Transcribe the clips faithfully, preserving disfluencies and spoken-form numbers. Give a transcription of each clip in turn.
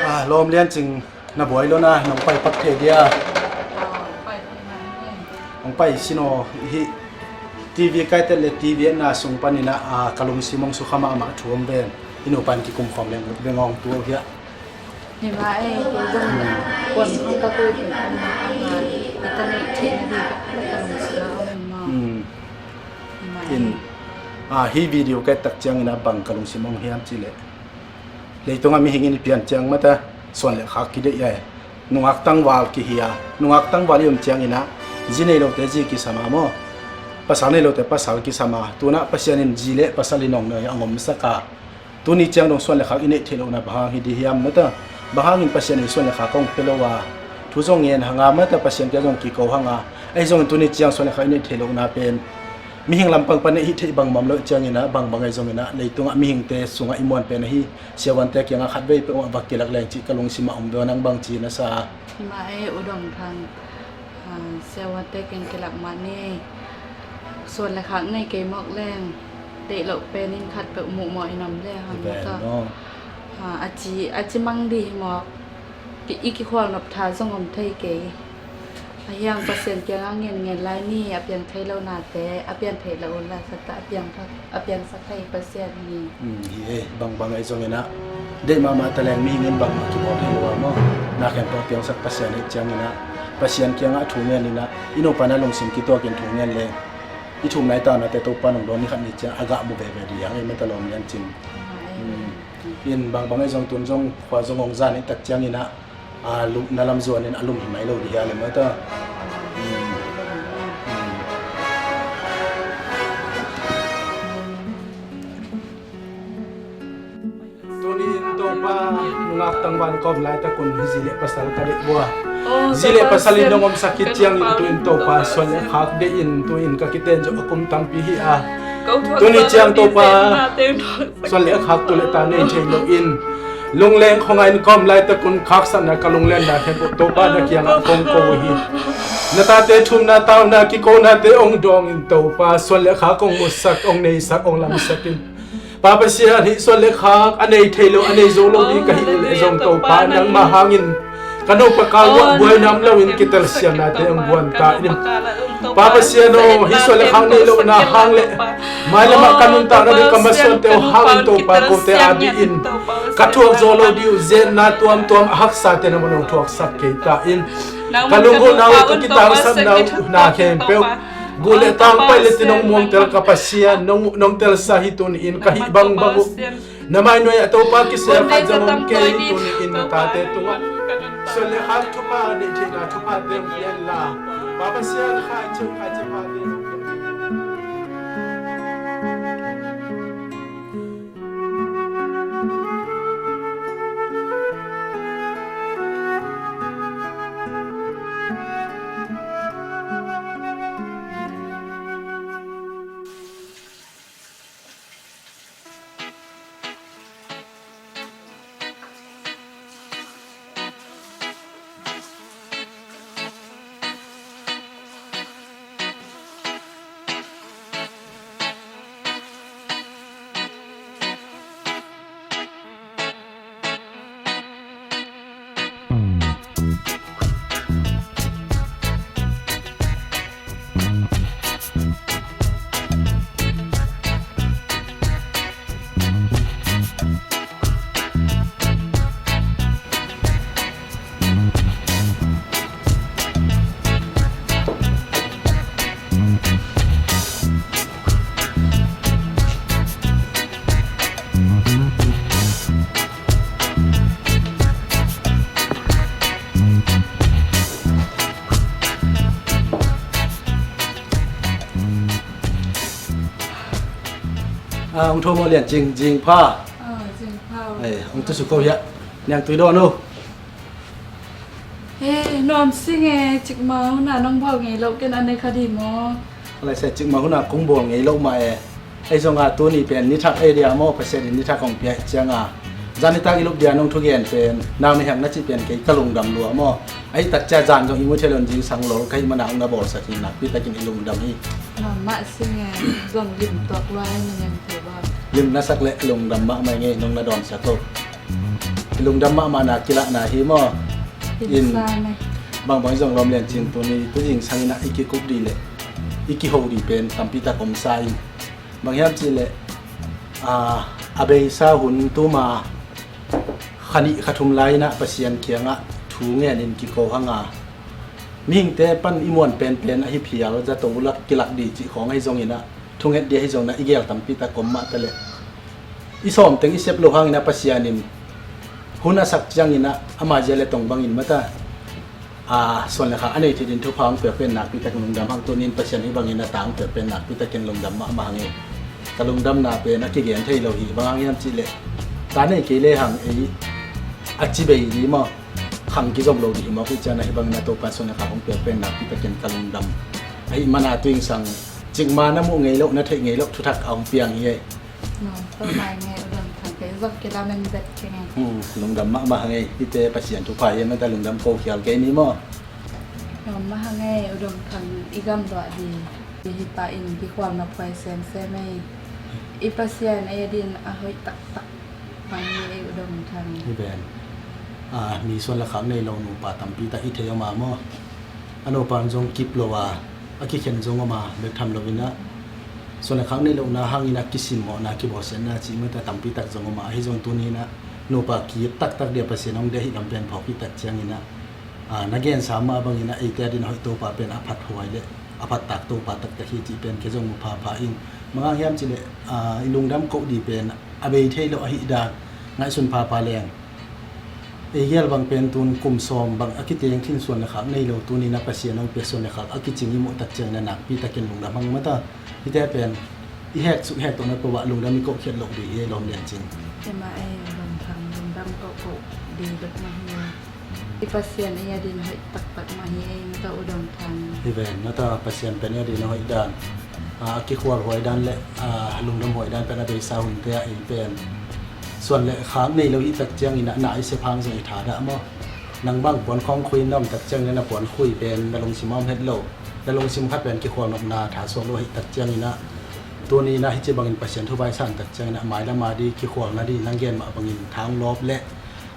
Ah, lawm Lian Cing, na buai lo na, nong pai pak thei dia. Nong pai sino hi. TV kaitet le TV etna sung panin ah, ah, ka lungsim hong sukha mahmah thu om ven. I nupa in kikum khawm leng ut ve ngawng tu aw hiah. Hi mah ei, kei zong kuan hong ka kul kul hong ka kul, i ta neih theihna ding ka lungsim ah om maw. Hmm. Hi mah ei. In, ah, hi video ka et tak ciangin ah bang ka lungsim hong hiam cih leh, leitungah mihing in i pian ciang mata suan le khak kideih a, nungak tangval kihia, nungak tangval i om ciangin ah zi nei lote zi kisam a maw, pasal nei lote pasal kisam a, tunah Pasian in zi le pasal i nong nei a ngomsak a, tuni ciang dong suan le khak i neih theih lohna bang hang hi di hiam na ta? Bang hangin Pasian in suan le khak hong pia lo a, thu zong ngen hang a, mata Pasian kia zong kiko hang a, ahi zongin tuni ciang suan le khak i neih theih lohna pen mihing lampang pan neih hih theih bangmah om loh ciangin ah, bangbang ahi zongin ah leitungah mihingte sungah i muan pen ahi. Siavuante kiangah khat vei peuhmah va kilak leng cih ka lungsim ah om ve, nang bang ci na sa? Hi mah ei, U Dong Thang. Ah, siavuante kiang kilak mah ni. Suan le khak nei kei mawk leng, deih loh pen in khat peuh muhmawh in om le hang na ta. Ah, a ci, a ci mang di hi mawk. Ki, i kikhual nop tha zong om thei kei. Ahi hang Pasian kiangah ngenngen lai ni, a piang thei lo nate a pian theih loh un la sa ta, a piang thak, a piangsak thei Pasian hi. Hmm, hi e, bangbang ahi zongin ah deih mahmah ta leng mihing in bangmah kibawl thei lo a maw. Na khempeuh a piangsak Pasian hi ciangin ah Pasian kiangah thu ngen in ah i nupa na lungsim kituakin thu ngen leng i thum lai tawnate Topa nong dawn ni khat ni ciang a gah mu veve dih hang e, mata lawm lian cin. Hmm. In bangbang ahi zong tun zong khua zong hong zan i tak ciangin ah a lum, na lam zuanin a lum hi mai lo dih hia le mata. Hmm. Hmm. Tuni in Topa nungak tangval kawm laitakun hi zi le pasal ka deih bua. Zi le pasal in nong omsak khit ciangin tu in Topa suan le khak deih in tu in ka kiten zawh a kum tampi hi a. Tuni ciang Topa suan le khak tu le ta nei thei lo in lungleng khong a in kawm laitakun khaksakna ka lunglenna khempeuh Topa na kiangah kong ko uh hi. Na tate thumna tauna kikonate ong dawng in Topa suan le khak ong musak ong neisak ong lamsak in. Pa Pasian, hih suan le khak a nei thei lo a nei zo lo ding ka hih uh leh zong Topa nangmah hangin ka nupa kal uah buai nam loin kitelsiamnate ong guan ta in. Pa Pasian aw, hih suan le khak nei lohna hang le mailamah ka nuntakna ding ka masuante aw hangin Topa kote a dih in ka thuak zo lo dih uh zenna tuamtuam a haksate na man ong thuaksak kei ta in. Ka lunggulhna uh ka kitangsapna uh na khempeuh guh le tang pai le ti nong muangtel ka Pasian, nong, nong telsa hi tuni in ka hih bangbang uh na mainuai ah Topa kisel khat zong om kei hi tuni in na tate tungah suan le khak thupha neih theihna thuphate hong pia in la. Pa Pasian, khaici khaici phate hong pia in. Ah, hong thawm aw Lian Cing, zing pha. Ah, zing pha. Eh, hong tusu ko hiah. Niang tui dawn uh. He, nuam sing e, cikmah hunah nong bawl ngei loh ken a nei kha dih maw? Lai sai, cikmah hunah kong bawl ngei loh mah e. Ei zong a tuni pen ni thak ei dia maw, Pasian in ni thak hong pia ciang a zan nitak i lup dia nong thugen pen na mihang na cih pen kei ka lungdam lua maw. Ei tak cia zan zong i mu thei lo in zingsang lol ka hih mana hong na bawlsak hi nakpi takin i lungdam hi. Nuam mah sing e, zong lim tuak lua ei na niang thei bawm. Lim na sak le lungdam mahmah ing e, nong na dawnsak uh. I lungdam mahmahna kilahna hi maw? In bangbang i zong lawm Lian Cing tuni tu zingsang in ah i kikup dih le i kiho dih pen tampi tak om sa in. Bang hiam cih leh, ah, a beisa hun tuma kha nih kha thum lai in ah Pasian kiangah thu ngen in kiko hang a, mihingte pan i muan penpen ahi phial zato lak kilak dih cih khawng ahi zongin ah thunget dih ahi zongin ah i gel tampi tak om mah ta leh i sawm teng i sep loh hangin a Pasian in hun a sak ciangin ah ama zia le tong bangin mata, a, suan le khak a nei thei ding thupha hong piak pen nakpi takin lungdam hang. Tunin Pasian hih bangin a ta hong piak pen nakpi takin lungdam mahmah hang e. Ka lungdamna pen a kigen thei lo hi, bang hang hiam cih leh ta nei kei le hang ei a ci bei dih maw, khang kizom lo dih hi maw, kei ciang a hih bangin a Topa suan le khak hong piak pen nakpi takin ka lungdam. Ahih mana tu zingsang cikmah na muh ngei loh na theih ngei loh thuthak a hong piang hi e. Nuam peuhmah ing e, U Dom Thang, kei zong kilamen bet keng e. Hmm, lungdam mahmah hang e, hihte Pasian thupha hi e, mata lungdam ko khial kei ni maw? Nuam mah hang e, U Dom Thang, i gamluah ding, i hih pa in kikhualna phuai semsem e. I Pasian ei a din a hoih taktak hmang hi e, U Dom Thang. Hi ven. A, mi suan le khak nei lo nupa tampi tak i thei om a maw? A nupa in zong kip lo a, a kikhen zong om a, bek tham lo in ah suan le khak nei lohna hangin ah kisimmawhna, kibawlsiatna cih mata tampi tak zong om a, ahi zong tuni in ah nupa kip taktak dia Pasian hong deih ahih lam pen phawk hi tak ciangin ah, a, na gensa mah bangin ah eite adin a hoih Topa pen a phat huai le a phat tak Topa taktak hi cih pen kei zong mu phapha ing. Bang hang hiam cih leh, a, i lungdam koh ding pen a bei thei lo ahih dan ngaihsun phapha leng, ei gel bang pen tun kum sawm bang a kiteng khin suan le khak nei lo, tuni in ah Pasian hong pia suan le khak a kicing i muh tak ciangin ah nakpi takin lungdam hang mata. Hihte pen i hek suk hek tawh na pawh ah lungdam i koh khiat loh ding hi ei lawm Lian Cing. Ema ei, lungdam, lungdam koh koh ding bek mah hi. I Pasian ei adin hoih taktak mah hi ei, mata U Dong Thang. Hi ven, mata Pasian pen ei adin a hoih dan, a, a kikhual huai dan le, a, lungdam huai dan pen a beisa hunte ah ei pen suan le khak nei lo hi tak ciangin ah na i sep hang zong i thadah maw? Nang bang puan khawng khui na om tak ciangin ah na puan khui pen na lungsim ah om het lo. Na lungsim khat pen kikhual nopna tha suak lo hi tak ciangin ah, tuni in ah hici bangin Pasian thupha i san tak ciangin ah mailam a ding kikhualna ding nang gen mah bangin thang lawp le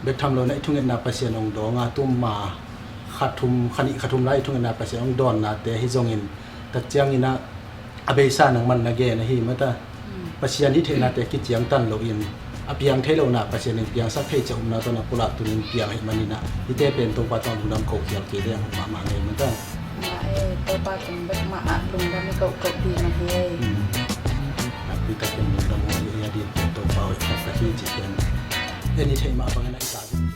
bek tham lo in ah i thungetna Pasian hong dawng a, tum ma kha thum, kha nih kha thum lai i thungetna Pasian hong dawnnate hi zongin tak ciangin ah a beisa nangman na gen ahi mata. Pasian hih theihnate kiciangtan loin a piang thei lohna Pasian in piangsak thei ciang umna tawh na pulak tunin piang ahih manin ah hihte pen Topa tawh lungdam koh khial kei leng hoih mahmah ngei mata. Mah ei, Topa tung bek mah ah lungdam i koh koh ding mah hi ei. Nakpi takin lungdam ngei ei, a ding pen Topa hoih taktak hi cih pen en i theih mah bangin ah i sa ding.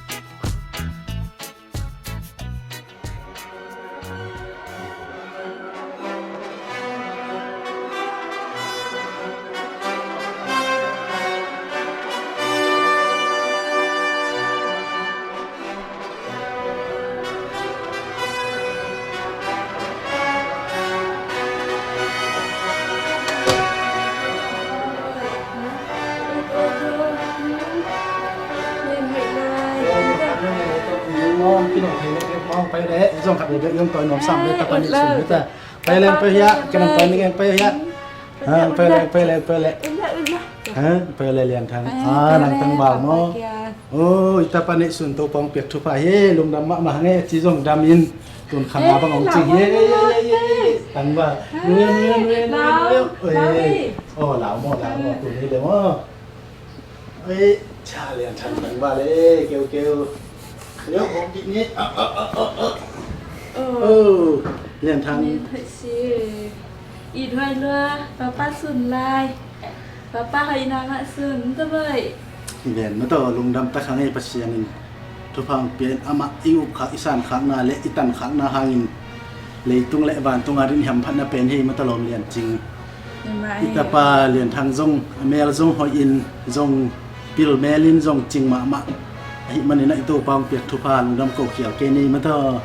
Pai leng, pai hiah, kenang pai ning eng pai hiah. Ha, pai leng, pai leng, pai leng. Ha, pai leng Lian Thang. Ah, nang tang bal maw? Oh, i tapa neihsun Topa hong piak thupha hi, lungdam mahmah nge, ci zong dam in. Tun khang a bang hong cing hi. Tang bal. Nuel, nuel, nuel, nuel, nuel. Oi. Oh, lau maw, lau maw, tun hi le maw. Oi, ca Lian Thang tang bal e, keu, keu. Leo, hong kik ni. Ah, ah, ah, ah, ah. Oh, Lian Thang. It huai lua, papa sun lai. Papa hoihna mah sun, ta boih. Hi ven, mataw lungdam tak hang ei, Pasian in thupha hong pia in, amah i up khak, i san khakna le i tan khakna hangin leitung le vantung a ding i hamphatna pen hi, mata lawm Lian Cing. Hi mah ei. I tapa Lian Thang zong, a mel zong hoih in, zong pil mel in, zong cing mahmah. Ahih manin ah i Topa hong piak thupha lungdam ko khial kei ni, mataw.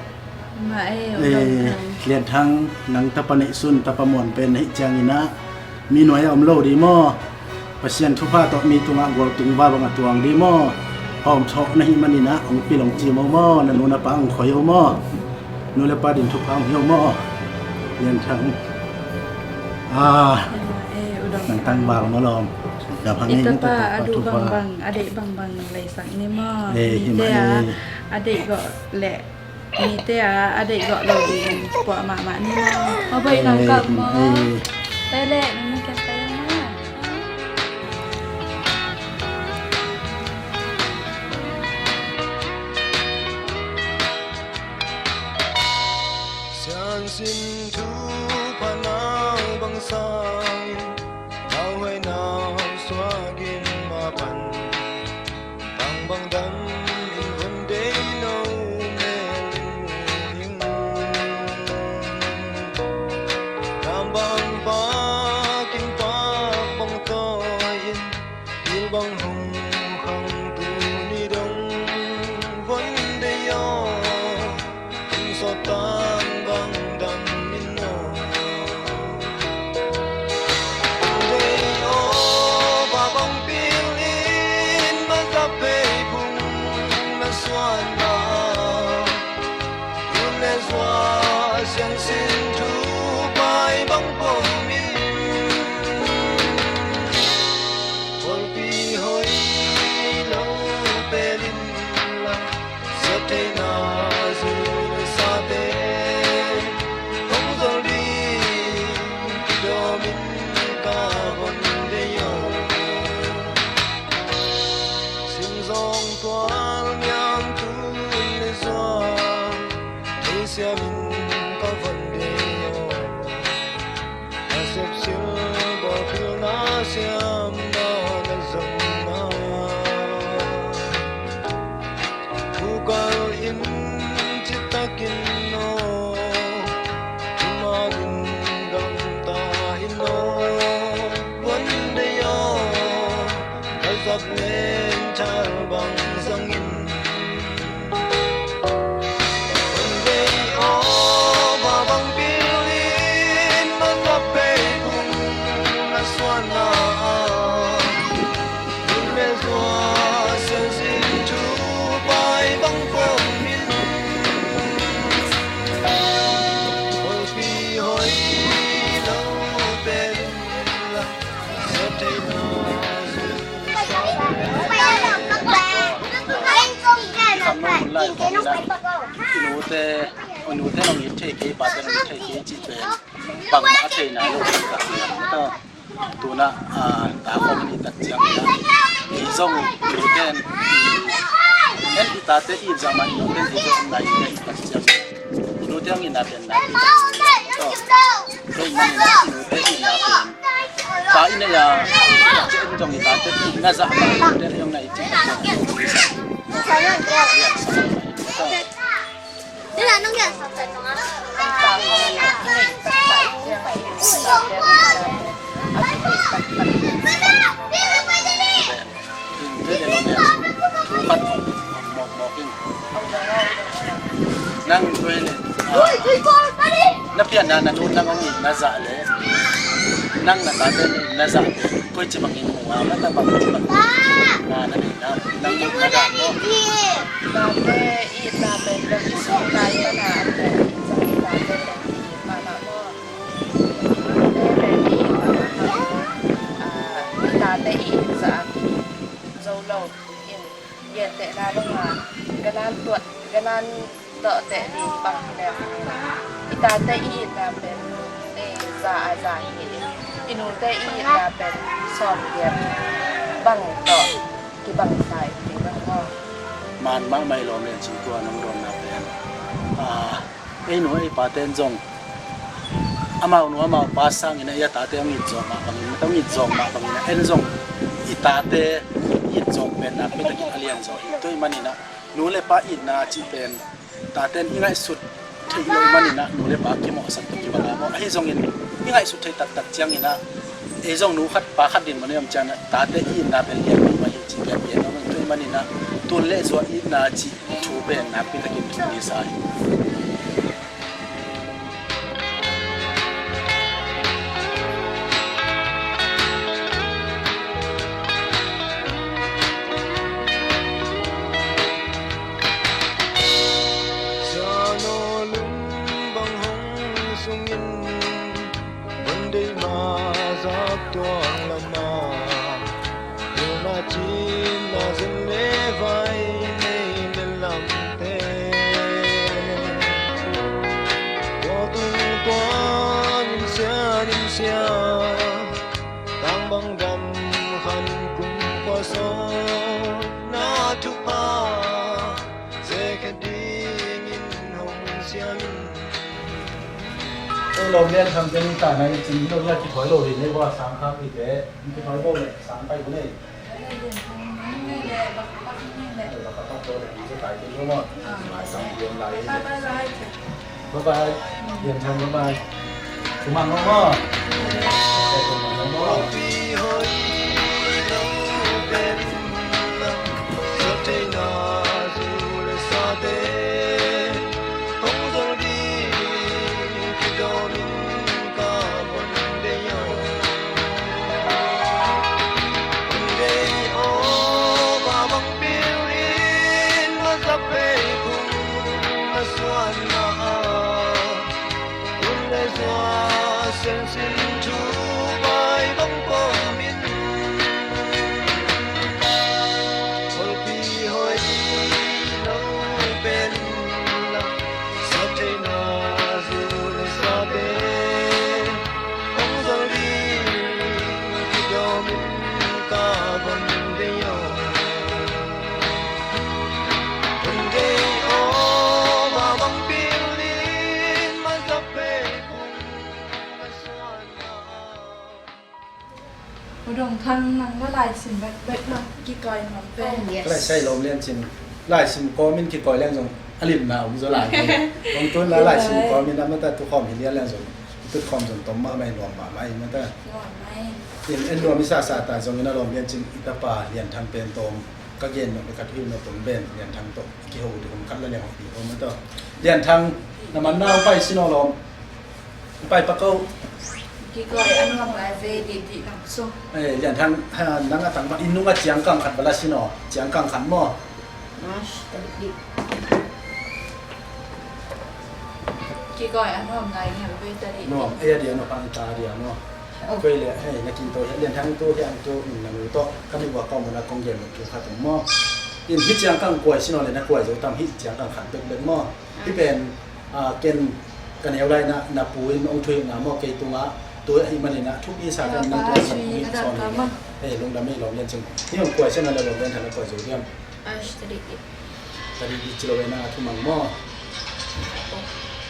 Mah e, eh, Lian Thang, nang tapa neihsun, tapa muan pen na hih ciangin ah mi nuai a om lo ding maw? Pasian thupha tawh mi tungah gual tung val bang a tuang ding maw? Hawm thawh na hih manin ah hong pil hong cim o maw? Na nu na pa hong khoi o maw? Nu le pa din thupha hong hi o maw? Lian Thang. Ah, nang tang bal maw lawm? Dam hang ei, i tapa a duh bangbang, a deih bangbang nang leisak ni maw? Eh, hi mah e. A deih gawh leh Mite a, a deih gawh lo ding puah mahmah ni maw? Maw boih nang kap maw? Pai leh, nang na kiang pai maw? Siansin thupha nau bang sangin, nau hai nau suakin mapan. Bangbang dam in von dei no mel in mu ing. Dam bang pak in pak bang tawi in, bil bang hong khang tuni dong von dei aw. Kum sawt tan bang dam in aw. Dei aw, va bang pil in, ma za pei phung na suan na. Tun le zua siang sin thu pai bang pom in. Khualpi hoi Sak len thal bang zangin, hon vei aw, va bang pilin, mazak pei kung a suan na a, hun le zua siansin thu pai bang pawmin, holpi hoi lo pen la. I nute, i nute nong it thei kei, pate nong it thei kei cih pen bangmah a thei nai lo. Tuna, ah, ta khawng in i tat ciang, i zong i nute in, en i tate it zah mah i nute in i zong nai i tat ciang, i nute hong itna pen nai. Tua ahih manin i nute itna pen, ta i neih a, tua ciang zong i tate itna zah mah i nute in hong nai i cih pen. Nang tua leh, ah, na pianna na nu nang hong itna zah leh nang na tate na itna zah leh koici bangin mu a, mah ta bang bang na na neih na nang mu na dan maw? Tate itna pen bang i sawt lai pan a, tate itna pen bang i it mahmah maw? Tate pen i it mahmah. Ah, i tate i it zah a ki zo lo in, gentehna banga, ka nan tuat, ka nan tawh teh ding bang hi leh, i tate i itna pen, eh, za a za hi in, i nute i itna pen sawm giat bang tawh kibang sa in, kibang maw? Man mahmah i lawm Lian Cing, tua nong dawnna pen, ah, ei nu ei pate'n zong amau nu amau pa sangin a, i a tate hong it zawh mah bangin, hong it zawh mah bangin a, en zong i tate i it zawh pen nakpi takin a lian zaw hi. Tua ahih manin a, nu le pa itna cih pen tate'n i ngaihsut theih loh manin a, nu le pa kimawhsak tawh kibang a maw? Ahi zongin i ngaihsut theih taktak ciangin a, ei zong nu khat pa khat din mah nuam ciangin a, tate i itna pen lian mahmah hi cih pen gen nuam ing. Tua ahih manin a, tun le zua itna cih thu pen nakpi takin thupi sa hi. Siangtho lung bang hong sungin, hon deih mah zak tuak lamah, hilhna cihna zen le vai nei le lamte. Tua tung tua min sia, min sia, tang bang dam khan kum kua sawm na thupha, ze khe dingin hong siam in. Ei lawm Lian Tham te ning ta nai cin lo, ya kithawi lo hi nei bua, sang kha pi te kithawi lo le sang pai u nei. Bye bye. Bye bye. Lian Tham, bye bye. Tumang lo maw? Tumang lo maw? U Dong Thang, nang la laisim bekbek lo, kikawi nuam pen. Lai sai lawm Lian Cin, laisim kawmin kikawi leng zong a limna om zaw lai. Hong tun la laisim kawmin a mata tukhawm hi lian leng zong Tutkhawm zong tom mahmah, nuam mahmah hi mata. Nuam mah hi. In en nuam i sasa ta zongin a lawm Lian Cing, i tapa Lian Thang pen tawm ka gen nop le ka thuhilh nop om pen Lian Thang tawh kiho ding om khat la liang hopi om mata. Lian Thang, na man na pai sin aw lawm. Pai pa ko. Kikoi a nuam lai ve dihdih nang sung. Eh, Lian Thang, ha, nang a tang ba, i nung a ciangkang khat ba la sin aw. Ciangkang khat maw. Mash, tadik dik. Kikoi a nuam ngai ngial ve tadik. Nuam, eh, a dia nuam pang ta dia maw. Oh. Koi le, hei, na kin to, Lian Thang tu, Lian tu, in na nu to, ka mi wa kong mo na kong gen mo tu khat maw. In hi ciangkang kuai sin aw le na kuai zo tam hi ciangkang khat bek bek maw. Hi pen, ah, ken ka neu lai na, na pu in ong thuhilhna maw kei tungah, tu ahi manin ah, thupi sa kan nang tua sin ong hi sawn hi. Hei, lungdam ei lawm Lian Cing. Hi ong kuai sin aw le lawm Lian Thang na kuai zo diam. Ash, tadik dik. Tadik dik ci lo ve nang a thumang maw.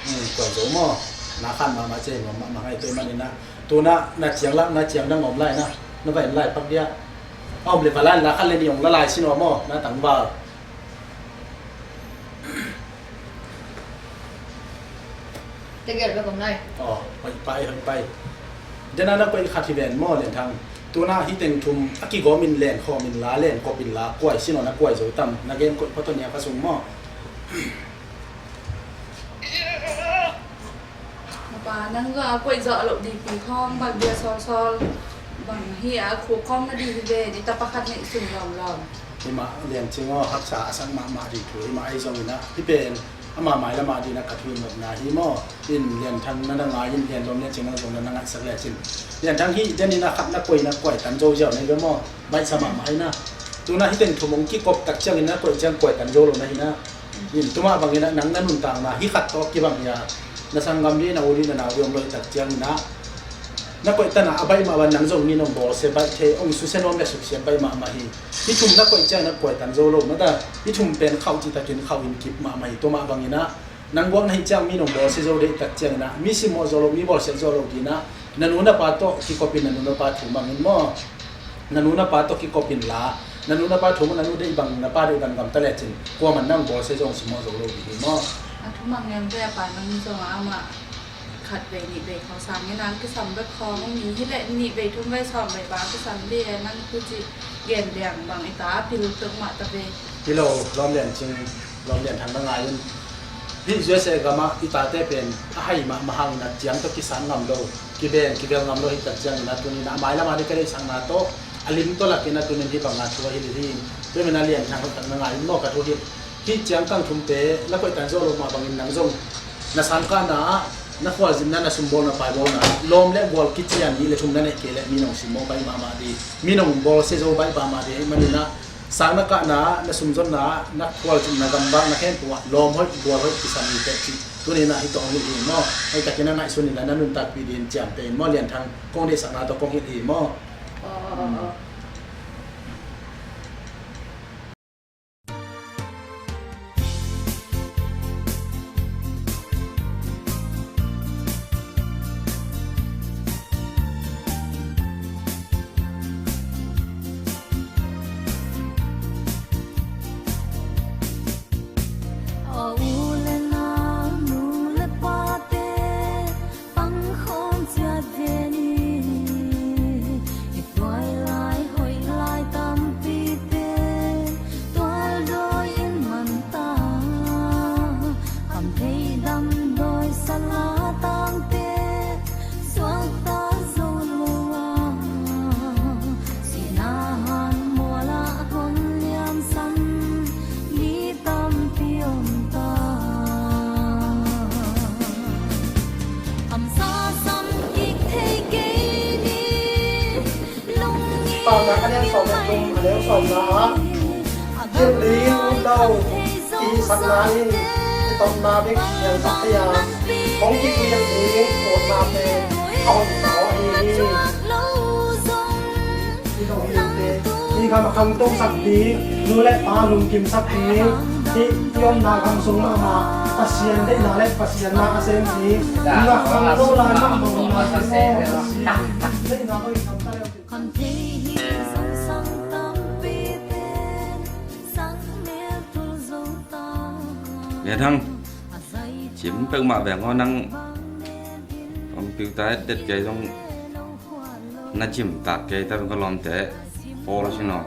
Hmm, kuai zo maw. Na khan mahmah ci, nuam mahmah ngai tu manin ah. Tuna na ciang lak, na ciang dang om lai na. Na vai lai pak dia. A om le va lai, la khan le ni ong la lai sin aw maw. Na tang val. Tegel bek om lai. Aw, hoih pai, hoih pai. Dena na kuai khat hi ven maw Lian Thang. Tuna hi teng thum a kigawm in len khawm in la, len kop in la, kuai sin aw na kuai zo tam, na gen kuai photo nia ka sung maw. Napa, nang zong a kuai zo a lo dipi khawng, bang dia sawl sawl, bang hi a khuk khawng na di hi ve, di tapa khat neih sun lawm lawm. Hi mah Lian Cing aw, haksa a sak mahmah ding thu hi mah, ahi zongin ah, hi pen ama mailam ah ding ah ka thuhilh nopna hi maw. In Lian Thang na na ngai in, Lian lawm Lian Cing nang zong na na ngaihsak lecin. Lian Thang hi, den in a khat na kuai na kuai tan zo ziau na hi ve maw. Baihsa mahmah hi na. Tuna hi teng thum ong kikop tak ciangin na kuai ciang kuai tan zo lo na hi na. In tuma bangin ah nang na nuntakna hi khat tawh kibang hi a, na sanggam ding, na u ding, na nau ding om lo hi tak ciangin ah, na kuai tan a, a baih mah bang nang zong min ong bawlsia baih thei, ong susia nuam le suksiat baih mahmah hi. Hi thum na kuai ciang na kuai tan zo lo mata. Hi thum pen khauh citakin khauh in kip mahmah hi. Tua mah bangin ah nang guak na hi ciang mi nong bawlsia zo dei tak ciangin ah, mi simmawh zo lo, mi bawlsia zo lo ding ah, na nu na pa tawh kikopin na nu na pa thu mangin maw. Na nu na pa tawh kikopin la, na nu na pa thu mang, na nu deih bang, na pa deih bang gamta lecin, kuaman nang bawlsia zong simmawh zo lo ding hi maw. A thu mang liang ve a pa nang zong a amah khat vei nih vei khawng sangin nang kisam bek khawng mi hi leh nih vei thum vei sawm vei bang kisam dih e, nang tu cih gen liang bang i ta a pil peuhmah ta ve. Hi lo, lawm Lian Cing, lawm Lian Thang na ngai un. Hih U S A gamah i tate pen a hai mahmah hangin a ciang tawh kisang ngam lo, kibeng kibel ngam lo hi tak ciangin a tunin a mailam ah dih ka deihsakna tawh a lim tawh lakin a tunin hih banga thu a hilh hi. Tua manin a Lian Thang hoih tak na ngai un maw ka thuhilh. Hih ciangkang thumte na koihtan zawh loh mah bangin nang zong na sangkahna ah, na khualzinna, na sumbawlna, paibawlna, lawm le gual kician nih le thum na neih kei leh mi nong simmawh baih mahmah dih, mi nong bawlsia zo baih mahmah dih ahih manin ah, sang na kahna ah, na sumzonna ah, na khualzinna gambak na khempeuh ah lawm hoih gual hoih kisam hi teh cih tuni-in ah hih tawh hong hilh hi maw? Hoih takin a ngaihsun inla na nuntakpih dingin ciamteh in maw, Lian Thang, kong deihsakna tawh kong hilh hi maw? Aw, aw, aw, aw. Aw, u le nau, nu le pate, pangkhawm ciat ve ni. I tuai lai, hoih lai tampite tualdawi in man ta. Khamthei damdawi sala tangte suakta zo lo a, sihna han mualah hong liamsan mi tampi om ta. Khamsa sam kik thei kei ni. Paunak a lian sawm le thum, a neu sawmna ah, hilh ding ut lo, kihisakna in kitawpna bek piangsak thei a, hong kikuiak ding utna pen a honkhia ahi hi. Hih zong hi ute, hih gam a khangtosak ding, nu le pa lungkimsak ding, hih i omna gam sung mahmah Pasian deihna le Pasian na a sem ding, na khangto lai mahmah na sem aw, Pasian deihna bang i gamta le. Lian Thang, cim peuhmah veng aw nang. Hong Tuta det kei zong na gym tak kei ta ka lawmte. Pawl si no.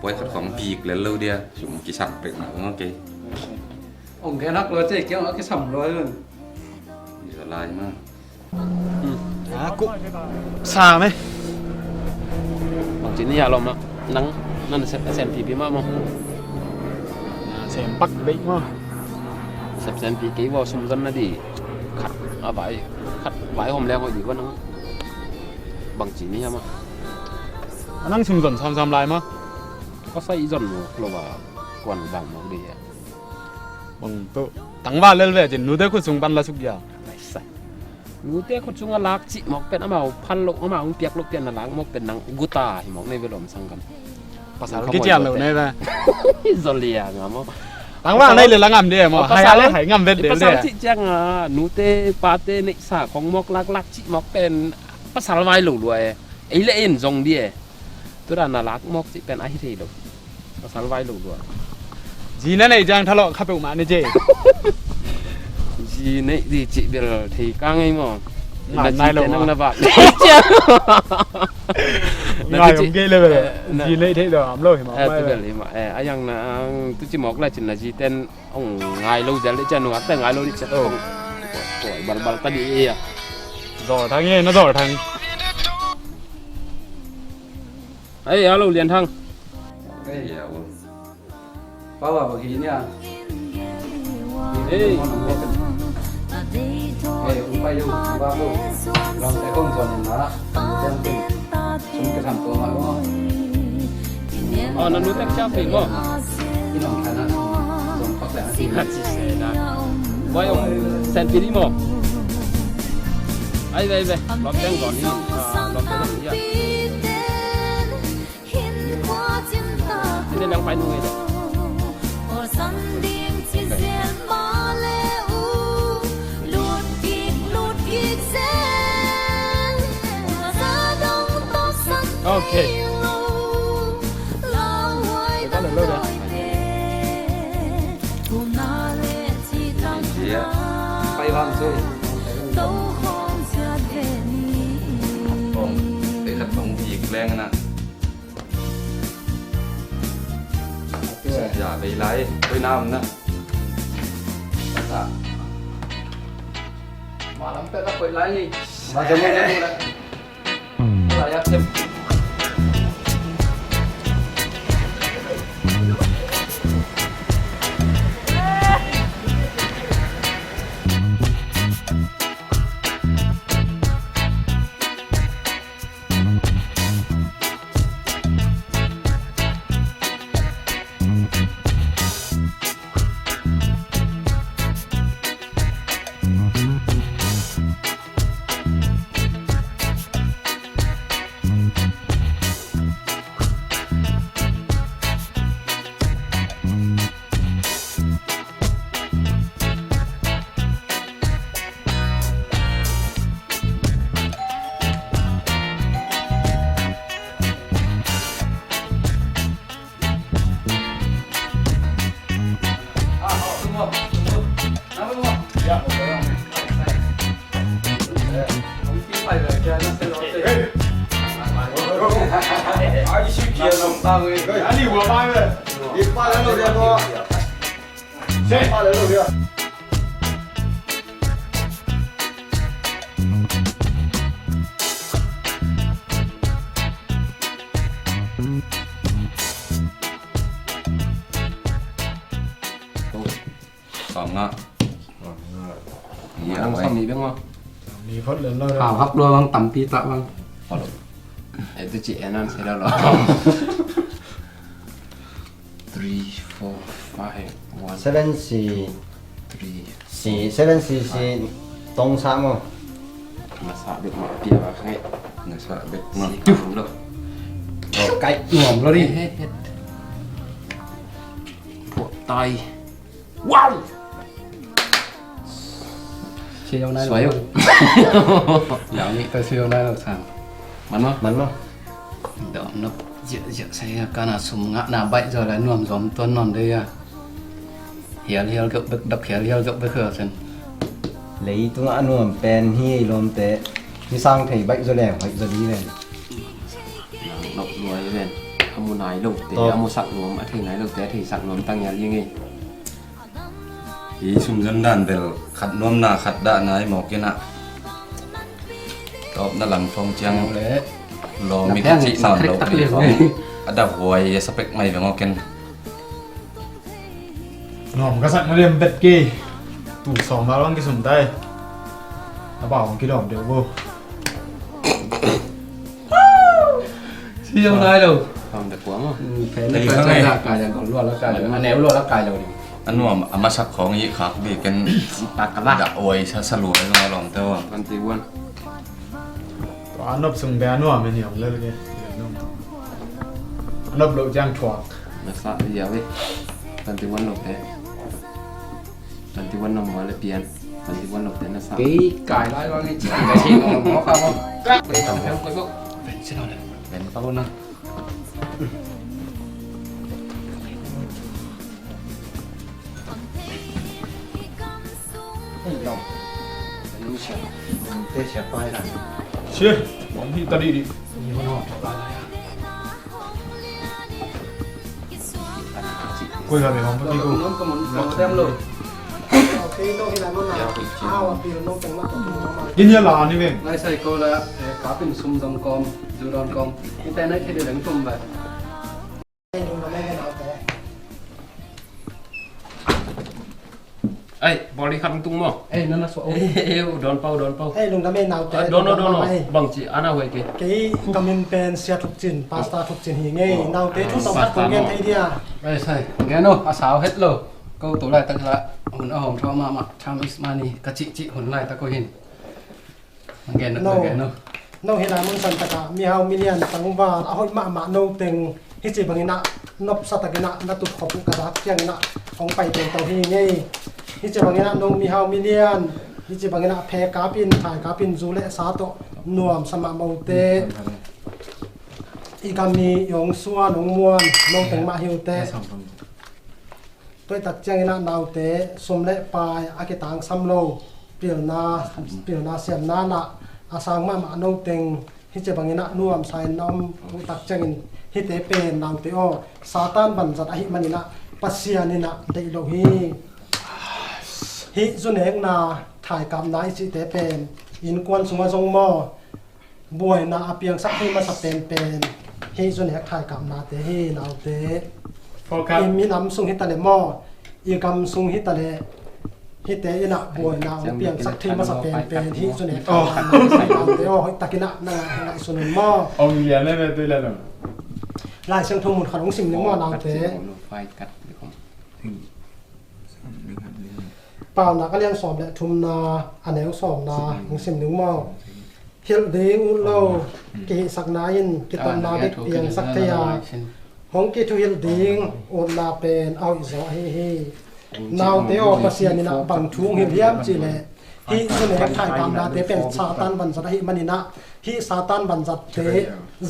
Poi khat kong bik lel lo dia. Sum kisam pek na kong kei. Ong kei nak lo ce kiang a kisam lo yun. Zo lai ma. Hmm. Ah, ku sa me. Bang ci ni a lawm ah. Nang nan sem pipi mah maw? Sem pak deih maw? Sem sem pi kei baw sum zon na di. Khat a vai, khat vai hom leng hoih di ko nang. Bang ci ni a maw? A nang sum zon samsam lai maw? Ka sai zon maw lo ba kuan bang maw di a. Bang tu tangval lel ve cin nute khut sung pan la suk ya. Nute khut sung a lak cih mawk pen amau phal loh amau hong piak loh pian a lak mawk pen nang guta hi mawk nei ve lawm sanggam. Pasal kician lo nei ve. Zoliang a maw. Tangval nei le la ngam de maw. Hai a le hai ngam vet de. Pasal cih ciang a nute pate neihsa khong mawk lak lak cih mawk pen pasal vai lo lua e. Ei le en zong di e. Tua dan a lak mawk cih pen ahi thei lo. Pasal vai lo lua. Zi na neih ciang thalawh kha peuhmah ni ci. Zi neih di cih bel thei ka ngei maw? Ngai nai lo nang na vak. Ngai om kei le bel. Zi neih thei lo am lo hi mah. Tua bel hi mah. A yang na ang tu ci mawk la cin na zi ten ong ngai lo zel dih cian nuak te ngai lo dih cian ong. Balbal ta dih ia. Zawh thang ia na zawh thang. Ei, alo Lian Thang. Ei, alo. Pau a bagi ni a. Ei. Ei, upai yo, upai yo. Lam te kong zon na. Zon tin. Sum ke sam to ma lo. Oh, na nu tek cha pe mo. Inong kana. Zon pak le. Boy, sen pili mo. Ai, ai, ai. Lom teng zon ni. Ah, lom teng zon ni. Ine nang pai nung ine. Okay. Pai vang sui. Ong, te khat ong bik leng na. Ya, bei lai, bei nam na. Malam pet la koih lai ni. Malam pet la koih lai. Sawm nga. Sawm nga. Iya, nang sawm ni beng ma. Sawm ni phot le lo. Hau hak lua bang tampi ta bang. Phot lo. Eh, tu ci enan sila lo. Three, four, five, one. Seven si. Three. Si, seven si, si. Tong sa mo. Masa bek ma pia ba kai. Masa bek ma. Si, lo. Oh, kai nuam lo ri. Eh, eh, eh. Buat tai. Wow! Siau nai lo. Siau. Yang ni ta siau nai lo sang. Man ma? Man ma? Dom nok. Zia, zia, saya kana sum nga na bai zo la nuam zom ton non de ya. Hial hial gok bek dok hial hial gok bek sen. Leitungah a nuam pen hi ei lawmte. Mi sang thei baih zaw leng hoih zaw ding ven. Nang nop luai ven. A mu nai lote, a musak nuam, a thei nai lote a theisak nuam tang ngial hi ngei. Hi sumzon dan bel khat nuamna khat dahna i mawk inah. Tawpna lam thawng ciang le lawm i kicih nawn loh ni thawng. A dah huai a sapek mai veng awken. Nuam ka sak na liam bet kei. Tu sawm val bang kisum tai. A bau hong kidawm deuh bo. Si zong nai lo. Kam deuh kuang a. Lei ka ngai. A neu lo la kai lo ding. A nuam a masak khawng i khak bi ken. Dah uai sa sa luai zong a lawm teu a. Twenty one. Tua a nop sung bia a nuam in hiam lel ke. A nop loh ciang thuak. Na sa ya ve. Twenty one lo te. Twenty one number le pian. Twenty one lo te na sa. Kei kai lai lo ni ci. Kei ci lo mo ka mo. Kei tam hem ko ko. Ven si lo le. Ven pa lo na. Sia, hong hi ta dih dih. Koi ka be hong pa dih ko. Gin ya la ni ve. Lai sai ko la, eh, kapin sum dong kom, zu dong kom. Internet hi de leng tum ba. Ei, bawli khat hong tung maw? Ei, nana suah o. Ei, u dawn pau, dawn pau. Ei, lungdam ei naute. Ah, dawn o, dawn o. Bangci ana huai kei. Kei ka min pen Sia Thuk Cin, Pastor Thuk Cin hi ngei. Naute thu tawm khat kong gen thei dia. Ei, sai. Gen o, a sau het lo. Ko tu laitak la hun a hawm thawh mahmah. Time is money. Ka cihcih hun laitak ko hin. No, no hi lai mun san takah mihau milian tangval a hoih mahmah no teng hici bangin ah nopsa takin ah na tutkhop uh ka dak ciangin ah hong pai toto hi ngei. Hici bangin ah no mihau milian hici bangin ah phe kapin thai kapin zu le sa tawh nuamsa mah mote i gam i hong suan hong muan no teng mah hi uh teh. Tuaitak ciangin ah naute sum le pai a kitangsam lo pilna, pilna siamna nah a sang mahmah no teng hici bangin ah nuamsa in na om uh tak ciangin hihte pen naute aw Satan vanzat ahih manin ah Pasian in ah deih lo hi. Hih zunekna thaikapna i cihte pen innkuan sungah zong maw buaina a piangsak thei masa penpen hih zunek thaikapnate hi naute. I minam sung hitaleh maw i gam sung hitaleh hihte in ah buaina a piangsak thei masa penpen hih zunek thaikapnate aw hoih takin ah na ngaihsun un maw. Lai Siangtho mun khat hong sim ning maw naute. Paunak a lian sawm le thumna a neu sawmna hong sim ding maw? Hilh ding ut lo kihihsakna in kitonna bek piangsak thei a hong kithuhilh ding utna pen a hoih zaw ahi hi. Naute aw Pasian in ah bang thu hong hilh hiam cihleh hih zunek thaikapnate pen Satan vanzat ahih manin ah hih Satan vanzatte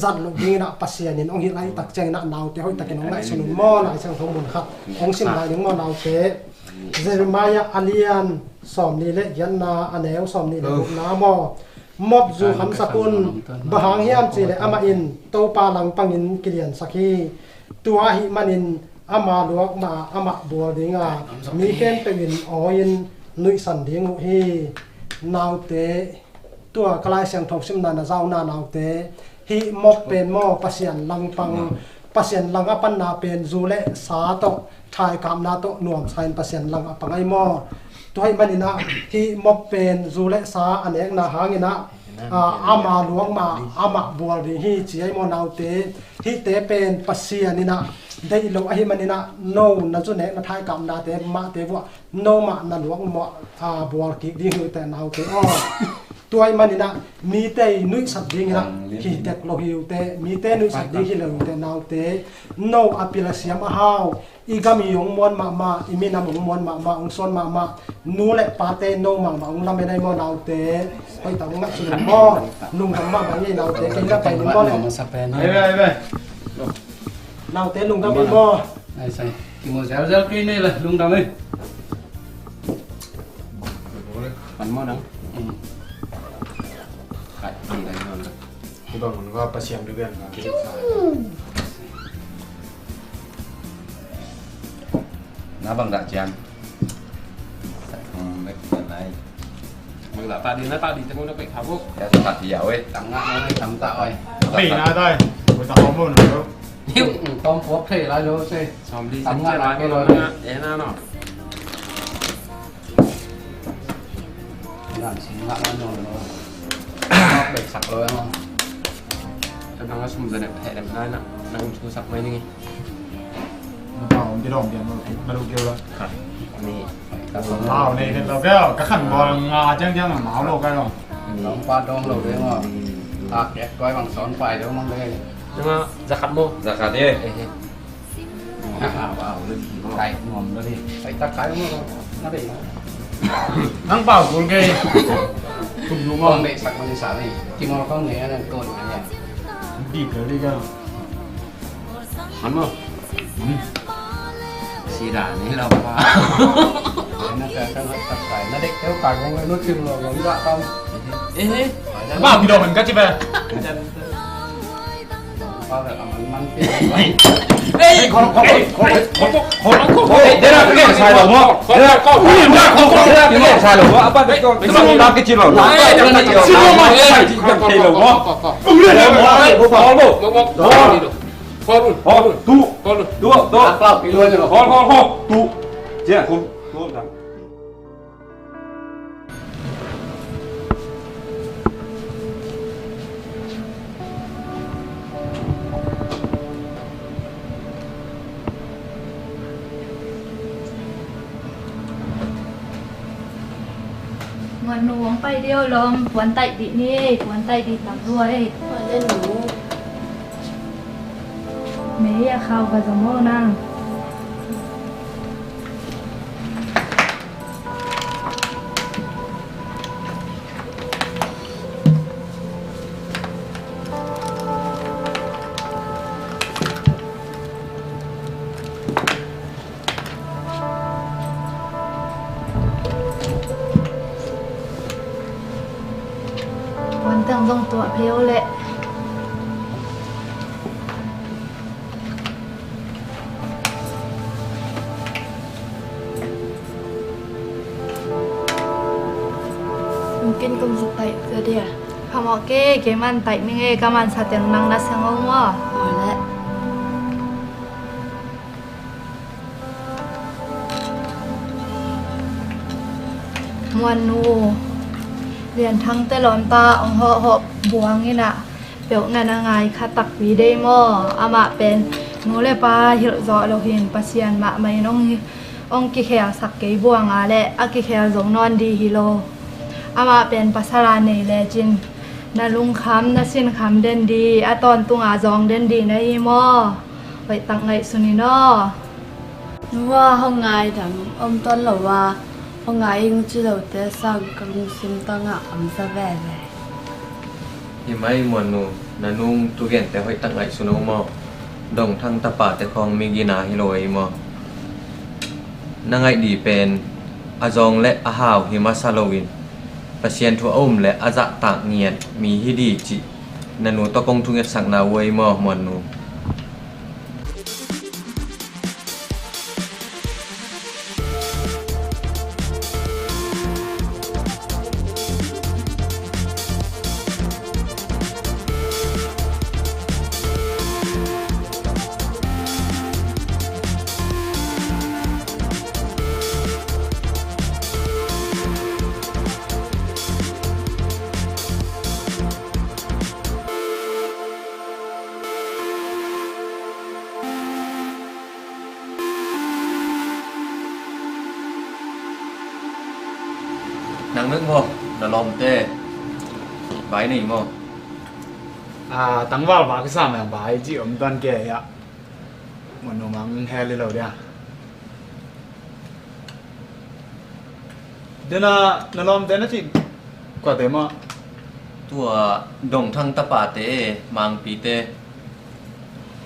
zat loh dingin ah Pasian in hong hilh ahih tak ciangin ah naute hoih takin hong ngaihsun un maw. Lai Siangtho mun khat hong sim lai ding maw naute. Jeremiah a lian sawmnih le giatna a neu sawmnih le gukna maw? Mop zu hamsak un. Bang hang hiam cihleh amah in Topa langpangin kiliansak hi. Tua ahih manin ama luak mah amah bual dinga mi khempeuh in awi-in nuihsan ding uh hi. Naute tua ka Lai Siangtho simna na zauna naute hih mop pen maw Pasian langpang Pasian lang a panna pen zu le sa tawh thaikapna tawh nuamsa in Pasian lang a pangai maw? Tua ahih manin ah hih mop pen zu le sa a nekna hangin ah ama luang mah amah bual ding hi ci ai maw naute? Hihte pen Pasian in ah deih lo ahih manin ah no na zu nekna thaikapnate mahte vuah no mah na luang mah bual kik ding hi uh teh naute aw. Tua ahih manin ah mite i nuihsat dingin ah hi tek lo hi uh teh, mite nuihsat ding hi lo uh teh naute. No a pil a siam a hau i gam i hong muan mahmah, i minam hong muan mahmah, hong suan mahmah, nu le pate no mahmah hong lamen ai maw naute? Hoih tak hong ngah sun maw? Lungdam mahmah ngei naute, kei la pai ding maw le? Naute lungdam hi maw? Ai sai, kimu zelzel kei nei la lungdam hi. Maw nang. Kai, ang dai nawn lo. Hi bang un ka Pasian tu bian ka. Na bang dah cian. Hmm, mek cian nai. Bang dah tadi na tadi tengok na pek habuk. Ya, tak dia weh. Tang na na tam tak oi. Hei na tai. Ko ta hom lo na lo. Hiu, tom puak thei lai lo se. Som li sen cia lai lo na. Eh na no. Nang sing ngah nang nong lo. Bek sak lo ya. Nang a sum zanet heh dem nai na. Nang thu sak mai ning. Na pa om ki dong diam lo. Ma lo kêu lo. Ni. Lao nei lo kêu. Ka khan bol nga jang jang ma lo ka lo. Ni. Dong pa dong lo de ngo. Tak yak koi bang son pai de mang de. Nang a zakat mo. Zakat ye. Eh, eh. Kai nuam lo di. Kai tak kai mo lo. Na bei. Nang pau kul ke. Tum lu mo. Kong bei sak man sa ni. Ki mo kong ne nan kon ne. Di ke di ka. Man mo. Hmm. Si da ni lo pa. Na ka ka na tak kai. Na dek teu kai kong nu tim lo lo da tau. Eh, eh. Ba ki do man ka ci ba. Muan nu hong pai deuh lom, puan taih dih ni, puan taih dih tam luai. Mei a khau ka zong o nang. Puantang zong tuah phei o leh. Mungkin kong zuk taih zaw dia. Khamawh kei, kei man taih ning e, ka man sa teng nang na seng o maw? Aw leh. Muan nu, Lian Thang te lawmta hong hawhhawh buang in ah, peuhna na ngai kha takpi dei maw? Amah pen nu le pa hilh zawh lo hin Pasian mahmah in hong, hong kikhelsak kei buang a leh a kikhel zo nawn dih hi lo. Amah pen pasal a nei lecin na lungkham na sinkham den dih, a tawntung a zawng den dih na hi maw? Hoih tak ngaihsun in aw. Nu a, hong ngaidam om tuan lo a, hong ngai ing ci lote sang ka lungsim tangah om sa veve. Hi mai Muan nu, na nung tugente hoih tak ngaihsun o maw? Dong Thang tapate khawng mi gina hi lo ei maw? Na ngaih dih pen a zawng le a hau hi masa loin Pasian thu a um le a zahtak ngiat mi hi dih cih na nu tawh kong thungetsak na uh ei maw Muan nu? Nang mek maw, na lawmte vai nei maw? A, tangval va ka sa meng vai ci om tuan kei a. Muan nu mang hel hi lo dia. Dena na lawmte na cih kuate maw? Tua Dong Thang tapate, Mangpite.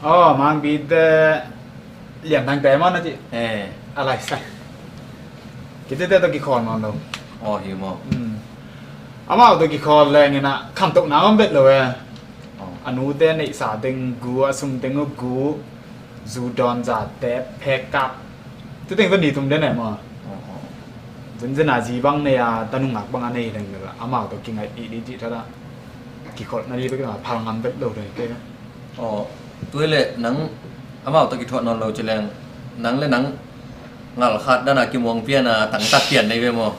Aw, Mangpite, Lian Thangte maw na cih? Eh. A lai sai. Kitete tawh kikhawl nawn lo. Aw, hi maw? Hmm. Amau tawh kikhawl leng in ah khamtohna om vet lo e. Oh. A nute neihsa teng gu, a sum teng uh gu, zu dawn zate phek kap. Tu teng tawh ni tum den e maw. Oh, oh. Zenzen a zi bang nei a, tanungak bang a nei leng in ah amau tawh kingaih i di cih thadah kikholhna di bek in ah phal ngam vet lo ding te. Aw, tu hi leh nang amau tawh kithuah nawn lo ci leng, nang le nang ngalkhat dan a kimuang pian a tangtat pian nei ve maw?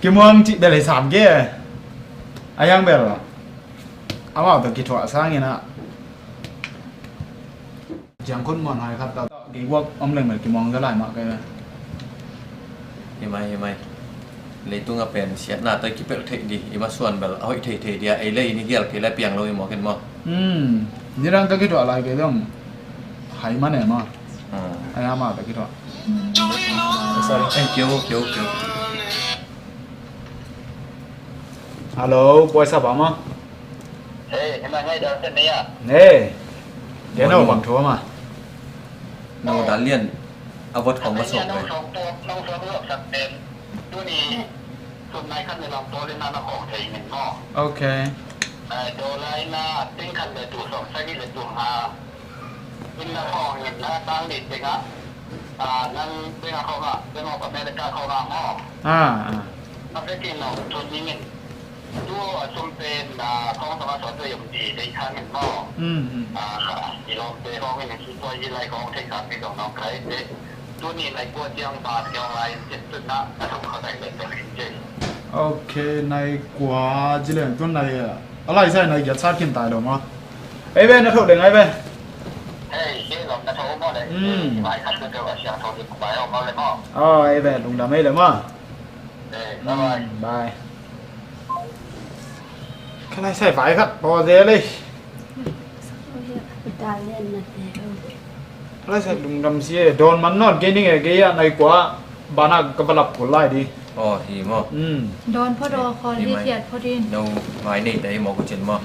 Kimuang cih bel hi sam ke. A hiang bel amau tawh kithuah sangin ah ciang khun muan hai khat tawh kei guak om leng bel kimuang za lai mah ke. Hi mai, hi mai. Leitung a pen siatna tawh i kipelh theih di, i masuan bel a hoih thei thei dia, ei le i ni gial kei le piang lo i mawk in maw? Hmm. Nidang ka kituah lai kei dong. Hai man e maw? Hmm. Ai ama ka kituah. Sorry. Eh, kio, kio, kio. Hello, puai sa ba maw? Hey, hi mai ngai da sen ne ya. Hey. Dia no bang thua maw. No da lian. A vot khawng va suak ve. Nong suak, nong suak luak sak pen. Tuni sum nai khat le lam pawl in na na khawng thei ning maw? Ok. Eh, dollar in na ting khat le tu sawm sagih le tu nga. In na khawng in na tang li teng ah. Ah, nang teng ah khawng ah, Bank of America khawng ah maw? Ah, ah. Na pe king nong tun ning in. Tu a sum pen, ah, khawng tawh a sawt tu yom ti dei khan in maw. Hmm, hmm. Ah, i lawmte khawng in si tua i lai khawng thei khan mi zong nong kai te. Tuni nai kua ciang ba kiang lai in cin tun na a thong kha kai le tawh in cin. Ok, nai kua ci leng tun nai a. A lai sai nai giat sat kin tai lo maw. Ei ve na tho deng ai ve. Hei, ke lom na tho maw le. Hmm. Mai khat na tho a siang tho dik bai om maw le maw. Oh, ei ve lungdam ei le maw. Bye. Ka lai sai vai khat paw zel ei. Ka lai sai lungdam si e, dawn man nawn kei ning e, kei a nai kua bana ka va lap kul lai di. Aw, hi maw. Dawn phot aw, khawl hi khiat phot in. No ngai nei te hi maw, ko cin maw.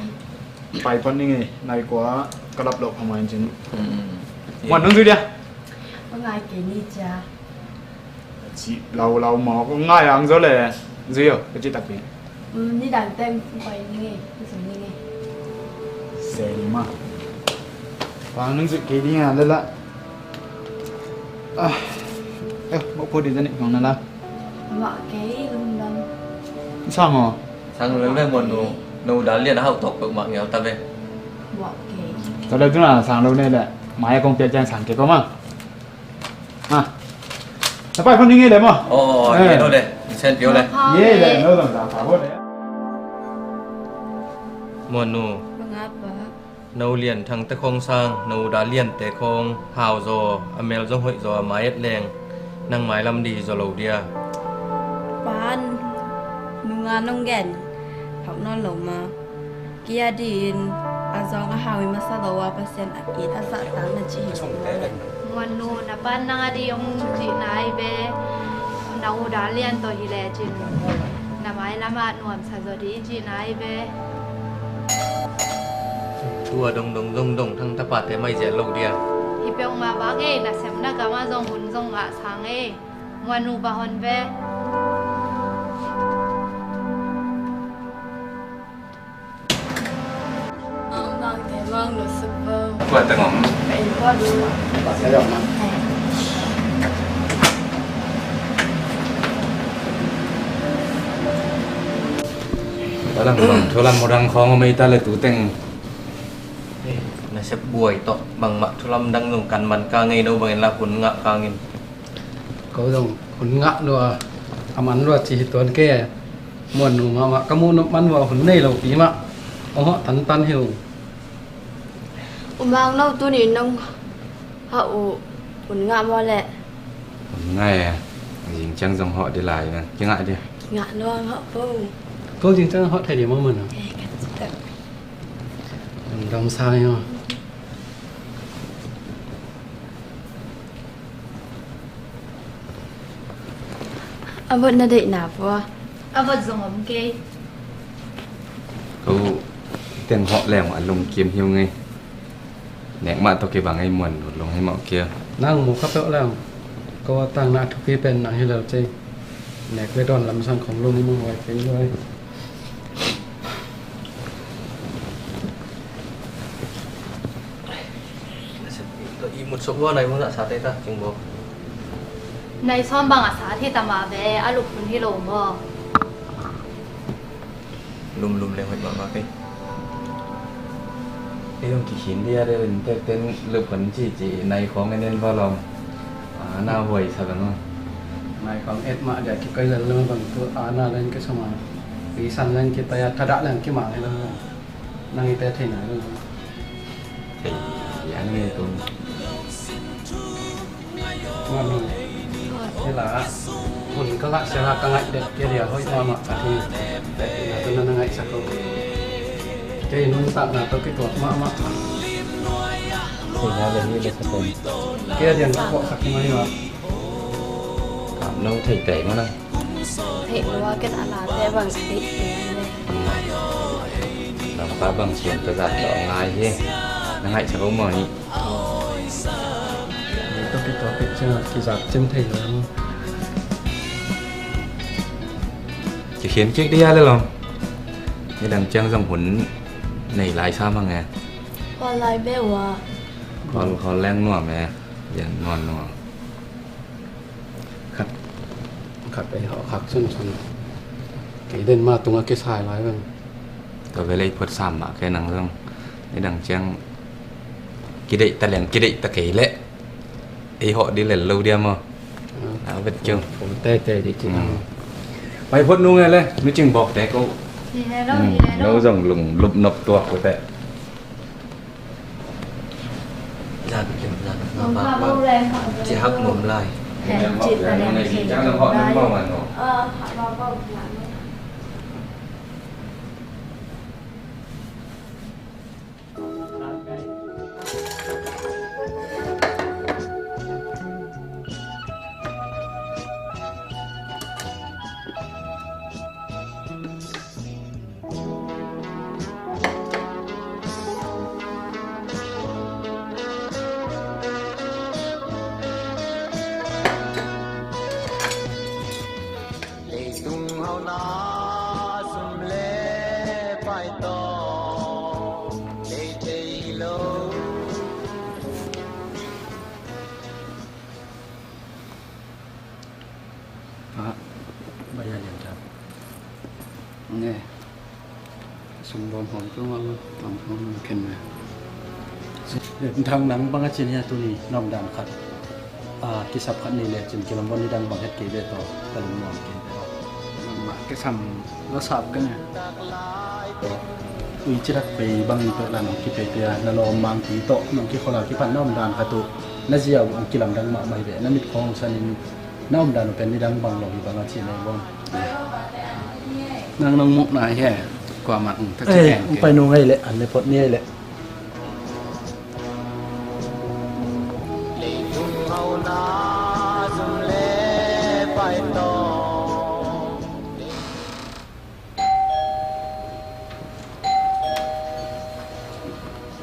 Pai phot ning e, nai kua ka lap loh phamawh in cin. Muan nung zui dia. Ka ngai kei ni cia. Ci lau lau maw, ko ngai ang zo le. Zui o, ka ci takpi. Ni dang tem pai ni nge, ni sum ni nge. Seli ma. Pang nung zui kei ding a le la. Ah. Eh, mawk pho di zani kong na la. Mawk kei lungdam. Sang o. Sang lungdam ve muan nu. Nu dal lian a hau tok pek mak ngiau ta ve. Mawk kei. Ta le tu na sang lo ne le. Mai kong piak jang sang kei ko ma. Ha. Na pai phone ni ngei le maw? Aw, aw, aw, eh. Ye no le. Sen pio le. Ye le, no dang dang pa phone le. Muan nu. Bang a pa. No lian thang te khong sang, no da lian te khong hau zaw, a mel zong hoih zaw, a mai et leng. Nang mai lam di zaw lo dia. Pan. Nunga nong gen. Phak non lo ma. Kia din, a zong a hau i masa lo a Pasian a it a zahtak na ci hi. Muan nu, na pan nang a di ong ci nai ve, na u da lian tawh hi le cin. Na mai lam a nuam sa zaw di ci nai ve. Tua dong dong dong dong thang tapate mai ziah lo dia. Hi peuh ma bang ei, na sem na gam a zong hun zong ngah sang ei. Muan nu ba hon ve. Kuat tengok. Dalam bang, tulam orang kong mei tale tuteng. Nasep buai tok bang mak tulam dang nung kan man ka ngei no bangin la hun ngak kangin. Ko zong hun ngah lua a man lua ci hi tuan ke. Muan nu mahmah ka muh nop man lua hun nei lo pi mah. Ong hawh tantan hi ung. U Mang No, tuni nong hawh uh hun ngah maw leh? Hun ngah e. Zing ciang zong hawh di lai na. Kingah di. Kingah lua hawh po. Ko zing ciang hawh thei di maw man a. Eh, ka ci tak. Dam sa hi maw. A vot na deihna pua. A vot zong om kei. Ko teng hawh leng a lungkim hiu ngei. Nek mah tawh kibang ei muan lung hi mawh kia. Nang mu kha peuh leng. Ko a tangna thupi pen nang hi lo cei. Nek le dawn lamsang khong lo ni mawh huai kei lo ai. Ih mut suk lua nai mawh zah sa tei ta cing bawk. Nai sawm bang a sa thei ta mah ve, a lup hun hi lo maw? Lumlum le hoih mahmah kei. Ei zong kikhin dia deuh in tekten lup hun ci ci nai khawng en en va lawm. A na huai sa bang a. Nai khawng et mah dia kikoi lel lo bang tu a na len kisama. Pisan len kitai a thadah len kimang lo. Nang i te thei nai lo. Thei, an ngei tung. Mano, kei la, hun ka ngah sia la ka ngaih dek kei dia hoih mahmah ka hi. Ina tu na na ngaihsak ko. Kei nuntakna tawh kituak mahmah. Thei na le hi le sa pen. Kei a diang ka kuahsak mai mah. Kam no thei tei maw nang? Theih lua ken a late bang i deih te an le. Lampa bang suan ka zat tawh a ngai hi. Na ngaihsak ko maw hi? Topi topi ciang kizat cim thei lo. Kikhen kik dia le lo. Nidang ciang zong hun nei lai sa mang e. Khawl lai be ua. Khawl khawl leng nuam e. Yan nuam nuam. Khat khat ei hawh khak sunsun. Kei den ma tungah kisai lai veng. Tua vei lei phot sam mah kei nang zong. Nidang ciang kideih ta leng kideih ta kei leh ei hawh di lel lo dia maw? A vet kiu. Tei tei di ci. Pai phot nung e le mi cing bawk te ko. Hi he lo, hi he lo. No zong lung lup nop tuak ko te. Zan kim zan. Ci hak mum lai. Hen ci ta leng ci hak mum lai. Leitung hauna zum le pai tawh lei thei lo. Ah, bai a lian ta. Nge. Sungbawm hawm tung a tam hawm khen ve. Thang nang bang a cin hi a tuni na omdan khat. A kisap khat nei le cin kilam bon nidang bang het kei ve tawh ka lungnuam kei ve. Nangmah kisam la sap ka ne. Ui citak pei bang i peuh la nong kipei pei a na lawm mang ti tawh nong kikhol a kipan na omdan khat uh na ziau hong kilamdang mahmah hi ve na mit khawng sanin. Na omdan uh pen nidang bang lo hi bang a ci nei bawm. Nang nong muh nai he. Kuamah ung tak ci keng keng. Pai nung ei leh an le phot ni ei leh. Leitung hauna zum le pai tawh.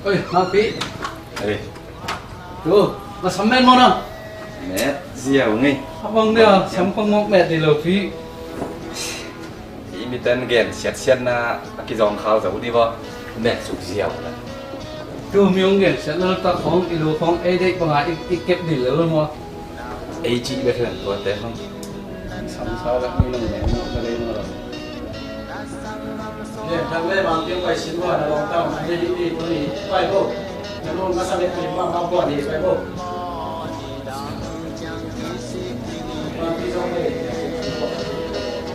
Oi, Ngakpi. Ei. Tu, na sam met maw na? Met ziau ngei. A bang dia, sam kong mawk met di lo pi. I mi ten gen siatsiatna a kizawng khau zo di vaw. Met suk ziau la. Tu mi hong gen siatna tak khong, i lo khong, ei deih banga i, i kep di lo lo maw? Ei cih bek hian tuate hong. Sam sa bek mi nang leng maw ka lei maw lo. Lian thang le bang tiang pai sin bua na long tau na hei di di tu ni pai bo. Na long ka sa le pai bua ma bua ni pai bo. Bang ti zong le.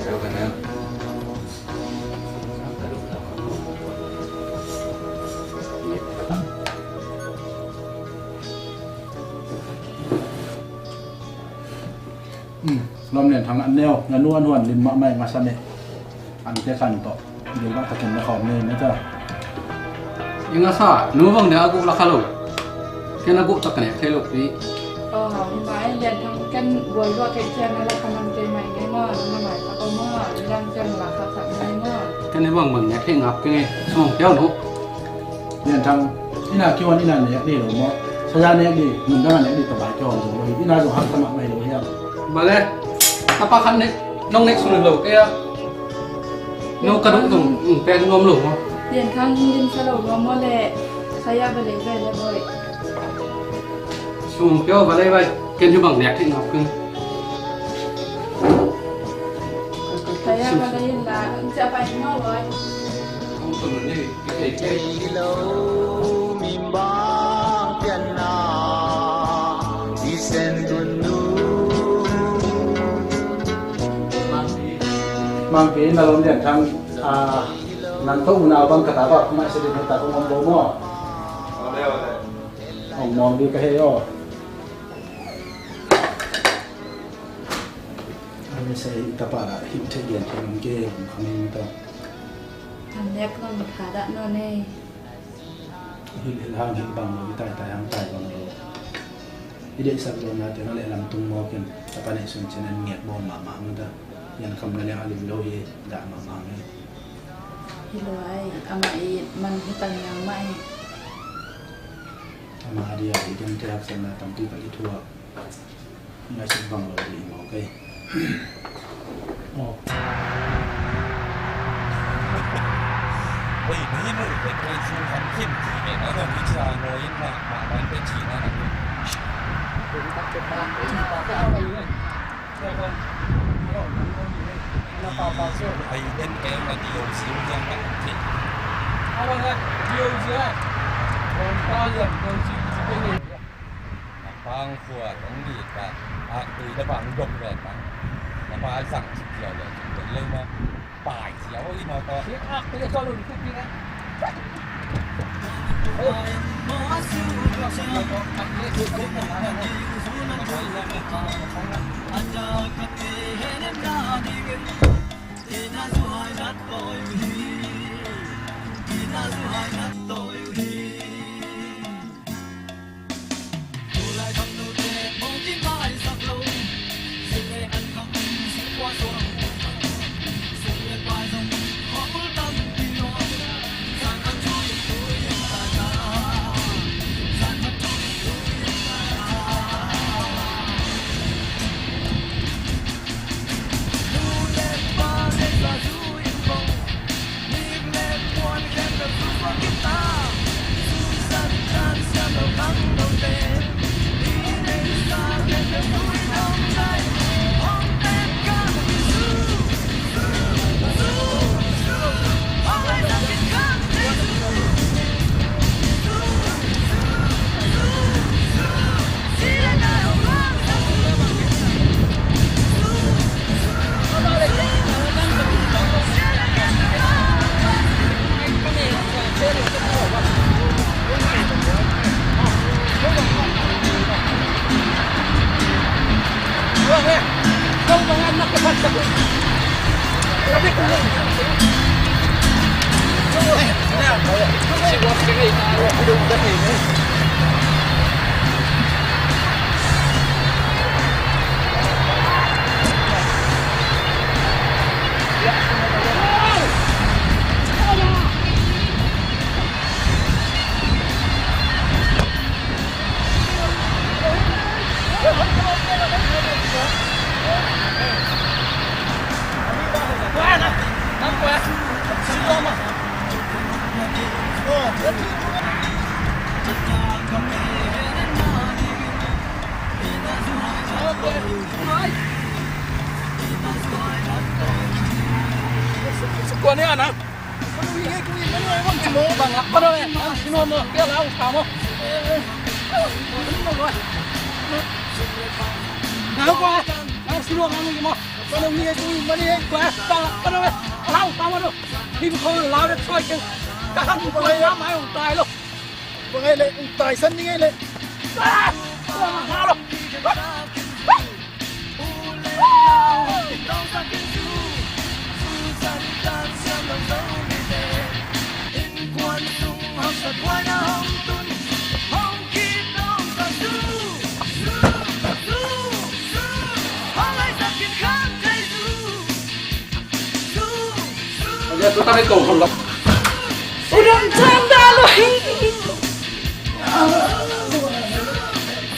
Kau ka na. Lawm Lian Thang an neu, na nu an huan lim mahmah i ngasa meh. An te kan tawh. Dil mah takin na khawm nei meh ta. I ngasa, nu bang ne a guh la kha lo. Ken a guh tak ka nek thei lo pi. Aw, hi mai Lian Thang ken buai lua kei cian na la kha man kei mai ngei maw, na mai tak aw maw, Lian cian la kha tak ngei maw. Ken hi bang bang nek thei ngap kei ngei, sawng piau no. Lian Thang, ina kiwan ina nek di lo maw. Saya nek di, mun dang a nek di tabai kiwan zo lo hi, ina zo hak tamak mai lo hiam. Bale, tapa khan nek. Nong nek sun lo kei a. No ka dong dong pek nuam lo maw? Lian Khang hong dim sa lo maw le. Saya ba lei ve le boy. Sum pio ba lei ba ken hi bang nek thei ngap keng. Saya ba lei la cia pai maw boy. Hong tun ni. Mangpi na lom Lian Khang a, nang tawh unau bang ka ta bak mai sedin heta kong om bo maw? Om mawng di ka hei aw. Ami sei tapa dah hih thei lian thei nong ke om khamin ta. Thang lek nong kha dah no nei. Hilh, hilh hang hilh bang lo, i tai tai hang tai bang lo. I deihsak lo na te na leh lam tung mawk in, tapa neih sun cin en ngiat bawl mahmah hang ta. Yan kham na liang a lim lo hi, dah mahmah hang hi. Hi lo ai, amah i man hi ta niang mah hi. Amah a dia i gen te haksan na tampi ka i thuak. Ngaihsut bang lo ding maw kei. Aw. Oi, ni mu pe kei su han kim ti me na lo mi cha lo in ma ma ban pe chi na na. Ai den pe na di o si u jang na ti. Awa na di o si a. Ko pa ya di o si ti pe ni. Na pang khua tong ni ka, a tui na pang dok ve pang. Na pa zang cik ziau le cik pen lei ma. Pai ziau i ma ka. Cik ak tui so lun kuk ni na.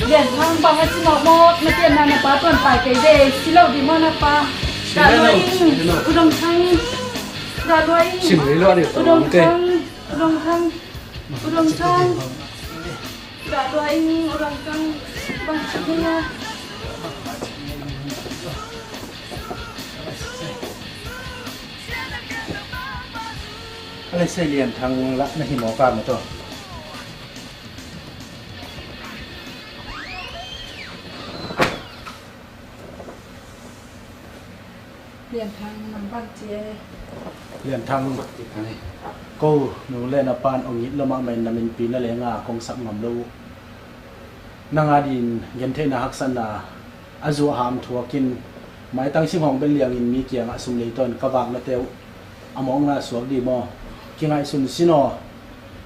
Lian Khang bang a ci mawkmawk, na pianna na pa tuan pai kei ve, si lo dih maw na pa. Dah lua ing, U Dong Thang. Dah lua ing. Sim lei lua ni, U Dong Thang. U Dong Thang. U Dong Thang. Dah lua ing, U Dong Thang. Bang ci ing a. A le sei Lian Thang lah na hi mawk a, ma tawh. Lian Thang, nang bang ci e? Lian Thang, ko nu le na pan ong it lo mahmah in na minpi na leng a kong sak ngam lo uh. Nang a din gentheihna haksatna a zuah ham thuakin maitang singhawng bel liangin mi kiangah sum lei tawn ka vaknate uh a mawkna suak dih maw? Kingaihsun sin aw.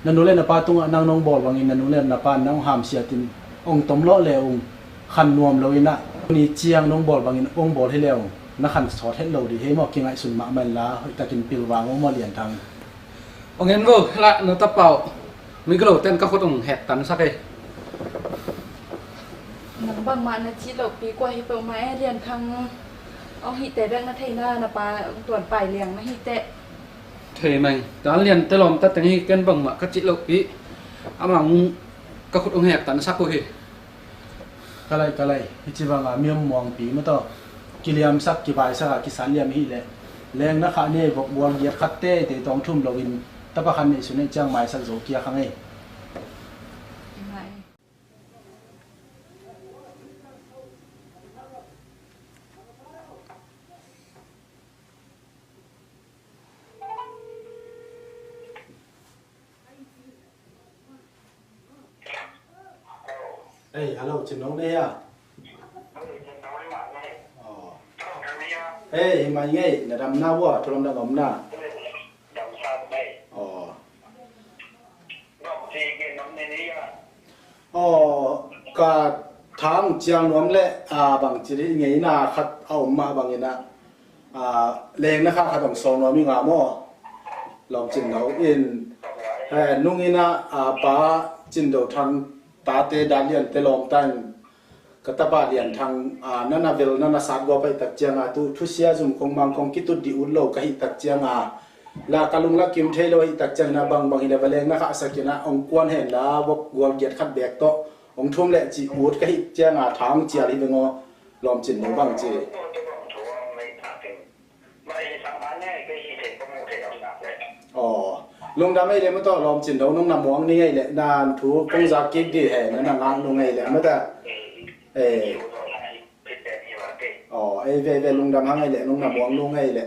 Na nu le na pa tungah nang nong bawl bangin na nu le na pa nang hamsiatin ong tom lawh le ung khan nuam lo inah ni ciang nong bawl bangin ong bawl hi le ung na khan sawt het lo dih hei maw? Kingaihsun mahmah inla hoihtakin pilvang aw maw Lian Thang. Ong en vo lah na tapa uh. Migilo ten ka khut ong hektansak ei. Nang bangmah na cih lohpi kua hi peuhmah e Lian Thang. Ong hihte bek na theina na pa ong tuan pai liang na hihte. Thei mai. Dan Lian te lawmta teng hi ken bangmah ka cih lohpi. Amah ong ka khut ong hektansak uh hi. Ka lai, ka lai. Hici banga mi om muangpi ma tawh kiliamsak, kivaisak a kisat liam hi leh leng na khah ni ei, vok bual giat khat teitei tawng thum loin tapa khat neih sun ei ciang maisak zo kia kha ngei. Ei, hello, Cin Nong nei a? Aw. Ei, hi mai ngei, na dam na vua, thu lam dang om na. Aw. Aw, ka thang ciang nuam le, a, bang ci dih ngeina khat a om mah bangin a, a, leng na kha khat ong sawl nuam i nga maw? Lawm Cin No in, eh, nung in a, a, pa Cin Do Thang tate Dan Lian te lawmta in ka tapa Lian Thang, a, na na vel na na sat gua pai tak cianga tu thusia zum kong mang kong kitut dih ut lo ka hih tak cianga la ka lung la kim thei lo hih tak ciangin a bangbang hi le va leng na khah sakin a ong kuan hen la vok gual giat khat bek tawh ong thum leh cih ut ka hih cianga thang cial hi veng aw. Lawm Cin No bang ci. Aw, lungdam ei le mataw Lawm Cin No nong na muang ni ngei le na thu kong zak kik di he na na ngak nu ngei le mata. Eh. Aw, ei ve ve lungdam hang ei le nong na muang nu ngei le.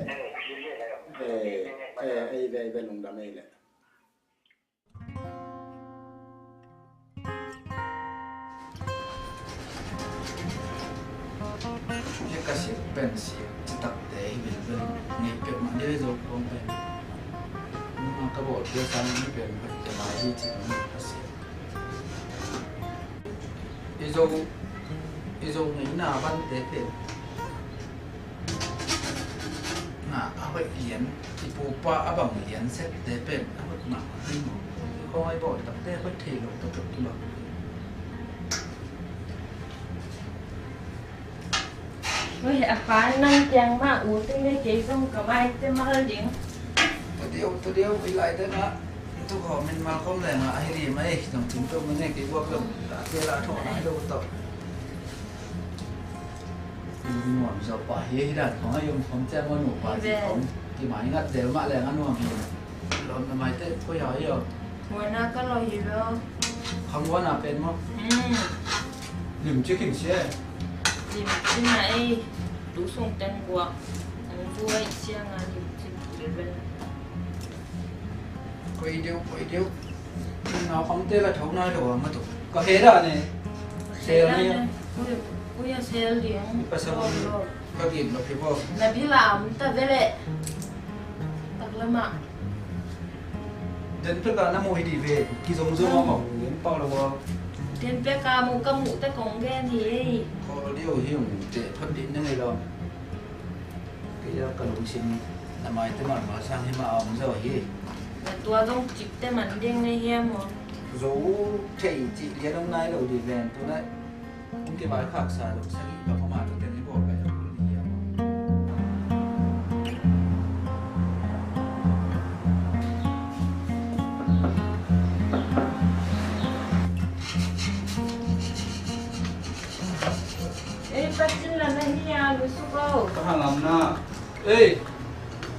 Eh, eh, ei ve ve lungdam ei le. Hei ka sik pen sik citakte hi bilbel ngei pek mah dei zo kong pen. Nunga ka bawl pia sang ni pen hoih ka lai hi cih nung ka sik. I zo, i zo ngeina vante pen na a hoih lian, i pupa a bang lian sette pen a hoih mahmah hi maw? Khawngaih bawl takte hoih thei lo taktak hi lo. Ui, a pa nang kiang mah ut ding le kei zong ka maite mal ding. Tua deuh, tua deuh, i lai dengah tua khawm min mal khawm lengah a hi lim ei, zong cing tua min ei kei buak lo, a tel a thawh nai lo tawh. Nuam zaw pah hi, hi dan khawng a i om khawm ciang maw nupa cih khawng kimai ngat zel mah leng a nuam hi. Lawm na maite koi a hi aw. Huana ka lawi hi lo. Khang huana pen maw? Hmm. Lim ci khin sia. Lim ci na ei. Tu sung ten guak. Ang zuai sia nga lim ci bel bel. Koi deuh, koi deuh. Nau khang te la tho nai lo a ma tu. Ka he da ne. Sel ni. Ui, ui a sel ding. Pasal ka gim lo phi bo. Na bila am ta vele. Tak lama. Den pek a na mu hi di ve, kizom zom a mawk len pau lo a. Den pek a mu ka mu te kong gen hi ei. Khawl deuh hi ung te phot dih na ngei lo. Kei a ka lungsim na maite malmal sang hi mah a om zaw hi. Na tua zong cipte man ding na hiam aw. Zo thei cih lian om nai lo di ven tu na. Kong kivaikhaksa lo sagih bang om a tu ten i bawl pai a kul di hiam aw. Ka cin la na hi a, lu suk o. Ka hang am na. Ei,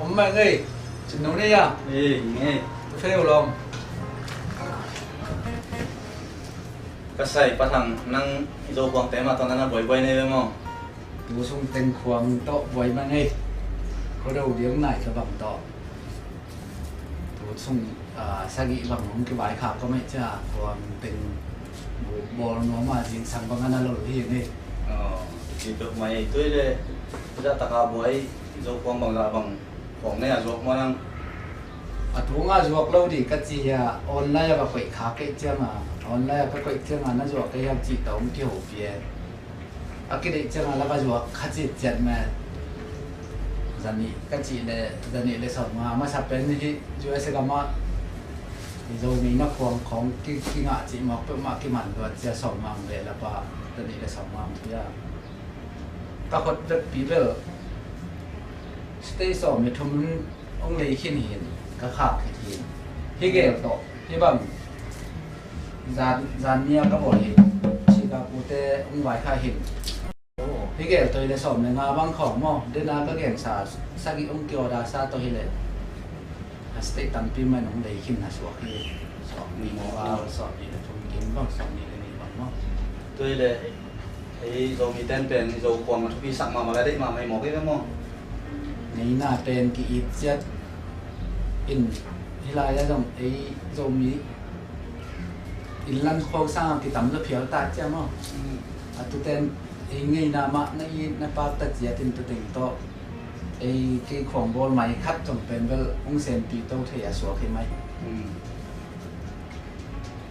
om mai ngei. Cin no nei a. Ei, ngei. Ka feu long. Ka sai Pa Thang, nang i Zo khuangte mah tawh na na buaibuai nei ve maw? Tu sung teng khuang tawh buai mah ngei. Ko do diang nai ka bang tawh. Tu sung, ah, sagih bang hong kivaikhak ka mah cia, khuang teng bu bawl nuam a, zingsang bang a na lol hi ngei. Aw, ci peuh mai ei. Tui le, tua taka buai, Zo khuang bang zah bang khawng nei a zuak maw nang? A tung a zuak lo dih ka ci a, online a va koih khak kei ciang a, online a ka koih ciang a na zuak kei hiam cih tawh hong kihopih e. A kideih ciangin la ka zuak kha citciat mah. Zanih ka cih leh, zanih le sawmnga masa pen hi U S A gam ah i Zomi na khuang khawng ki, kingah cih mawk peuhmah kiman luat cia sawmnga ang leh la pa zanih le sawmnga ang pia. Ka khut vekpi bel state sawm le thum hong lei khin hi in, ka khak khit hi in. Hih gel tawh, hih bang zan, zan nia ka bawl hi in. Chicago te hong vaikhak hi in. Hih gel tawh hi leh sawm le nga bang khawng maw. Dena ka gensa sagih hong ki-order sa tawh hi leh a state tampi mah in hong lei khin a suak hi. Sawm nih maw, sawm nih le thum kim bang, sawm nih le nih bang maw. Tua hi leh ei Zomi ten pen i Zo khuang a thupi sak mahmah le deih mahmah hi mawk hi ve maw? Ngeina pen ki-it ciat in hih lai-ah zong ei Zomi innlan khuang sang a kitam zaw phial ta cia maw? Mm. A tu ten ei ngeina mah na it na pak ta ciat in tu teng tawh ei kei khuang bawl mai khat zong pen bel hong senpih to thei a suak hi mai. Mm.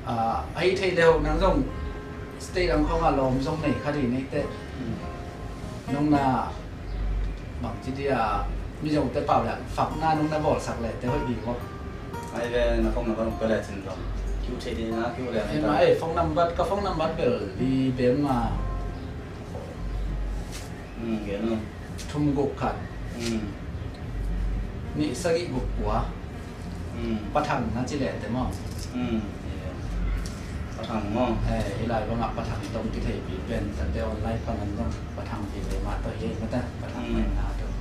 Ah, a hih theih leh ho nang zong state dang khawng ah lawm zong nei kha dih neih teh. Hmm. Nong na bangci dih a, Mizo te pau leh fakna nong na bawlsak leh teh hoih dih maw? Ai ve, na phone number hong pia leh cin zong kiu thei dih na, kiu leh. Ei, phone number, ka phone number bel li bem a. Hmm, gen uh. Thum guk khat. Hmm. Nih sagih guk kua. Hmm. Pa Thang na ci leh teh maw? Hmm. Eh. Pa Thang maw? Eh, hih lai bangah Pa Thang tawh kitheipi pen, tate online pan an zong Pa Thang pi ve mah tawh hi mah ta, Pa Thang. Hmm. Mai na tawh.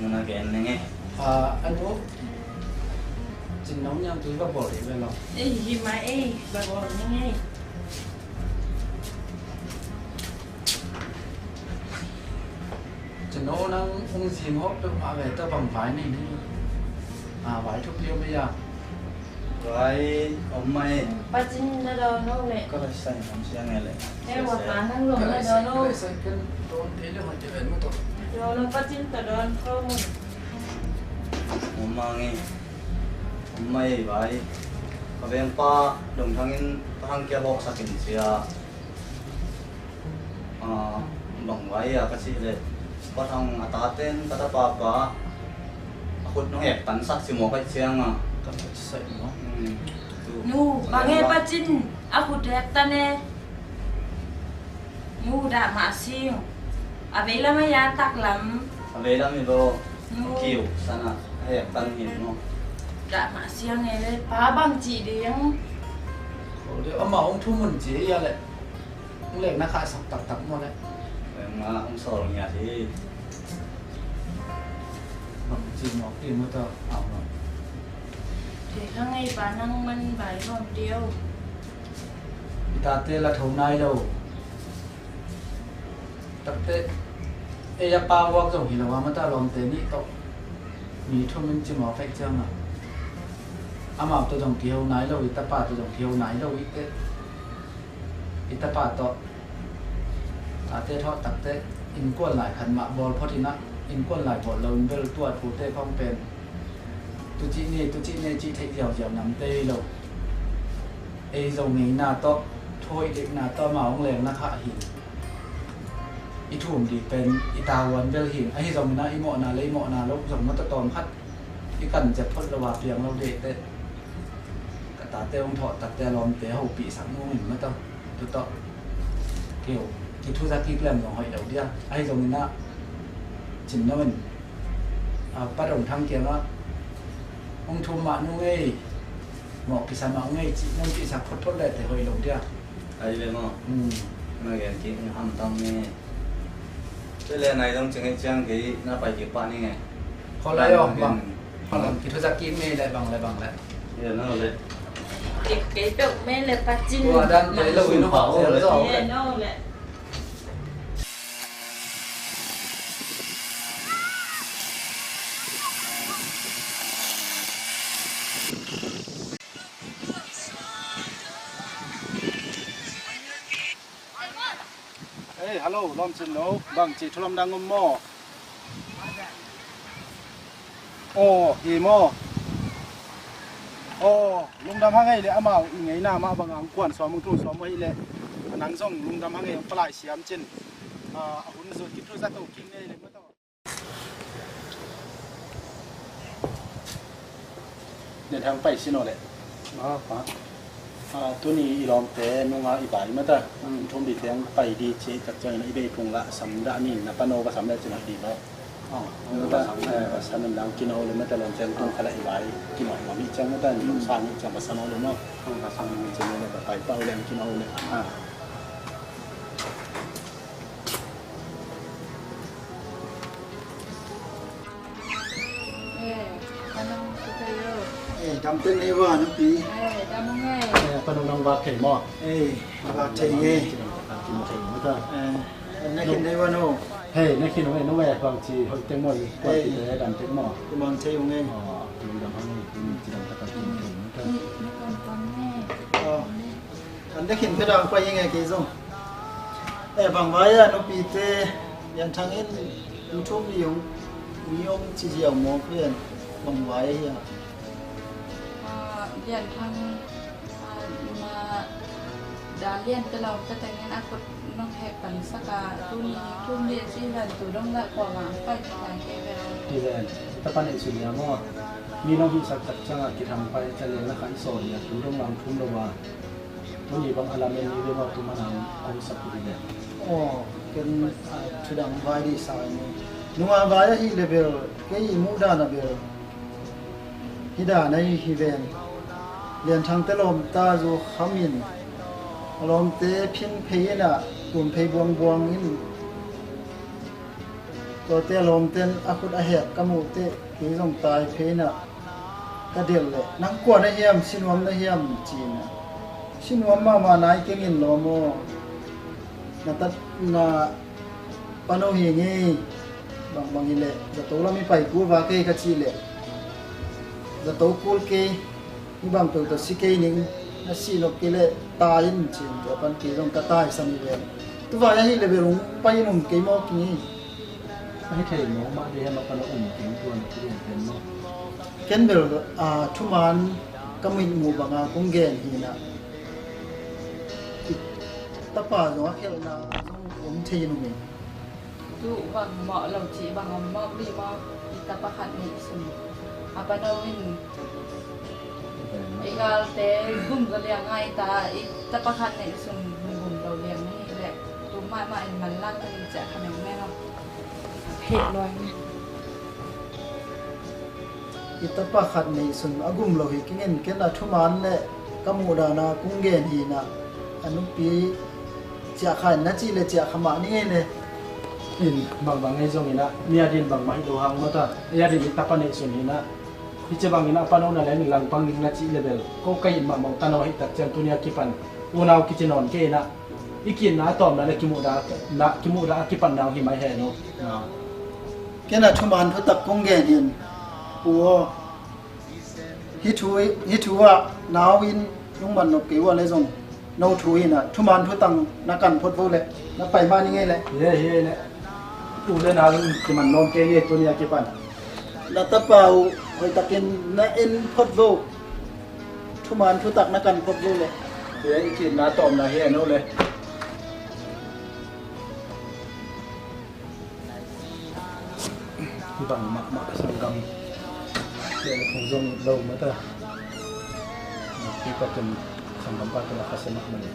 Nana gen neng e. Ah, a nu. Cin nong niang tui va bawl hi ve lo. Ei, hi mah ei, va bawl neng e. Cin no nang hong zing hawh peuhmah ve ta bang vai nei ni. A, vai thupi om ei a. Vai om mai. Pa Cin na dawn hawh leh. Ka la sai ngam siang e leh. E, wa pa nang zong na dawn hawh. Ka la sai ken dawn te le hoi te ven mu to. Dawn hawh Pa Cin ta dawn ko mu. Om ma nge. Om mai vai. Ka veng pa dong thangin ka hang kia bawk sakin sia. Ah, bang vai a ka cih leh, Pa Thang a taten ka tapa pa a khut nong ektan sak ci maw ka hih ciang a. Ka hih sak maw? Hmm. Nu, bang e Pa Cin a khut ektan e. Nu, dah mah sing. A veilam a ya taklam. A veilam hi lo. Nu. Kiu, sana, a ektan hi maw. Dah mah siang e le, pa bang ci ding. Ko de, ama hong thu mun ci ya le. Hong leng na kha sak taktak maw le. Leng na hong sawl ngiat hi. Bang ci mawk ding maw ta, au maw. Te kha ngei pa nang man bai hawm deuh. I tate la tho nai lo. Takte, ei a pa uak zong hi lo a, mata lawmte nih tawh mi thum in ci mawk khaih ciang a. Amau tawh zong kiho nai lo, i tapa tawh zong kiho nai lo i te. I tapa tawh tate thawh takte innkuan lai khat mah bawl phot in ah, innkuan lai bawl lo in bel tuat hute khawng pen tucih ni, tucih ni cih theih ziauziau namte hi lo. Ei zo ngeina tawh, thuhoih deihna tawh amau hong lengna khah hi. I thum dih pen i tavuan bel hi. Ahi zongin ah i mawhna le i mawhna loh zong mawtaw tawm khat i kan zep phot lo a piang lo deih teh. Ka tate hong thawh takte a lawmte hopihsak nungin mawtaw. Tutawh keu, i thuza kik lem zong hoih lo dia. Ahi zongin ah, cin no in, a, Pa Dong Thang kiangah hong thum mah nu ngei, mawh kisa mah ngei cih nong cihsak photphot leh te hoih lo dia. Ahi ve maw? Hmm. Na gen kik ni hamtang ni. Cele nai dong cing ciang kei na pai kik pah ni nge. Kholai om bang. Bang kithuzak kik ni le bang le bang le. Ya na le. Kik kei pek me le pacin. Tua dan le lo inu pa o le. Ya na le. Ei, hallo, lawmcin lo, bangci thulam dang om maw? Aw, hi maw? Aw, lungdam hang ei le amau i ngeina mah bang ang kuan sawm ang tung sawm ahi le. Nang zong lungdam hang ei ang palai siam cin. A hun zut kithuzak to king ei le mataw. Nen hang pai sin aw le. Ah, pa. Ah, tuni i lawmte nunga i bai mata. Mm. Thum di teng pai di ci tak ciang i bei kung la sam da ni na pano ba sam le cin di ba. Ah, ba sam, eh, ba sam dang kino le mata lawmte tung khala i bai kino ma mi ciang mata ni sa ni ciang ba sam le ma. Ah, ba sam ni ciang le ba pai pau le kino le. Ah. Eh, dam tek nei va, nupi. Eh, dam ung ei. Eh, pa nung nang vak thei maw? Eh, vak thei nge. Vak thei maw ta? Eh, na khin nei va no. Hei, na khin ung ei, no ve vang ci hoih tek maw i, kuan ci te dam tek maw? Kumang thei ung ei. Oh, nung dam hang ei, ci dam ta ka khin thei maw ta? Ni, ni kon kon nge. Oh. An dek hin phe dang pai hi nge kei zong. Eh, bang vai a nupite Lian Thang in mi thum li hong, mi hong ci ziau maw phen bang vai a hi a. Ah, Lian Thang, ah, ma da lian te lau te tengin a kut nong hek pan saka tuni thum li a ci ven tu dong la kua ma pai te lai ke ve. Ti ven, ta pan ei su nia maw. Mi nong hi sak tak cianga kitham pai ta le na khai so nia tu dong lam thum lo wa. Tuni bang a lamen ni ve maw tu manang hong sak uh hi le. Aw, ken, ah, thudang vai dih sa ni. Nunga vai ahi le bel, kei i muh dan a bel. Hi dan ahi hi ven. Lian Thang te lawmta zu kham in. A lawmte phin phei in a, tun phei buang buang in. Tuate a lawmten a khut a hek ka muh teh, kei zong tai phei in a. Ka delh leh, nang kua na hiam, sinuam na hiam, ci-in a. Sinuam mahmah nai keng in lawm aw. Na tat, na pano hi ngei. Bangbang hi leh, zato lam i pai kul va kei ka cih leh. Zato kul kei, hi bang peuh tawh si kei ning, na sih nop kei leh, tai in ci-in tua pan kei zong ka taisan hi ven. Tu vai ahi leh bel hong pai in um kei maw kei. Ahi thei maw, mah dei hema pan a um keng tuan a kilian pen maw? Ken bel, ah, thuman ka muih muh banga kong gen hi na. I tapa zong a khelhna zong om thei in um e. Tu bang mawh lo cih bang om mawh li maw? I tapa khat neih sun a pano in I galte gum zaw liang a, i ta, i tapa khat neih sun gum lo liang na hi leh, tu mahmah in manlang ka hi ciah kha mengmeng a. Heh luai ni. I tapa khat neih sun a gum lo hi kingen, ken a thuman le ka muh dan a kong gen hi na, a nupi ciah kha in na cih le ciah kha mah ni ngei le. In bangbang ngei zongin a, mi a din bangmah hi lo hang mawta, ei a din i tapa neih sun hi na. Hi ci bangin a pano na leng langpang ding na cih le bel ko ka it mahmah uh tano ahih tak ciang tuni a kipan unau kici nawn kei in ah i ki-itna a tawpna le kimuhdah a kipanna uh hi mai hen uh. Ken a thuman thutak kong gen hi in, pu aw. Hih thu, hih thu ah nau in lungman nop kei uh a le zong no thu hi in ah, thuman thutak na kan phot vo leh na pai mah ni ngei leh. Hi e, hi e leh. U le nau in kiman nuam kei hi e tuni a kipan. Na tapa uh hoihtakin na en phot vo. Thuman thutak na kan phot vo leh. Hi e, i ki-itna tawpna hi e no leh. Hih bang mahmah sanggam. Beh le phung zong lo mata. Hih pa tun sanggam pa tun a khasia mahmah le.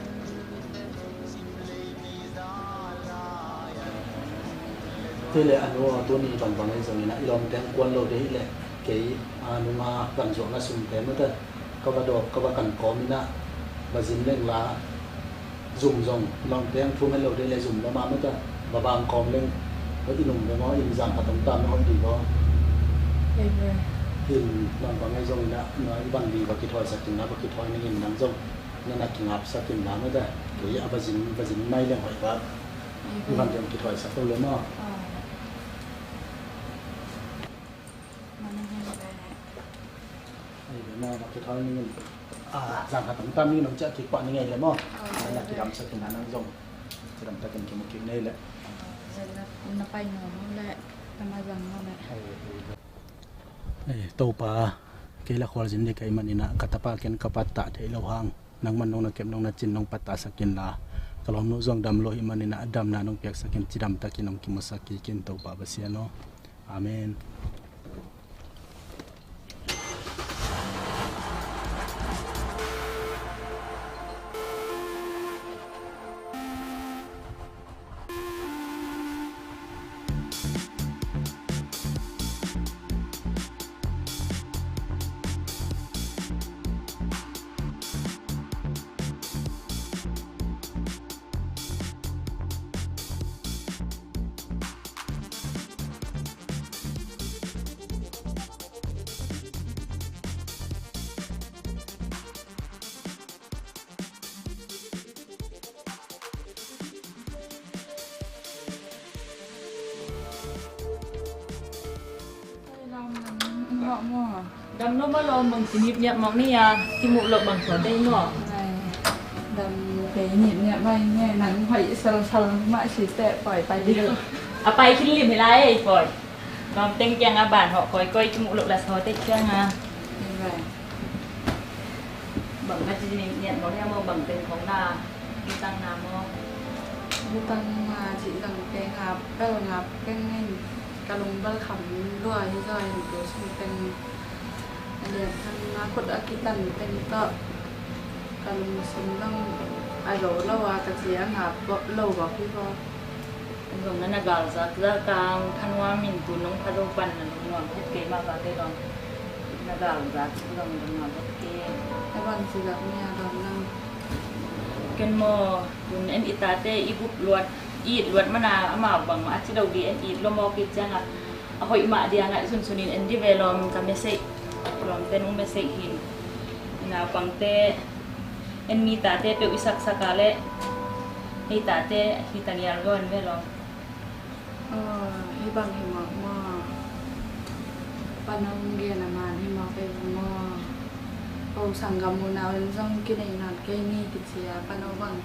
Tua le a nu aw, tuni bangbang ahi zongin ah i lawmte hong kuan lo ding hi leh kei a nunga kan zuakna sumte mata ka va dawp ka va kan kawm in ah va zin leng la. Zum zong lawmte ang thum het lo dei le zum lawm a mata. Babang kawm leng hoih i nung le maw, in zang khat hong tam na hoih dih maw? Amen. In nang bang ngai zong ina, na i bang dih va kithawisak in la, va kithawi ning in nang zong na na kingapsak in la mata. Kei a va zin, va zin nai leng hoih va. Amen. I bang dih hong kithawisak lo le maw? Ah. Mani hen le. Ai, le maw, va kithawi ning in. Ah, zang khat hong tam ning in hong ciah kik pah ning ei le maw? Ah, na kidamsak in la nang zong. Cidam takin kimu kik nei le. Ah, na, na pai nuam le, na ma zang nuam le. Ai, ai. Eh, Topa, kei la khualzin ding ka hih manin ah, ka tapa ken ka pattah theih loh hang, nangman nong na kep, nong na cin, nong pattahsak in la, ka lawmnu zong dam lo hih manin ah, damna nong piaksak in, cidam takin hong kimusak kik in, Topa Pasian aw. Amen. Dam lo maw lawm, bang ci nipniap mawk ni a, kimuh loh bang suak dei maw? Dam dei nipniap mai nge, nang hoih salsal mah si teh pawi pai dih. A pai khin lim hi lai ei pawi. Lawm teng kiang a ban hawh kawikawi kimuh loh la saw teh kiang a. Bang na ci nipniap mawk ni a maw, bang teng khong na lutang na maw? Lutang na ci zang teng a bel ngap keng in. Ka lung bel kham lua hi zaw in tu sung teng a lian than a khut a kitan teng tawh ka lung sim zong a zo lo a ka ci a ngap lo bawk hi bawk. Zong na na galzak zak ang thanuam in tu nong pha zo pan na lungnuam het kei mah ka kei zong na galzak zong lungnuam het kei. Na bang ci zak mi a zong nang. Ken maw tun en i tate i gup luat i it luat mana amau bangmah a ci lo dih en it lo maw kei ciangah a hoih mah dia ngaihsun sunin en dih ve lawm ka message lawmte nung message hin. Naupangte en mi tate peuh i saksak a leh hei tate hi tangial gawn ve lawm. Aw, hi bang hi mawk maw? Pano gen a man hi mawk ei maw? Ko sanggam unau in zong kinei nawn kei ni kici a pano bang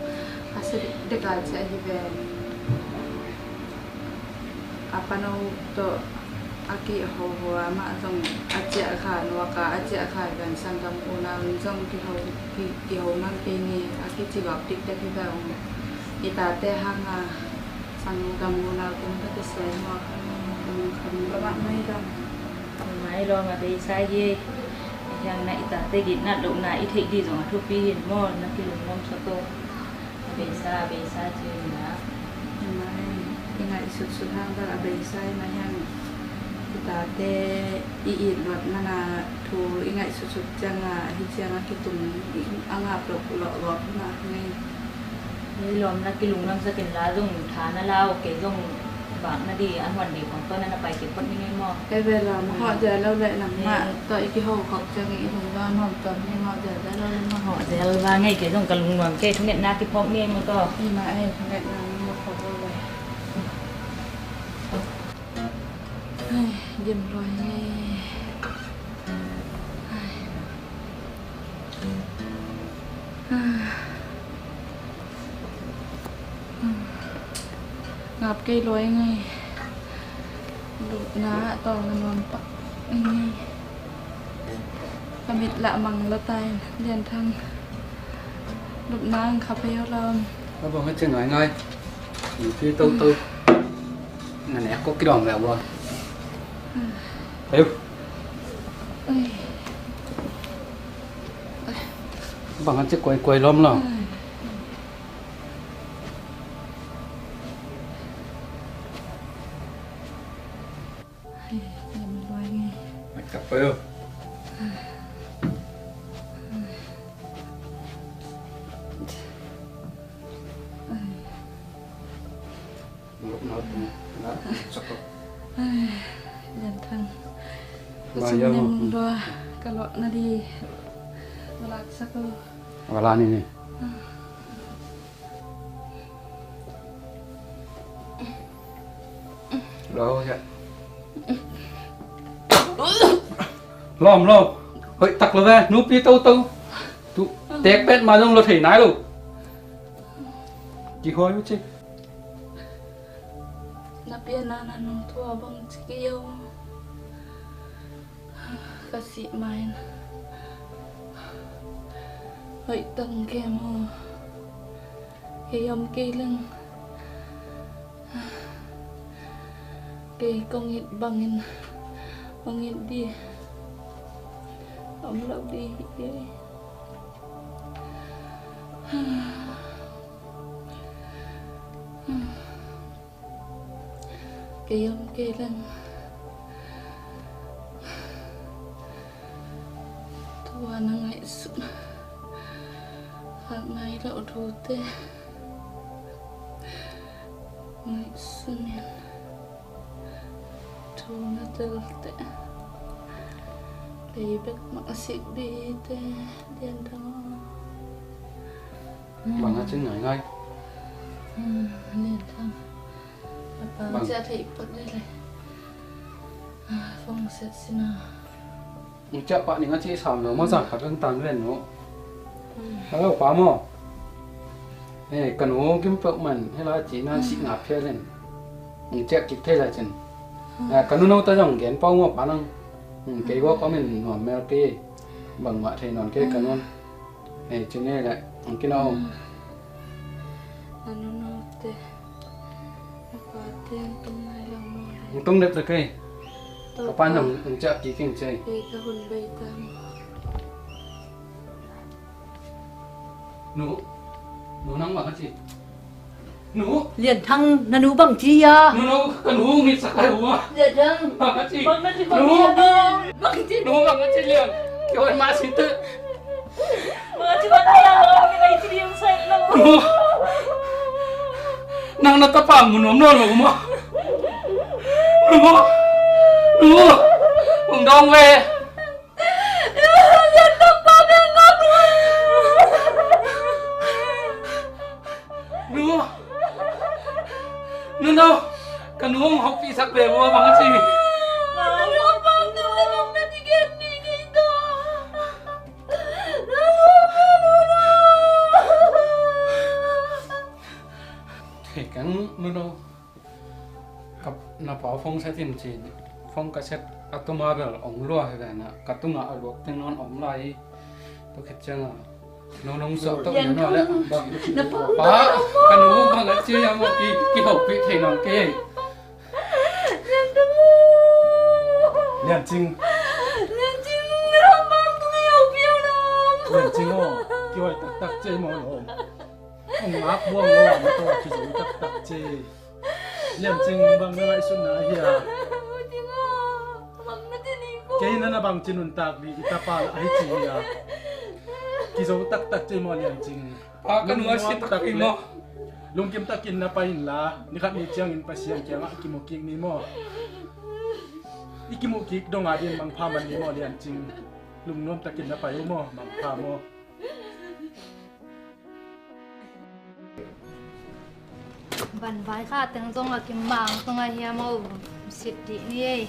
a si dek a ciah hi ve. A pano tawh a kiho hua mah zong a ciah kha nuak a, a ciah kha ven sanggam unau in zong kiho, ki, kiho nawn kei ni a kici gawp dikdek hi ve ung. I tate hang a Sanggam unau teng ka kisem maw? Kham, kham ka mah mai dam. Mai lawm a beisa hi. Hiang na i tate gitnat lohna i theih dih zong a thupi hin maw, na kilungngamsak aw. A beisa, a beisa ci in na. Mai, i ngaihsutsut hang bel a beisa hi na hiang i tate i it luat mana thu i ngaihsutsut cianga hi cianga kitum a ngap loh loh gawp hi mah hi ngei. Hei lawm na kilungngamsak in la zong tha na la uh kei zong vak na dih a huan dih khong tawh na na pai kei phot ni ngei maw? Hei ve lawm a hawh zel lo leh nangmah tawh i kiho khop ciang i lungnuam hawm tuam ni maw, zel zel lo leh maw? Hawh zel va ngei kei zong ka lungnuam kei thungetna kiphawk ni ei maw tawh. Ni mah ei thungetna ni maw khop lo leh. Ai, gim luai ngei. Ai. Ngap kei luai ngei. Lupna ah tawng na nuam pak ngei. Ka mit lah mang lo tai, Lian Thang. Lupna ang kha pei aw lawm. Ka bang a ci ngaingai. Pi toto. Na nek ko kidawm le aw. Ayo. Ai. Bang a ci kuai kuai lawm lo. Ai. Ai, lam luai ngei. Ai, ka poi lo. Ai, Lian Thang. Ka sum ning lua, ka lawh na di. Ka laksak uh. Ka la ni ni. Lo ya. Lawm lo. Hoih tak lo ve. Nupi toto. Tu tek bet ma zong lo thei nai lo. Kihoi uh ci. Na pianna na nungthua bang ci kei om. Ka sih ma in. Hoih tang kei maw. Kei om kei leng. Kei kong it bangin. Kong it di. Om lo di hi kei. Kei om kei leng. Tua na ngaihsun. Hak nai lo thute. Ngaihsun in. Thu na tel te. Kei bek mah sik bi te. Lian Thang. Bang a cin ngai ngai. Lian Thang. A pa cia thei pak le le. Fong set sina. Ung cia pa ning a ci sam lo ma za khat ang tan ven no. Hello pa mo. Eh, ka nu kim pek man hela ci nan si nga phia len. Ung cia kik thei la cin. Eh, ka nu no ta jong gen pau mo pa nang. Kei go pa min nuam mel kei. Bang mah thei non kei ka nun. Hei, ci ngei le, ang kina om. A nunote, a pate ang tung nai lo maw le. Ang tung dep le kei. Ka pa nang ang ciah kik ing ci. Kei ka hun bei ta maw. Nu, nu nang bang a ci. Nu. Lian Thang, na nu bang ci a? Nu, nu, ka nu ngitsak lai uh a. Lian Thang. Bang a ci. Bang a ci, bang a ci. Nu. Bang a ci. Nu, bang a ci Lian. Kei wan ma si te. Bang a ci, bang a ci, bang a ci Lian sai lo. Nu. Nang na tapa mu nuam nawn lo ma. Nu. Nu. Hong dong ve. Nu. Nu, nu. Ka nu hong hopih sak ve maw, bang a ci. Thei keng, nu, nu. Ka, na pa phone set in ci, phone ka set a tuma bel ong lua hi ve na, ka tunga a luak teng nawn om lai hi. Tua khit cianga, no nong suah tawh na no le. Pa, ka nu bang a ci a maw, ki, kihopih thei nawn kei. Lian Cing. Lian Cing, Lian Cing aw, kihoi taktak ci maw lo. Ong ngak buang lo, na tawh kizo taktak ci. Lian Cing, bang na ngaihsutna ahi a? Kei na na bang ci nuntak ding, i tapa ahi ci hi a. Kizo taktak ci maw Lian Cing. Pa, ka nu a si tak hi maw. Lungkim takin na pai inla, ni khat ni ciangin Pasian kiangah kimu kik ni maw. I kimuh kik dong a ding mangpha man ni maw Lian Cing. Lungnuam takin na pai uh maw, mangpha maw. Van vai kha teng zong a kimang tung a hiam aw, sit dih ni ei.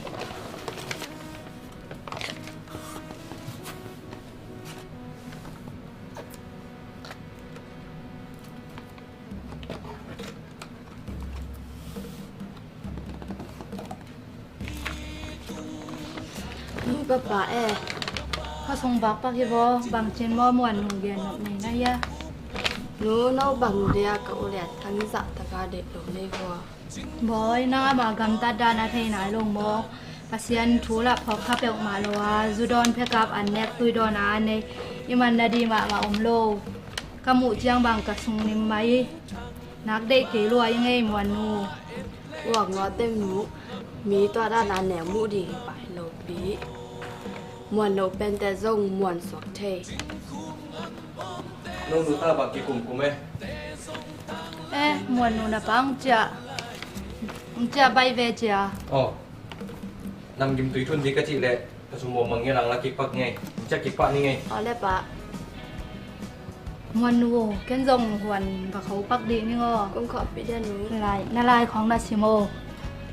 Nu ka pa e, kha sung bak pak hi vaw, bang cin maw Muan nu gen nop nei na hia? Nu, no bang dia ka u Lian Thang zah taka deih lo nei vaw. Bawi, nang ama gamtat dan a thei nai lo maw? Pasian thu lah phawk kha peuhmah lo a, zu dawn phekap an nek tui dawn a nei, i man na di mahmah om lo. Ka muh ciang bang ka sung nim mai. Nak deih kei lua i ngei Muan nu. Uak ngawte nu, mi tua dana neu muh ding hi pah hi lopi. Muan lo pente zong muan suak thei. Nong nu ta bang kikumkum e. Eh, Muan nu na pang ciah. Cia bai ve cia. Aw. Namgim tui thun ding ka cih leh ka sum bawm mang ngian ang la kikpak ngei. Cia kikpak ni ngei. Aw le pa. Muan nu, ken zong huan ka kho pak dih ning aw. Kong khawh pi dia nu. Lai, na lai khawng na sim aw.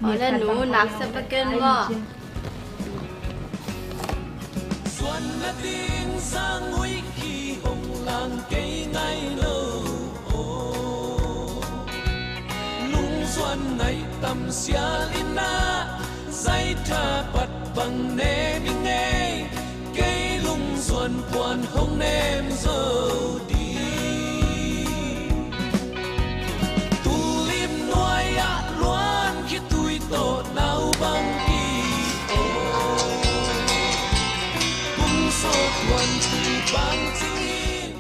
Aw le nu, nak sep pa ken maw. Zuan na ding sang ui ki hong lang kei ngai lo. Lungzuan nai tam sial in ah, zai tha pat bang nem i ngei, kei lungzuan puan hong nem zo ding. Tulim nuai ah luan khitui tawh nau bang ki aw. Kum sawt luan ki bang cingin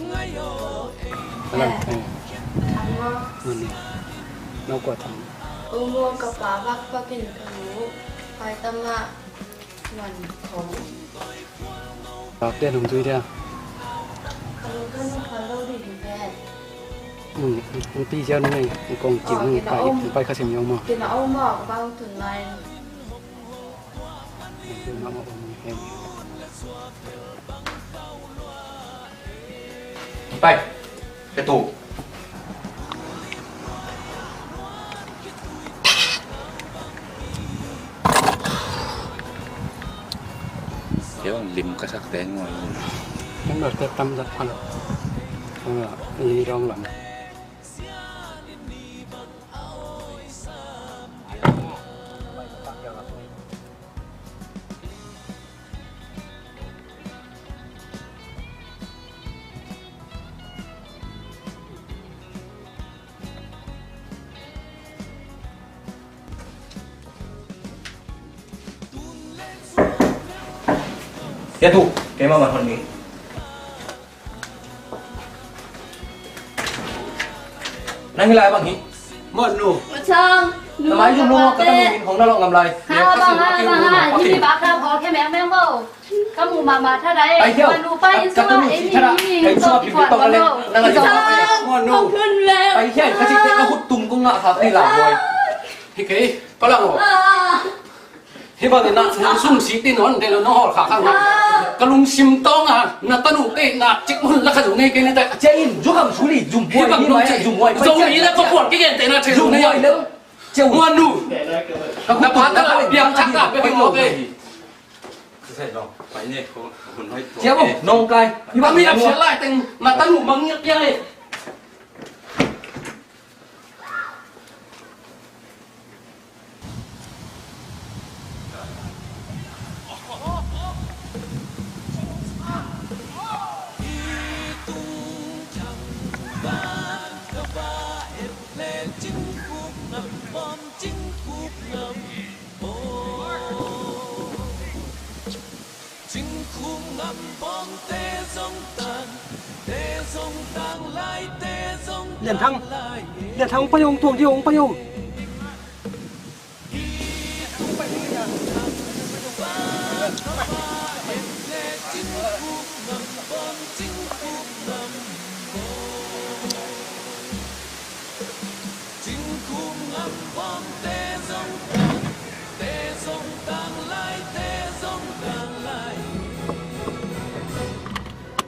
ngai aw ei. Alang, eh. Thang maw? Mani. Nau kua thang? Kum maw ka pa bak pakin ka mu. Pai tam ah. Wan khawng. Bak dia nung tui dia. Ka lung ka nung khal lo dih dih pen. Nung, nung pi sia nung ei, nung kong kiu nung pai, nung pai kha sim yong maw. Kina om maw, ka bang tun lai. Pai. Kei tu. Kei bang lim ka sak teng ua. Kan bar te tam zat phan. Ua, i rong lam. Kei tu, kei mah man hon ni. Nang hi lai bang hi. Mawh nu. Mawh chang. Na mai zum lo ka ta nu in hong na lo ngam lai. Ha bang ha bang ha. Hi mi ba ka bol khe meng meng bo. Ka mu mama tha dai. Pai hiau. Manu pa in ka ta nu si tha dai. Ka in sua pi pi tawh ka leng. Nang a hiau. Mawh nu. Pai hiau ka cik te ka hut tum kong ngah kha kei la boy. Hi kei. Palang o. Hi bang na sum sik ti non te lo no hol kha kha. Ka lungsim tawng a na tanu te na cik mun la kha zu ngei kei ni te. Cia in zu kam su li zum buai ni mai zum buai. Zong ni la ka puan ki gen te na te zum buai le. Cia un. Muan nu. Ka pa ta la biang thak ta pe hong lo te. Cia bo nong kai. Hi bang mi ap sia lai teng na tanu mang ngiat piang e. Lian Thang, Lian Thang, hong pai ung, tuang dih hong pai ung.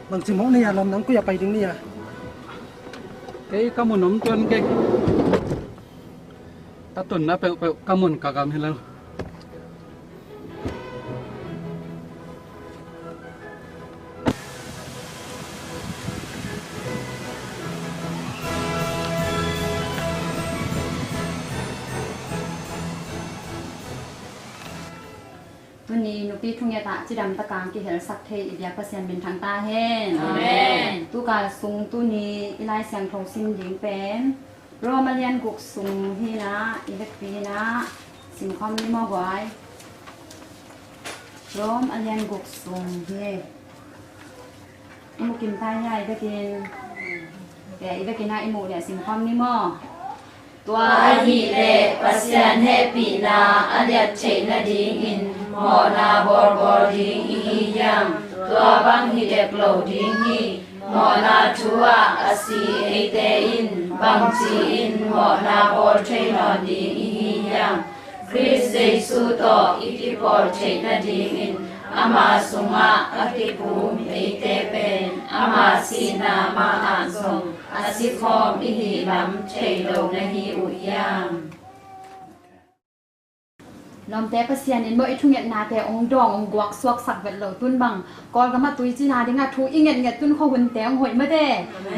Bang ci mawh ni a, lam nang koi a pai ding ni a. Kei ka mun om tuan kei. Ka tunna peuhpeuh ka mun ka gam hi lo. Tuni nupi thungetah cidam takang kihelsak thei i biak Pasian min thang ta hen. Amen. Tukal sung tuni i Lai Siangtho sim ding pen Rom a lian guk sung hi na, i vekpi na simkhawm ni maw guai. Rom a lian guk sung hi. I mu kim ta hia i vekin. Kei i vekin a i mu leh simkhawm ni maw. Tua ahih leh Pasian hehpihna a liat theih nadingin mawhna bawlbawl ding i hi hiam? Tua bang hi dek lo ding hi. Mawhna thu ah a si eite in bangci-in mawhna bawl thei nawn ding i hi hiam? Khrist Jesu tawh i kipawl theih nadingin ama sungah a kiphum eite pen ama sihna mah ah zong a sikhawm i hih lam thei lo na hi uh hiam? Lawmte, Pasian in maw i thungetnate hong dawng, hong guak suaksak vet lo. Tun bang Kawlgam ah tuici na dingah thu i ngetnget tun khuahunte hong hoih mate.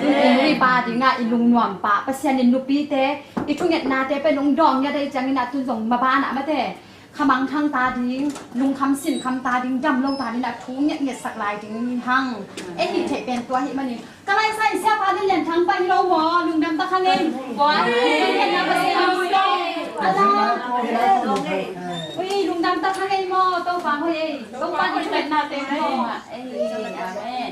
Tun i nu i pa dingah i lungnuam pah Pasian in nupite i thungetnate pen hong dawng ngiat ahih ciangin ah tun zong maban ah mate, khamangthang ta ding, lungkham sinkham ta ding, dam lo ta dingin ah thu ngetngetsak lai ding hang. Ei hih theih pen tua ahih manin ka laisa in siapa Lian Thang pa hi lo maw? Lungdam tak hang ei. Tua hi ngetna Pasian in hong dawng. Ala. Ui, lungdam tak hang ei maw? Topa hoih ei. Topa i thungetnate maw? Ei, amen.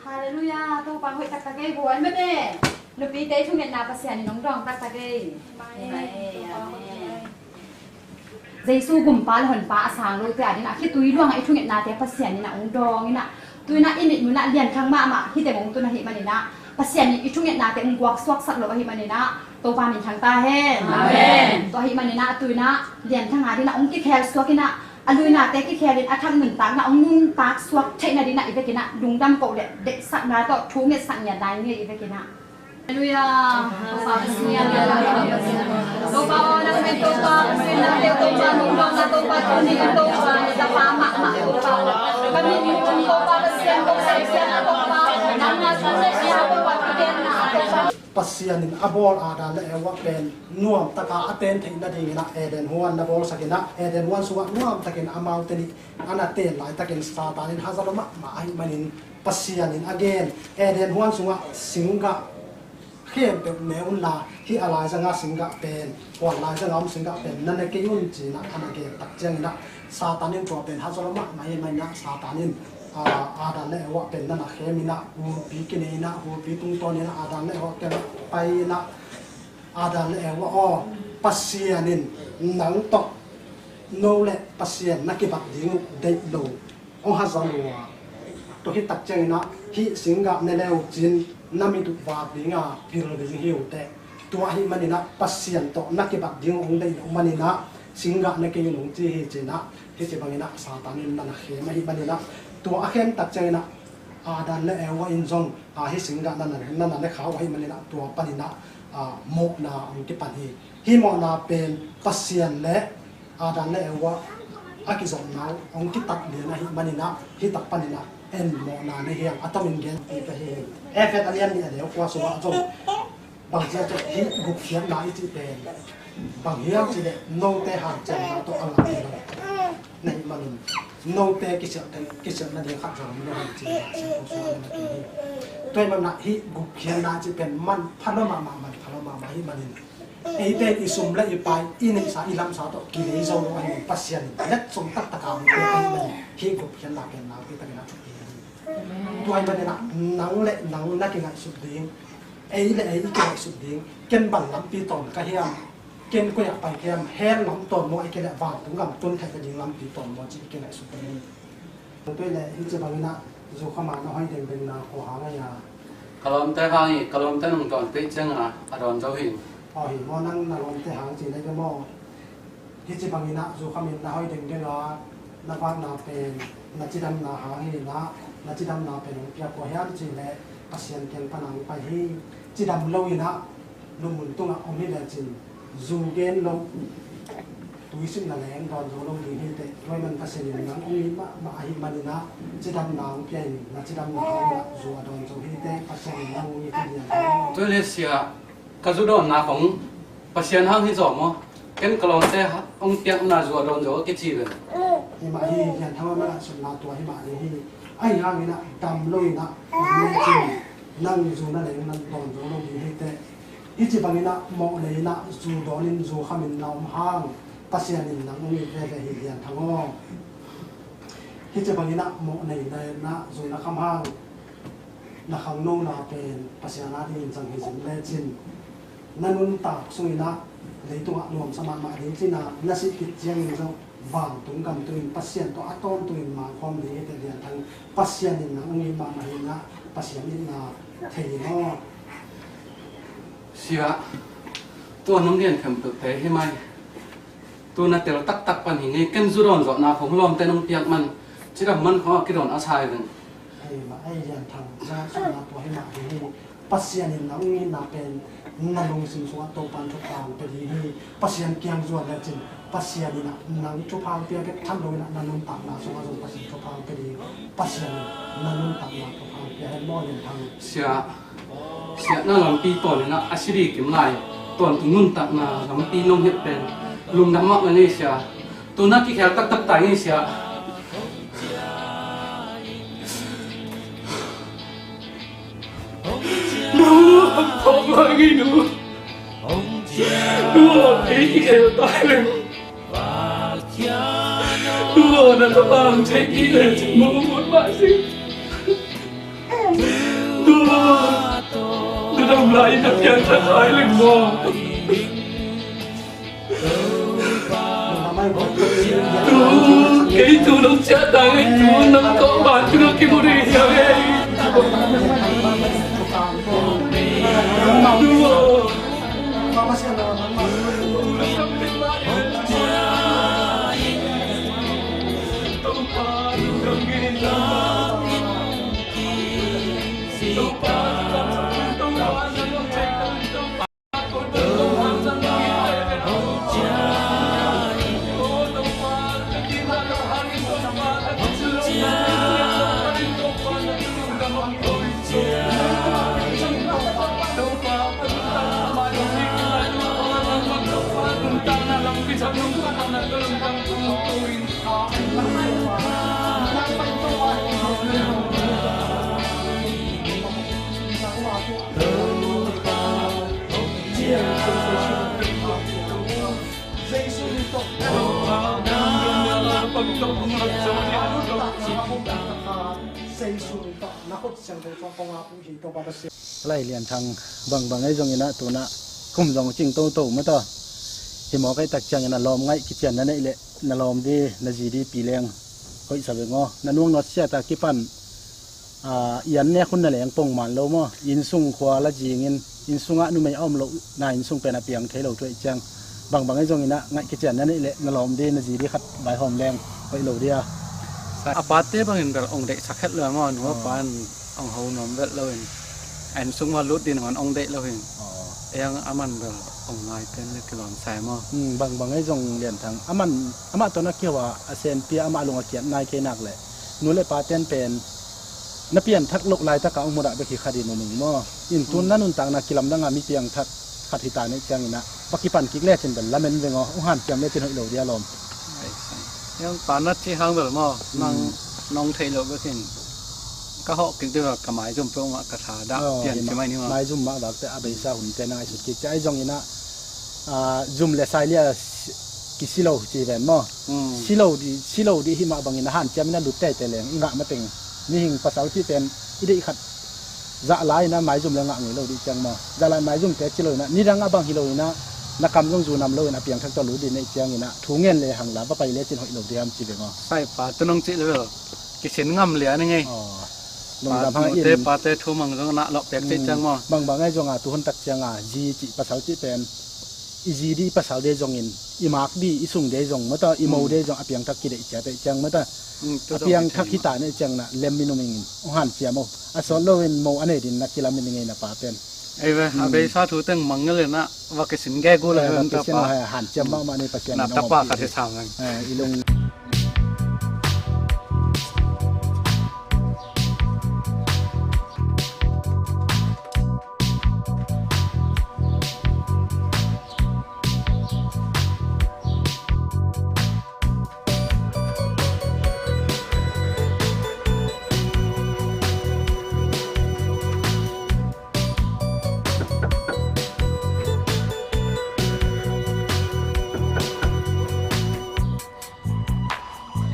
Halleluiah. Topa hoih taktak ei, buai mate. Nupite i thungetna Pasian in hong dawng taktak ei. Amen. Jesu gumpa le honpa a sang lote a dingah khitui luangah i thungetnate Pasian in ah hong dawng in ah, tu-in ah i mit munah Lian Thang mahmah hi teng hong tun ahih manin ah, Pasian in i thungetnate hong guak suaksak lo ahih manin ah, Topa min thang ta hen. Amen. Tua ahih manin ah tu-in ah Lian Thang a dingah hong kikhel suak in ah, a luinate kikhel in a thak nuntakna hong nuntak suak theih nadingin ah i vekin ah lungdam koh le deihsakna tawh thu ngetsak ngiat lai ni i vekin ah. Halleluiah. Topa Pasian, Topa aw, nang pen Topa Pasian, nang pen Topa lungdamna, Topa tuni in Topa na tapa mahmah Topa aw. Ka min Topa Pasian, Topa Pasian, Topa nang na sung le sia Topa kigen na Topa. Pasian in a bawl Adam le Eva pen nuam taka a ten theih nadingin ah Eden huan na bawlsak in ah, Eden huan sungah nuam takin amaute nih a na ten laitakin Satan in haza lua mahmah ahih manin Pasian in a gen, Eden huan sungah singgah khempeuh ne unla, hih a laizanga singgah pen, huan laizanga om singgah pen na ne kei un, ci-in ah a na gen tak ciangin ah Satan in tua pen haza lua mahmah ahih manin ah Satan in, aa, Adam le Eva pen na na khem in ah, hulpi kinei in ah, hulpi tungtawn in ah Adam le Eva kiangah pai in ah, Adam le Eva aw, Pasian in nang tawh no le Pasian na kibat ding uh deih lo, hong haza lua. Tua hi tak ciangin ah hih singgah ne le uh cin na mit uh vak dinga pil ding hi uh teh. Tua ahih manin ah Pasian tawh na kibat ding uh hong deih loh manin ah singgah ne kei un hong ci hi, ci-in ah hih ci bangin ah Satan in na na khem ahih manin ah, tua a khem tak ciangin ah Adam le Eva in zong, aa, hih singgah na na, na na ne kha uh ahih manin ah tua panin ah, aa, mawhna hong kipan hi. Hih mawhna pen Pasian le Adam le Eva a kizopna uh hong kitat lian ahih manin ah, hih tak panin ah en mawhna ne hi hang, a tomin gen pi ka hi hi. Efesa a lian nih a neu kua sungah zong bang ci hiam cih leh hih gupkhiatna i cih pen bang hiam cih leh note hanciamna tawh a ngah hi lo. Na hih manin note kisiat, kisiat nading khat zong om lo hi, ci-in ah Siangtho sungah na na gen hi. Tua ahih manin ah hih gupkhiatna i cih pen manpha lua mahmah, manpha lua mahmah ahih manin eite i sum le i pai, i neihsa i lamsa tawh kilei zo lo ahih manin Pasian in letsong taktak a hong pia ahih manin hih gupkhiatna pen nakpi takin a thupi hi. Tua ahih manin ah nang le nang na kingaihsut ding, ei le ei i kingaihsut ding, ken bang lampi tawn ka hiam, ken koi ah pai ka hiam, hell lam tawn maw, ahih kei leh vantung gam tun theih nading lampi tawn maw cih i kingaihsut ding hi. Tua hi leh hih ci bangin ah zu kham a na hoih dengdeng na kua hang a hia? Ka lawmte hang hi, ka lawmte nong dawnpih ciangin a dawn zo hi. Aw hi maw, nang na lawmte hang ci leh bia maw? Hih ci bangin ah zu kham in na hoih dengdeng a, na vakna pen na cidamna hang hi in ah, na cidamna pen hong piak kua hiam cih leh Pasian kiang pan a hong pai hi. Cidam lo in ah lupmun tungah om hi lecin zu gen lo, tuisimna leng dawn zo lo ding hi teh. Tua ahih man Pasian in nang hong it mahmah ahih manin ah cidamna hong pia in, na cidamna hang in ah zu a dawn zo hi teh. Pasian in nang hong it hi lian. Tua hi leh sia, ka zu dawnna khong Pasian hang hi zaw maw? Ken ka lawmte hong piakna zu a dawn zo a kici ve. Hi mah hi, Lian Thang a ngaihsutna tua hi mah ding hi. Ahi hangin ah dam lo in ah lecin nang zu na leng na dawn zo lo ding hi teh. Hih ci bangin ah mawh nei in ah zu dawn in zu kham in na om hang, Pasian in nang hong it veve hi Lian Thang aw. Hih ci bangin ah mawh nei in ah zu na kham hang, na khangnona pen Pasian a dingin zang hi zing lecin, na nuntak sungin ah leitungah nuamsa mahmah ding cih na, na sih khit ciangin zong Vantung gam tungin Pasian tawh a tawntungin mangkhawm ding hi teh Lian Thang. Pasian in nang hong it mahmah hi na, Pasian itna thei in aw. Sia, tua nong gen khempeuhte hi mai. Tu na tel taktak pan hi ngei, ken zu dawn zawhna khong lawmte nong piak man, cidam man khong a kidawn a sai veng. Hei mah, ei Lian Thang, zan sukna tua hi mah ding hi. Pasian in nang itna pen na lungsim sungah Topa'n thupha hong pia ding hi. Pasian kiang zuan lecin Pasian in nang thupha hong pia bek tham lo in na nuntakna sungah zong Pasian thupha hong pia ding hi. Pasian in na nuntakna thupha hong pia hen maw Lian Thang. Sia, siatna lampi tawn in a si ding kim lai. Tawntung nuntakna lampi nong hilh pen lungdam mah ngei sia. Tu na kikhel taktak ta ngei sia. Nu, hong phawk lai ngei nu. Nu, ei kikhel tai leng. Nu, na tawh a hong theih kik lecin mawk mawk mah si. Nu, na dam lai na piangthak lai leng maw. Tu, kei tu nong ciah ta ngei tu nang tawh vantung a kimu ding hi a ngei. Lai Lian Thang, bangbang ei zongin ah tu na kum zong cing toto mataw. Hi mawk ei tak ciangin a lawm ngaih kician na neih leh na lawm di na zi di pi leng hoih sa veng aw. Na nuang nawt siat a kipan, a, i an nek hun na leng pongman lo maw? Innsung khua la zingin, innsungah numei a om lohna innsung pen a piang thei lo tuaih ciang. Bangbang ei zongin ah ngaih kician na neih leh na lawm di na zi di khat vaihawm leng hoih lo dia. A pate bangin bel ong deihsak het lo maw? Nu a pa in ong ho nuam velh loin a innsung mah lut din hon ong deih loin. Ei ang a man bel ong ngai pen le kilawm sai maw? Bangbang ei zong Lian Thang, a man amah tawh na kiho a, a senpi a amah lung a kiat nai kei nak leh nu le pa ten pen na pianthak loh laitak a ong mudah bek hi kha din uh ning maw? In tun na nuntakna kilamdang a mi piangthak khat hi ta neih ciangin ah va kipan kik lecin bel lamen veng aw, ong hanciam lecin hoih lo dia lawm. Ei, sang. Ei ang pa na cih hang bel maw, nang nong theih loh bekin ka hawh kik dih va ka maizum peuhmah ka tha dah pian ci mai ni maw? Maizum mah vakte a beisa hunte na ngaihsut kik ci ai zongin ah, a, zum le sai lia kisi lo ci ven maw? Si lo dih, si lo dih hi mah bangin a hanciam in a lut teitei leng i ngah mateng mihing pasal cih pen i deih khat zah lai in a maizum le ngah ngei lo dih ciang maw? Zah lai maizum te ci lo in a nidang a bang hi lo in a na kam zong zu nam lo in a piangthak tawh lut dih neih ciangin a thu ngen le hang la va pai lecin hoih lo dih hiam ci ve maw? Saipa tu nong cih le bel kisin ngam lian i ngei. Lungdam hang in. Pate thu mang zong na lawh pek cih ciang maw? Bangbang ei zong a tu hun tak ciang a zi cih pasal cih pen i zi dih i pasal dih zongin i mak dih i sung dih zong mataw i mo dih zong a piangthak kideih ciat ei ciang mataw. A piangthak hi ta neih ciang na lem in um ingin ong hanciam aw. A sawt loin mo a nei din na kilam in i ngei na pa pen. Ei ve, a beisa thu teng mang ngel in a va kisin gegu le va kisin pa. Hanciam mahmah ni Pasian na tapa khat hi sam veng. I lung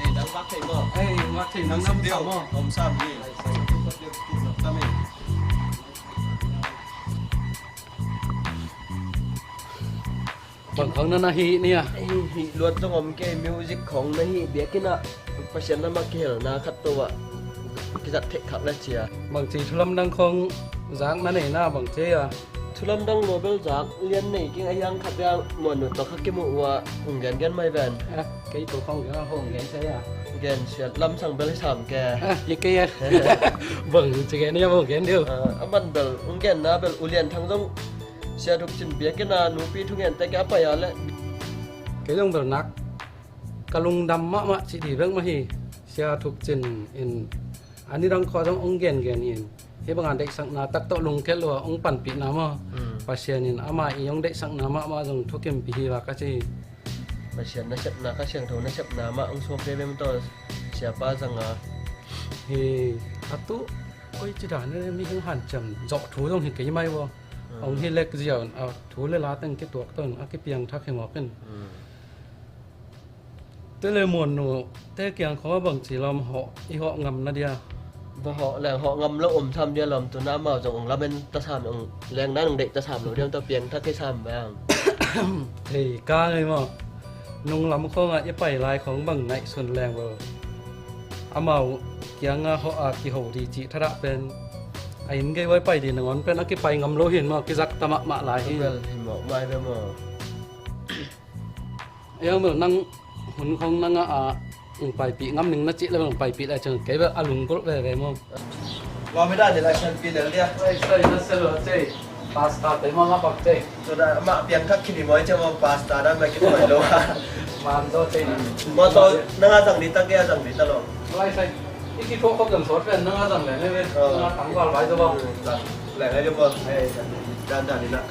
Ei, nang vak thei maw? Ei, vak thei nang nam sam maw? Om sam ni. Sam ei. Bang khawng na na hih ni a? Hih luat zong om kei, music khawng na hih biakinn ah Pasian lamah kihelna khat to ah kizat theih khak le cia. Bangci thu lamdang khawng zak na nei na bangci a? Thu lamdang lo bel zak lian nei keng a, hiang khat bia Muannu tawh kha kimuh uh a hong gengen mai ven. Eh, kei tawh khawng gen a hong gen cia a. Gen siat lamsang bel hi sam ke. Ah, hi kei a. Bangci gen a hong gen deuh. Ah, a man bel hong genna bel U Lian Thang zong Sia Thuk Cin biakinn a nupi thungen te kia pai a le. Kei zong bel nak ka lungdam mahmah cih dih bek mah hi. Sia Thuk Cin in a nidang khua zong hong gengen in hih banga deihsakna tak tawh lungkhiat lo a hong panpihna maw. Mm. Pasian in ama i hong deihsakna mahmah zong thukimpih hi va ka ci. Pasian nasepna, Kha Siangtho nasepna mah hong suak veve mah tawh siapa zang a. Hi, a tu koici dan in mihing hanciam zawh thu zong hi kei mai vaw. Mm. Hong hi lek ziau in a thu le la teng kituak tawh in a kipiangthak hi mawk in. Mm. Te le Muannu te kiang khawng a bangci lawm hawh i hawh ngam na dia? Va hawh leng hawh ngam lo om tham dia lawm, tu na amau zong hong lamen ta sam, hong leng na hong deih ta sam lo dia, tawh piangthak hi sam bang. Thei ka ngei maw? Nung lam khawngah i pai lai khawng bang ngaihsun leng lo. Amau kiangah hawh a kiho dih cih thadah pen a inn gei vai pai dih nangawn pen a kipai ngam lo hin maw, kizak ta mahmah lai hi. Bel hi mawk mai ve maw? Ei, hong bel nang hun khawng nang a, a, hong paipih ngam ning na cih le bel hong paipih lai ciang kei bel a lunggulh veve maw? Lawm i dan i lai sianpi lel dia. Sai, sai, na sia lo cei. Pasta te maw nga pak cei. Tua da mah piangthak khin i maw i cia maw pasta dan mah kithuai lo a. Man zaw cei na. Maw tawh nang a zang dih ta, kei a zang dih ta lo. Lai sai. I kithuah khop zang sawt pen nang a zang leng ei ve. Nang a tangval vai zaw bang. Leng ei ve maw. Ei, dan dan i na.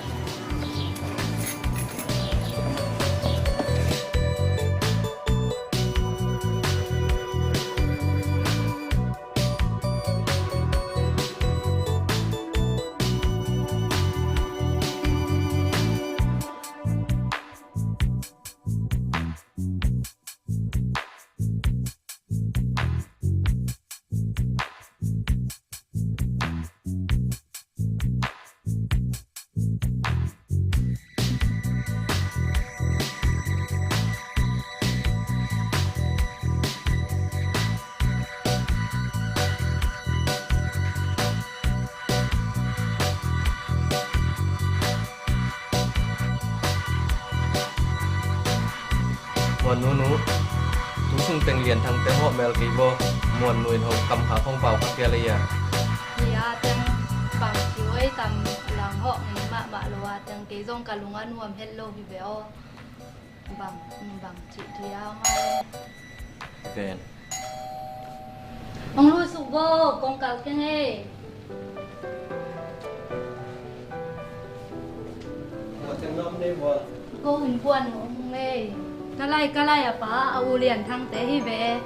Muannu nu, tu sung teng Lian Thang te hawh mel kei baw. Muannu in hong kam kha khong pau kha kia lei a. Hi a teng bang ci oi tam lang hawh ngei mahmah lo a teng kei zong ka lung a nuam het lo hi ve aw. Bang, bang ci dia ngai. Ven. Hong lut suk bo, kong kal keng ei. Ko hun puan hong ei. Ka lai, ka lai a pa, a U Lian Thang te hi ve.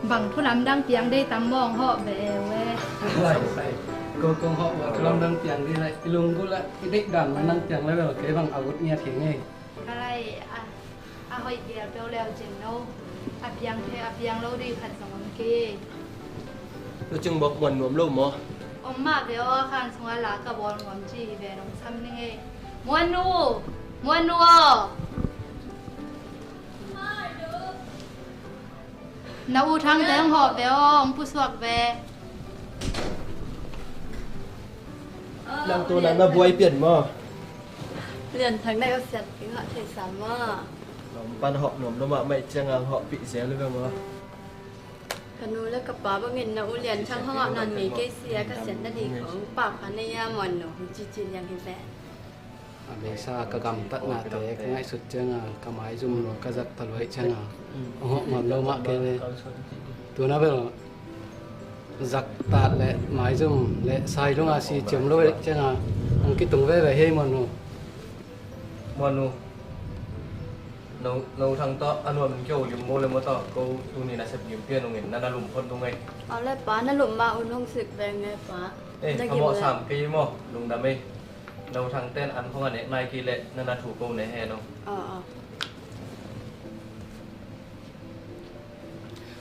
Bang thu lamdang piang dei tam mawng hawh ve ve. Lai sai. Ko kong hawh ve, thu lamdang piang dei lai. I lunggulh a, i deih dan mah nang piang lai ve, kei bang a ut ngiat hi ngei. Ka lai a, a hoih gel peuh leu cin lo. A piang thei, a piang lo dih khat zong om kei. Tua cing bawk Muannu om lo maw? Om mah ve aw, a khan sungah la ka bawl nuam ci hi ve, nong sam ning ei. Muannu! Muannu aw! Na U Thang te hong hawh ve aw, hong pusuak ve. Nang tu nang na buai pian maw? Lian Thang nai a siat kei ngah thei sam maw? Lawm pan hawh nuam lo mahmah ciang a hong hawhpih zel ve maw? Ka nu le ka pa bangin na U Lian Thang hong hawh nawn ngei kei si a, ka siat nading khong pau kha nei a, Muannu hong cici liang hi ve. A beisa ka gamtatnate ka ngaihsut cianga ka maizum ka zat ta luaih cianga hong hawh ngam lo mah kei ve. Tuna bel zaktat le maizum le sailunga si ciam lo cianga hong kitung veve hi Muannu. Muannu, no, no Thang tawh a nuam in kio lim mo le mo tawh ko tuni na sep lim pian ungin na na lum phot nung ei. Aw le pa, na lum ma un hong sik veng e pa. Eh, na ka gim mawh le sam kei maw, lungdam ei. No Thang ten an khong a nek nai kei leh na na thu ko ne he no. Aw, aw.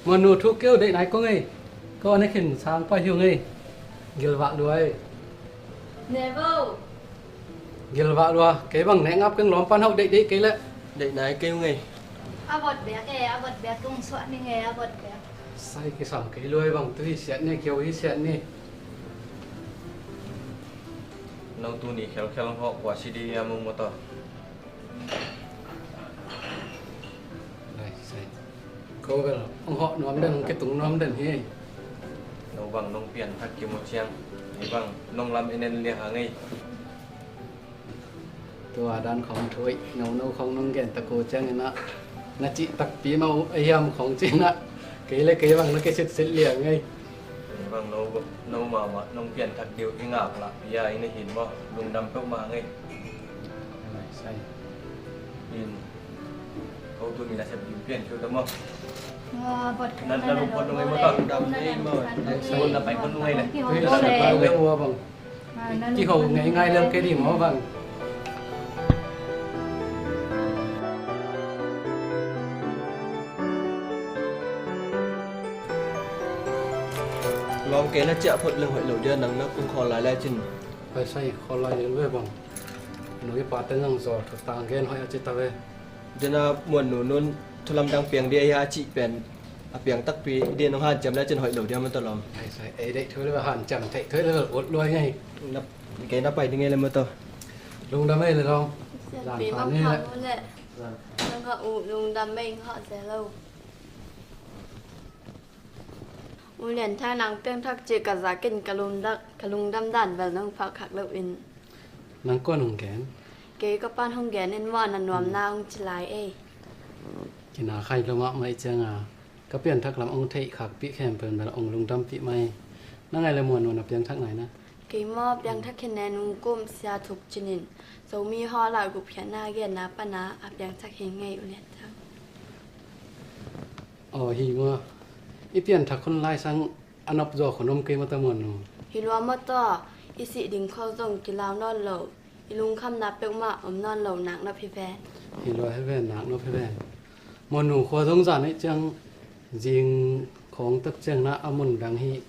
Muannu thu keu deih nai ko ngei. Ko a ne khin sang pai hiu ngei. Gilvah luai. Ne vo. Gilvah lua, kei bang neh ngap keng lawm pan hauh deihdeih kei leh. Deih nai kei ung ei. A vot biak e, a vot biak kong suah ning e, a vot biak. Sai kisam kei lua ei bang, tu hi siat ni, kio hi siat ni. No tuni khelkhel hong hawh kua si di a mung maw taw. Lai sai. Ko bel hong hawh nuam den, hong kitung nuam den hi. No bang nong pianthak kimu ciang, ei bang nong lam en en lia hang ei. Tua dan khong thu ei, no no khong nong gen tak uh ciangin ah, na cih takpi mah uh a hiam khong ci-in ah, kei le kei bang na kisitsit liang ei. Bang no, no mahmah nong pianthak ding uh i ngak lah pi a i na hin maw, lungdam peuhmah ngei. Sai. In, ko tuni na sep ding pian kiu ta maw. Na, na lungpot nung ei maw ta. Lungdam ei maw. Sai. Na pai pon nung ei le. Tui la na pai nung ei maw bang. Kiho ngei ngai lel kei ding maw bang. Lawm kei na ciah phot leng hoih lo dia, nang na kong khawl lai lai cin. Hoih sai, khawl lai lel ve bang. Nui pa teng ang zaw, ka tang gen hoih a ci ta ve. Dena muan nunun thulam dang piang dia a cih pen a piang takpi dia nong hanciam lai cin hoih lo dia maw ta lawm. Hoih sai, ei deih thu le hanciam theih thu le ut luai ngei. Kei na pai ding ei le maw ta. Lungdam ei le lawm. Zan pha ni le. Nang ha u lungdam ei, ha se lo. U Lian Thang, nang piangthak cih ka zak in ka lungdam, ka lungdam dan bel nong phak khak lo in. Nang kua nong gen? Kei ka pan hong gen in maw, na nuamna hong ci lai ei. Kina khai lo mahmah ei ciang a, ka pianthak lam hong theih khakpih khempeuh bel hong lungdampih mai. Na ngai le muan nuan a piangthak ngai na. Kei maw piangthak khin nen ung kum sia thuk cinin Zomi haw la gupkhiatna genna pana a piangthak hi ngei U Lian Thang. Aw hi maw. I pianthak hun lai sang a nop zaw khun om kei maw ta muan nu. Hi lua maw taw, i sih ding khawng zong kilau nawn lo, i lungkhamna peuhmah om nawn lo nak nop hi ve. Hi lua hi ve nak nop hi ve. Muan nu khua zong zan ei ciang zing khawng tak ciang na a mun dang hi.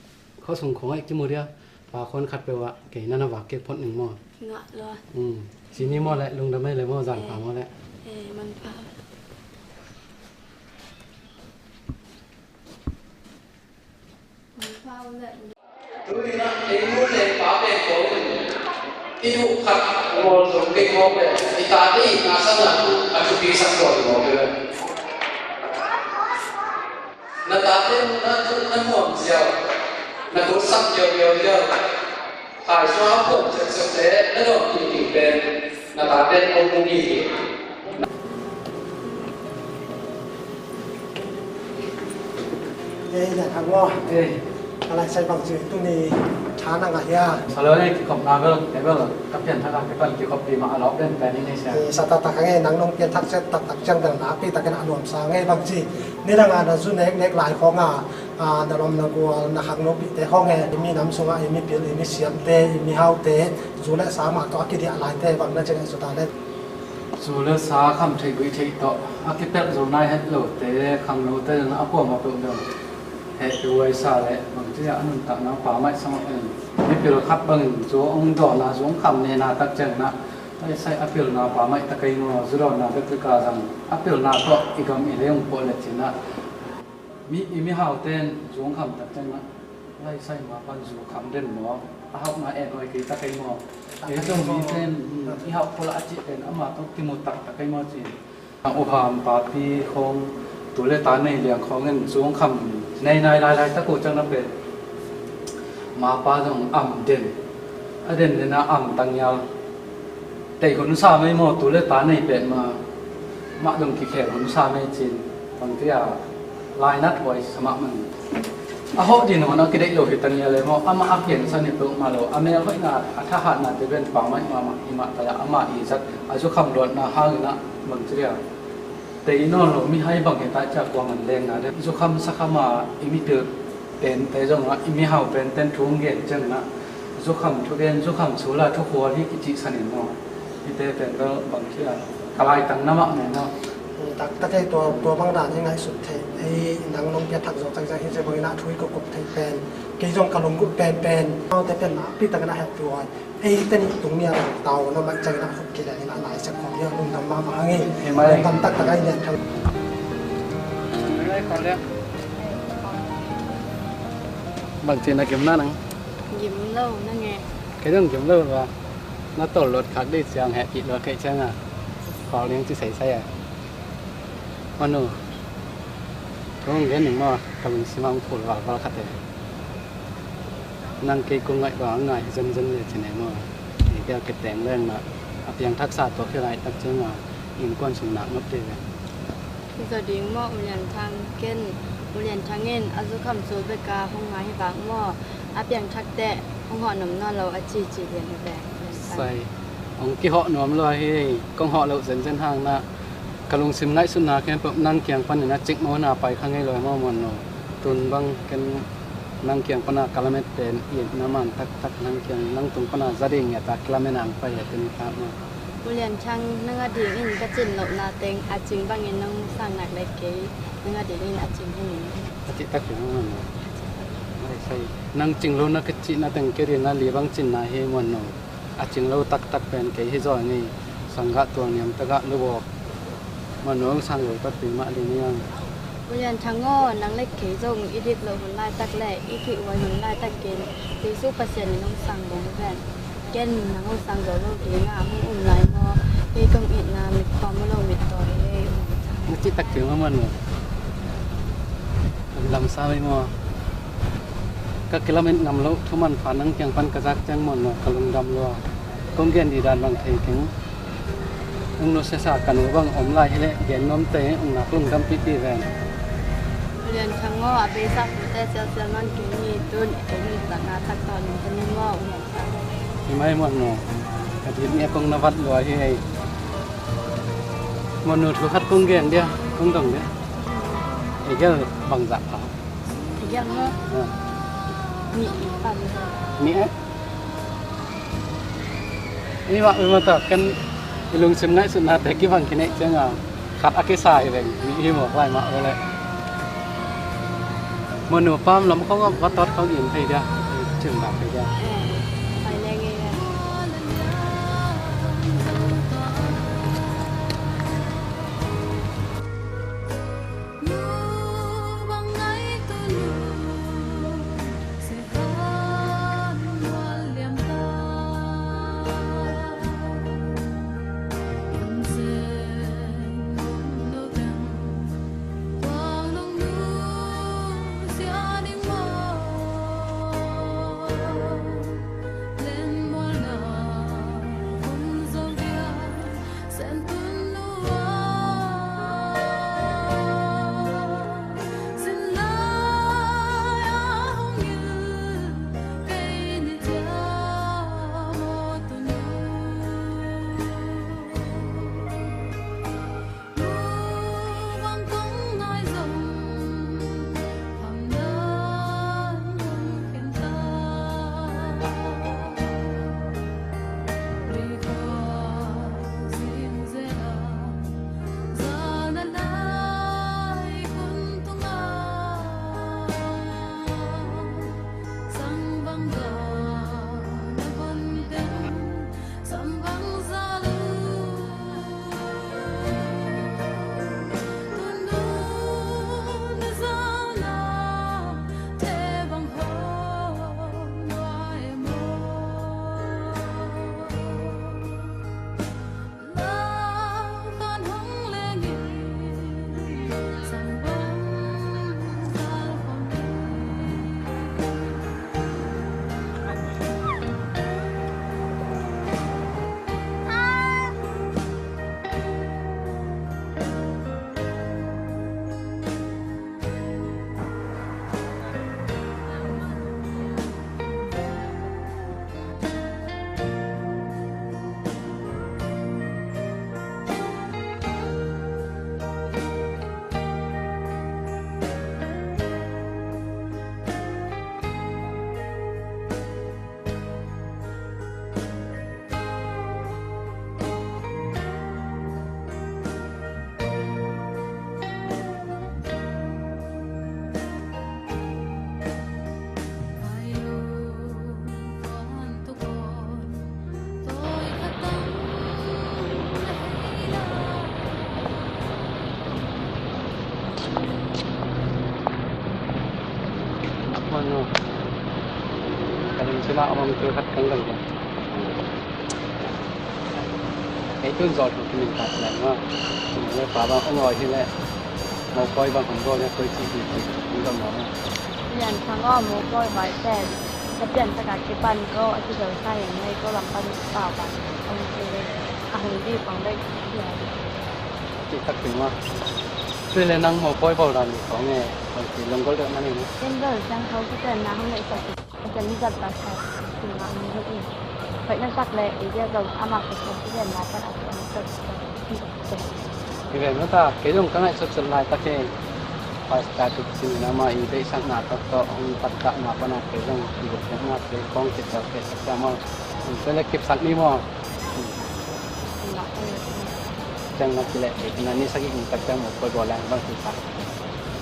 Khuasung khawng ah i kimu dia, pa khuan khat peuh ah kei na na vak kik phot ning maw? Ngah lua. Um, ci ni maw le, lungdam ei le maw, zan pha maw le. Eh, man pha. Man pha le. Tuni na, ei nu le pa pen ko, i duh khat ngol zong kei maw le, i tate i na sang a, a thupi sak lo maw le. Na tate nunna thu na nuam ziau, na kutsak ziauziau ziau. Hai sua a puan siaksiak te na dawm kikik pen na tate kong kong hi hi. Ei, na thang maw. Ei. A lai sai bang ci tuni tha na ngah hia. Sa lo ei, kikhopna bel, ei bel. Ka pianthak a kipan kikhop pi mah a lawp den pen i nei sia. Eh, sa taktak a ngei nang nong pianthak ciat taktak ciang bel nakpi takin a nuamsa ngei bang ci. Nidang a na zu neknek lai khawng a, a, na lawm na gual na khangno pihte khawng e, i minam sungah i mipil, i misiamte, i mihaute, zu le sa mah tawh a kidiah laite bang na ci ngei su ta le. Zu le sa kham theih guih theih tawh a kipelh zo nai het lote khangnote a kuamah peuh bel. Heh peuh huai sa le bangci a nuntakna pa maih sangawh in mipil khat bangin zu hong dawnna zu hong kham nena tak ciangin ah, ai sai a pilna pa maih ta kei maw, zu dawnna bek kika zang a pilna tawh i gam i lei hong puah le cin ah, mi, i mihaute in zu hong kham tak ciangin ah, ai sai ma pan zu kham den maw, a hauhna en huai kei ta kei maw. Ei Zomite in i hauh pua lah a cih pen ama tawh kimu taktak kei maw cin. Uham papi khawng tu le ta nei liang khawng in zu hong kham nei nai lailai tak uh ciang na pen mapa zong am den, a den den a am tangial. Tei hun sa mei maw, tu le ta nei pet ma mah zong kikhel hun sa mei cin. Bangci a lainat huai sa mahmah. A hawh din hun a kideih lo hi tangial e maw, amah a piansan hi peuhmah lo, a melhoihna a thahatnate pen pang maih mahmah hi mah ta a, amah i zat a zukham luatna hangin ah bangci a tei nawn lo mihai bang hi ta ciah kuaman lengna deuh. Zukham sakham a i mipil pente zong ah, i mihau penten thu hong gen ciangin ah zukham thugen, zukham sul a thukhual hi kicihsan in maw. Hite pen bel bangci a ka laitang na mah mei maw. Taktak ei tua, tua bang dan i ngaihsut thei, ei nang nong piathak zo cangcang hi, cia bangin a thu i kukup thei pen, kei zong ka lunggulh penpen. Amaute pen nakpi takin a hehpih uh a, ei teni tung nia bang tau na mah cangin a khut kileh in a nai sek khong hi a, lungdam mahmah ang ei. Hi mai. Lungdam taktak a i lian thang. Bang ci na gim na nang? Gim lo na nge. Kei zong gim lo ba. Na tawh luat khak dih ciang hehpih luat kei ciang a. Khawl ning ci saisai a. Manu, kong gen ning maw, ka lungsim ah hong phul valval khat e. Nang kei kong ngaih bang a ngai hi zenzen le ci nei maw. Ei bia ke teng leng na, a piangthaksa tawh kei lai tak ciang a, innkuan sung nak nop te ve. Hi zaw ding maw U Lian Thang, ken U Lian Thang in a zukham sul bek a hong ngai hi vak maw, a piangthak teh hong hawh nuam nawn lo a cici lian hi ve. Sai, hong kihawh nuam lua hi, kong hawh loh zenzen hang na. Ka lungsim ngaihsutna khempeuh nang kiang panin a cikmawhna pai kha ngei lo hi maw Muan No. Tun bang ken nang kiang pana ka lamet pen itna man taktak nang kiang, nang tung pana za ding ngiat a kilamen ang pai hi a tuni kha maw. U Lian Thang, nang a dingin ka cin lohna teng a cing bangin nong sang nak le kei nang a dingin a cing hi ning. A cih tak hi maw Muan No. Ai, sai. Nang cing lo na ka cihna teng kei dingin a li bang cinna hi Muan No. A cing lo taktak pen kei hi zaw ing ei. Sanggah tualniam tagah lubawk Muan No hong sang lo takpi mah ding hi ang. U Lian Thang aw, nang le kei zong i dik loh hun laitak le i kihhuai hun laitakin Jesu Pasian in hong sang bawm hi ven. Ken nang hong sang zo lo ding a hong um lai maw? Kei kong itna mit pam lo mit tawi hi. Na cih takpi mah Muan No. Lamsam hi maw? Ka kilamen ngam loh thuman pha nang kiang pan ka zak ciang Muan No ka lungdam lua. Kong gen dih dan bang thei keng. Ung nusiasa ka nu bang om lai hileh gen nuam teh ung nak lungdam pihpih ven. U Lian Thang aw, a beisa pute sialsial man keng hi tun, kei nuntakna thak tawh nung ka ni maw U Lian Thang? Hi mai Muan No. Ka dit nge kong na vat lua hi ei. Muan No, thu khat kong gen dia, kong dong dia. Ei gel bangzah pha? Ei gel maw? Ah. Nih pha. Nih eh? Ei mah, ei mah ta, kan i lungsim ngaihsutnate kibang kineih ciang a, khat a kisa hi veng, nih hi mawk lai mah ve leh. Muan No, pam lam khong ah va tawt khong in thei dia, cim dak thei dia. Eh, pai leng ei. A om tu khat kang dang. Kei tun zaw thu kimin tak leng ma. Kum le pa bang ong oi hi le. Mopawi bang hong go le koi ci ci ci. Hong dam ma. Lian Thang aw, mopawi vai ten. Ka pian taka kipan ko a kizel sa hi ngei ko lam pan pau pan. Ong ci le. A hong di pang le. Ci tak ting ma. Tui le nang mopawi bau dan ni kong e. Bang ci long gol dek ma ni. Ken bel siang tho kiten na hong le sa. Ken ni zat ba sa. Ting ma ni hong in. Hoih na sak le, i dia zong ama ko sa kiten na pan a ko ang sa. Hi ve mata, kei zong ka ngaihsut sut laitak hi. Pastor Thuk Cin in amah i deihsakna tawh tawh hong pattahna pana kei zong i gupkhiatna kei kong kicial kei sak ciang maw. Hong pia le kipsak ni maw. Ciang na kileh kei na ni sagih hong tak ciang maw koi bawl leng bang kipsak.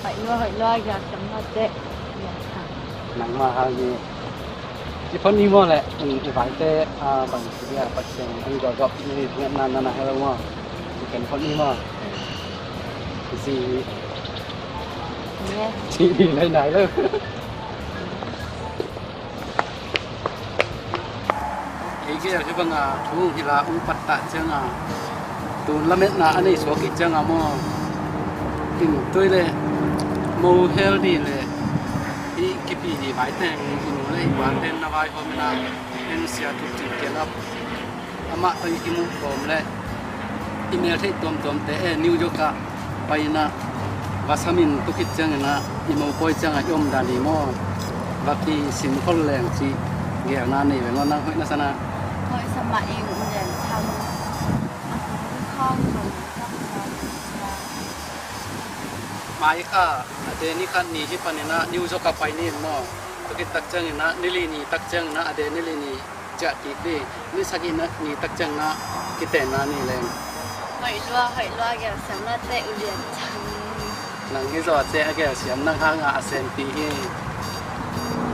Hoih lua, hoih lua, giak ciang maw teh. Nangmah hal ni. I phone ni maw le, i vaite, a, bang ci dia, Pasian an dawhdawh ni, ngetna na na hel maw. I kan phone ni maw. Zi. Ci ni nai nai lo. Ei gel hi banga thu hi la ung pattah cianga tun lametna a nei suak i cianga maw. In tui le mo hel ni le. Hi kipi hi vaiteng i nu le i pa ten na vaihawm ina en sia Thuk Cin kiangah amah tawh i kimuh kawm le i mel theih tuamtuamte e New York ah pai ina va samin tukit ciangina i mopawi cianga i omdan hi maw? Va kisin khol leng cih gelna nei ve maw nang hoih na sana? Hoih sa mah i u lian tham. A hong khang khang. Mai kha a de ni khat ni hi panina New York a pai ni in maw? Tukit tak ciangina nili ni tak ciangina a de nili ni ciah kik di. Ni sagihna ni tak ciangina kitenna ni leng. Hoih lua, hoih lua, gelsiamna te u lian cang. Nang hi zaw a te a gelsiam nang hanga a senpi hi.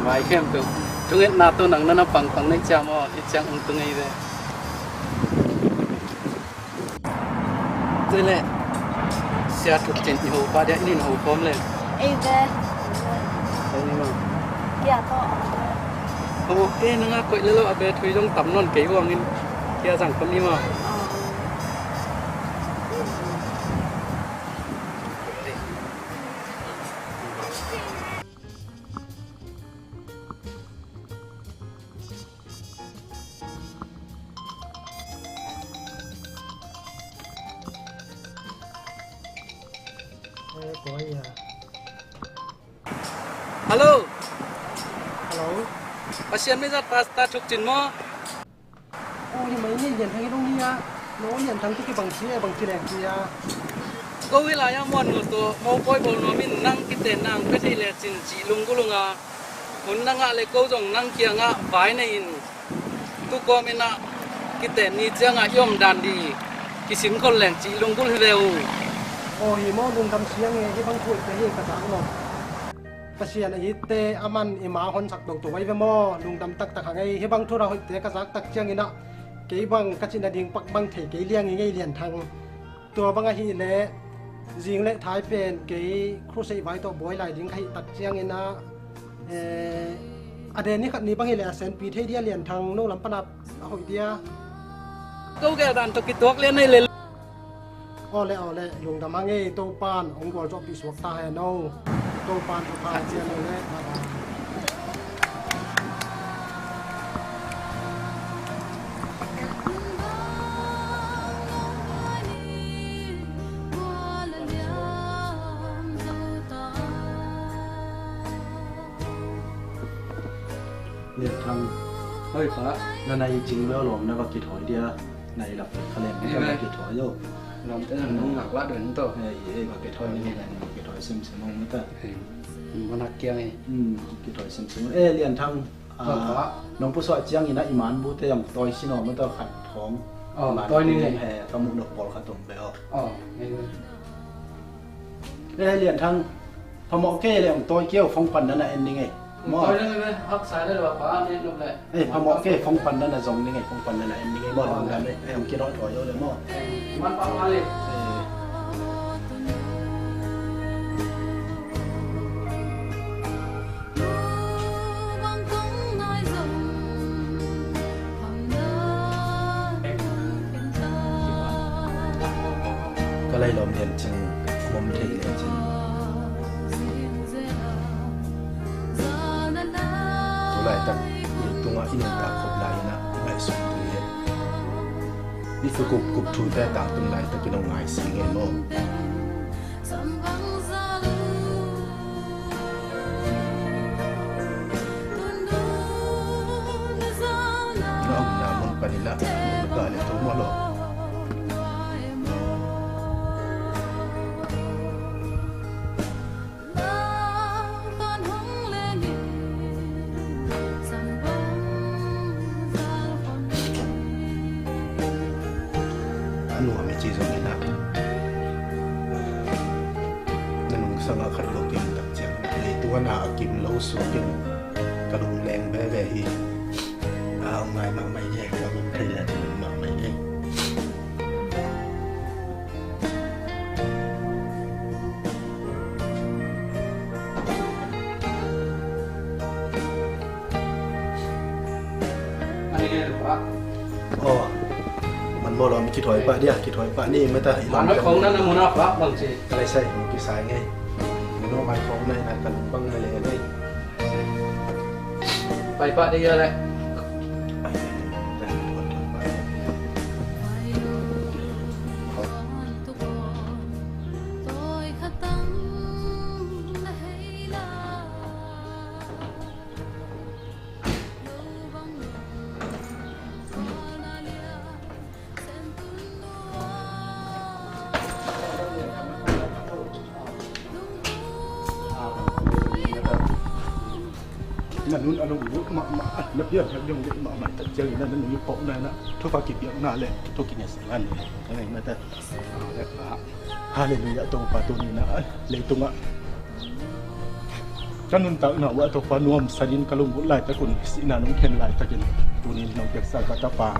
Vai khempeuh thungetna tawh nang nana pangpang neih ciam aw i ciang ung tu ngei ve. Cele sia Thuk Cin i ho pa dia inin ho khawm le. Ei ve. Ei ni ma. Kia to. Ho ke nanga koih lelo a be thui dong tam non kei wangin. Kia zang khawm ni ma. Hello. Hello. Pasian mizat Pastor Thuk Cin maw? Oh, hi mai ni Lian Thang i dong hi a. No Lian Thang tu kibang si e bang ci leng ci a. Ko hi lai a muan nu tu mo poi bol nuam in nang kiten nang pe thei le cin ci lunggulh ung a. Hun na ngah le ko zong nang kiangah vai nei in. Tu kawm inah kiten ni ciangah i omdan di kisin khol leng cih lunggulh hi ve uh. Aw hi maw, lungdam siang e, hi bang thu te hi ka zak lo. Pasian a itte a man i ma honsak toto vai ve maw, lungdam taktak hang ei, hi bang thu ra hoihte ka zak tak cianginah kei bang ka cih nading pak bang thei kei liang i ngei Lian Thang. Tua bang ahih leh zing le thai pen kei crusade vai tawh buai lai ding ka hih tak ciangin ah, eh, a den ni khat ni bang hi leh a senpi thei dia Lian Thang no lam panah a hoih dia. Ko gel dan tawh kituak lian nei le. Awle awle, lungdam hang ei, Topan hong gualzawhpih suak ta hen aw. Topan thupha hong pia lo le. Lian Thang. Hoi pa. Na nai cing lo lawm na va kithawi dia. Nai lak kha leng na va kithawi lo. Lawm te na nung ngak la dun to. Ei ei va kithawi ni na va kithawi sim sim mong ta. Ei. Manak kiang ei. Hmm, kithawi sim sim. Eh, Lian Thang. Ah, nong pusuah ciangin a i manbu te ang tawi sino ma taw khat thawng. Oh, tawi ni ngei. He, ka muh nop pawl khat om ve aw. Oh, ngei ngei. Eh, Lian Thang, phamawh kei le ang tawi kei aw, fong pan na na en ni ngei. Maw? Tawi ni ngei ve, hak sai le lo pa, ne nop le. Eh, phamawh kei, fong pan na na zong ni ngei, fong pan na na en ni ngei. Maw, lungdam eh, ang kidawh thawi aw le maw. Eh, man pa pa le. Eh. Bang kong nai zong Ka lailawm lian cing om thei lian cing. Tulaitak leitungah i nuntak khop lai inah i ngaihsun tu hi. I thukup kup thute tangtung laitakin hong ngaisi ngei maw? Na omna mun panin ah na gah le tum aw law. A nuam i ci zongin ah, na nungsangah khat lua kim tak ciang, leitungah na a kim lo suakin ka lungleng veve hi. A ngai mahmah hi, ka min thei le ka min mahmah hi. Aw, man maw lawm, kithawi pah dia, kithawi pah ni mata i lawm. Mai khong na na muna pah bang ci. Ka lai sai mu kisai ngei. Mino mai khong na ina ka lung bang na le ngei. Pai pah dia le. Na nun a lunglut mahmah, na piang piang dong ding mahmah, tak ciang ina na nui pok na na, thupa kipiakna le thu kingaihsakna ni, ka ngai mata. Halleluiah, Topa tuni na leitungah ka nuntakna uh ah Topa nuamsa din ka lunggulh laitakun, sihna nong khen laitakin, tunin nong piaksa ka tapa,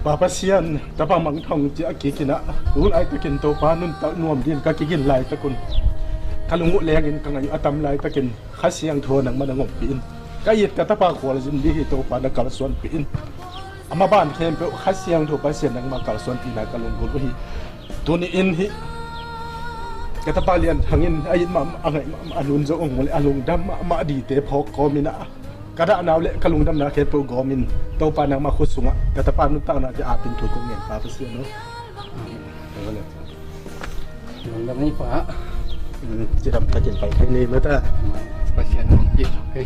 Pa Pasian, tapa mangthang ci a kikin ah, tu laitakin Topa nuntak nuam din ka kigin laitakun, ka lung uh lengin ka ngai uh a tam laitakin, Kha Siangtho nangmah nong ompih in. Ka it ka tapa khualzin ding hi Topa na kalsuanpih in. Ama ban khempeuh Kha Siangtho Pasian nangmah kalsuanpihna ka lunggulh uh hi. Tuni in hih ka tapa Lian Thang in a it mahmah, a ngaih mahmah, a nun zo ong mule a lungdam mahmah dite phawk kawmin ah, ka dahna uh le ka lungdamna khempeuh gawmin Topa nangmah khut sungah ka tapa nuntaknate apin thu kong ngen, Pa Pasian aw. Amen. Lungdam hi pa. Cidam takin pai thei ni mata. Pasian hong kip. Hei.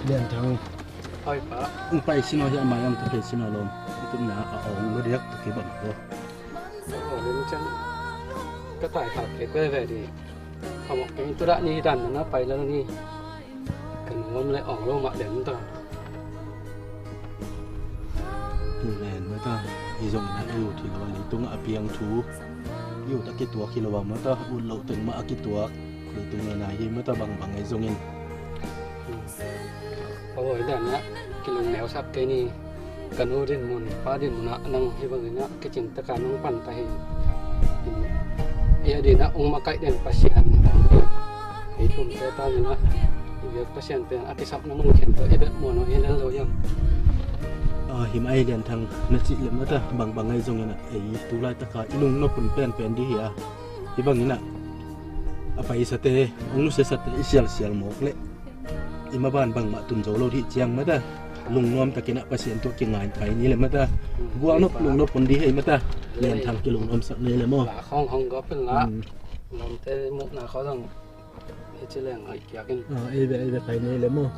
Lian Thang. Hoi pa. Ung pai sino hi a mai ang ta thei sino lom. Itun na a ong lo diak tu ki bang ko. Ong lo ni chan. Ka tai kha ke ko ve di. Khamok keng tu dah ni dan na pai lo ni. Ka nuam le ong lo mah den ta. Amen mata. I zong na i ut hi lo a leitungah a piang thu. I ut a kituak hi lo a mata. Ut loh teng mah a kituak. Leitung ngen a hi mata bangbang ahi zongin. Aw, i dan ah kilungneu sak kei ni. Ka nu din mun, pa din mun ah nang hi bangin ah kicin taka nong pan ta hi. I a din ah ong makaih den Pasian. Ei thumte ta min ah i biak Pasian pen a kisapna mun khempeuh i bek muan aw i lel lo hiam? Ah, him ai Lian Thang na cih lem mata bangbang ahi zongin ah ei tu laitaka i lungnop hun penpen dih hi a. Hi bangin ah a paisate, ong nusiasate i sialsial mawk leh i maban bangmah tun zo lo dih ciang mata. Lungnuam takin ah Pasian tuah kingain pai ni le mata. Gualnop lungnop hun dih hei mata. Lian Thang kilungnuamsak ni le maw. La khong hong gawp in la. Hmm. Lawmte muhna khawng zong hi ci leng hoih kiak in. Ah, ei ve, ei ve pai ni le maw.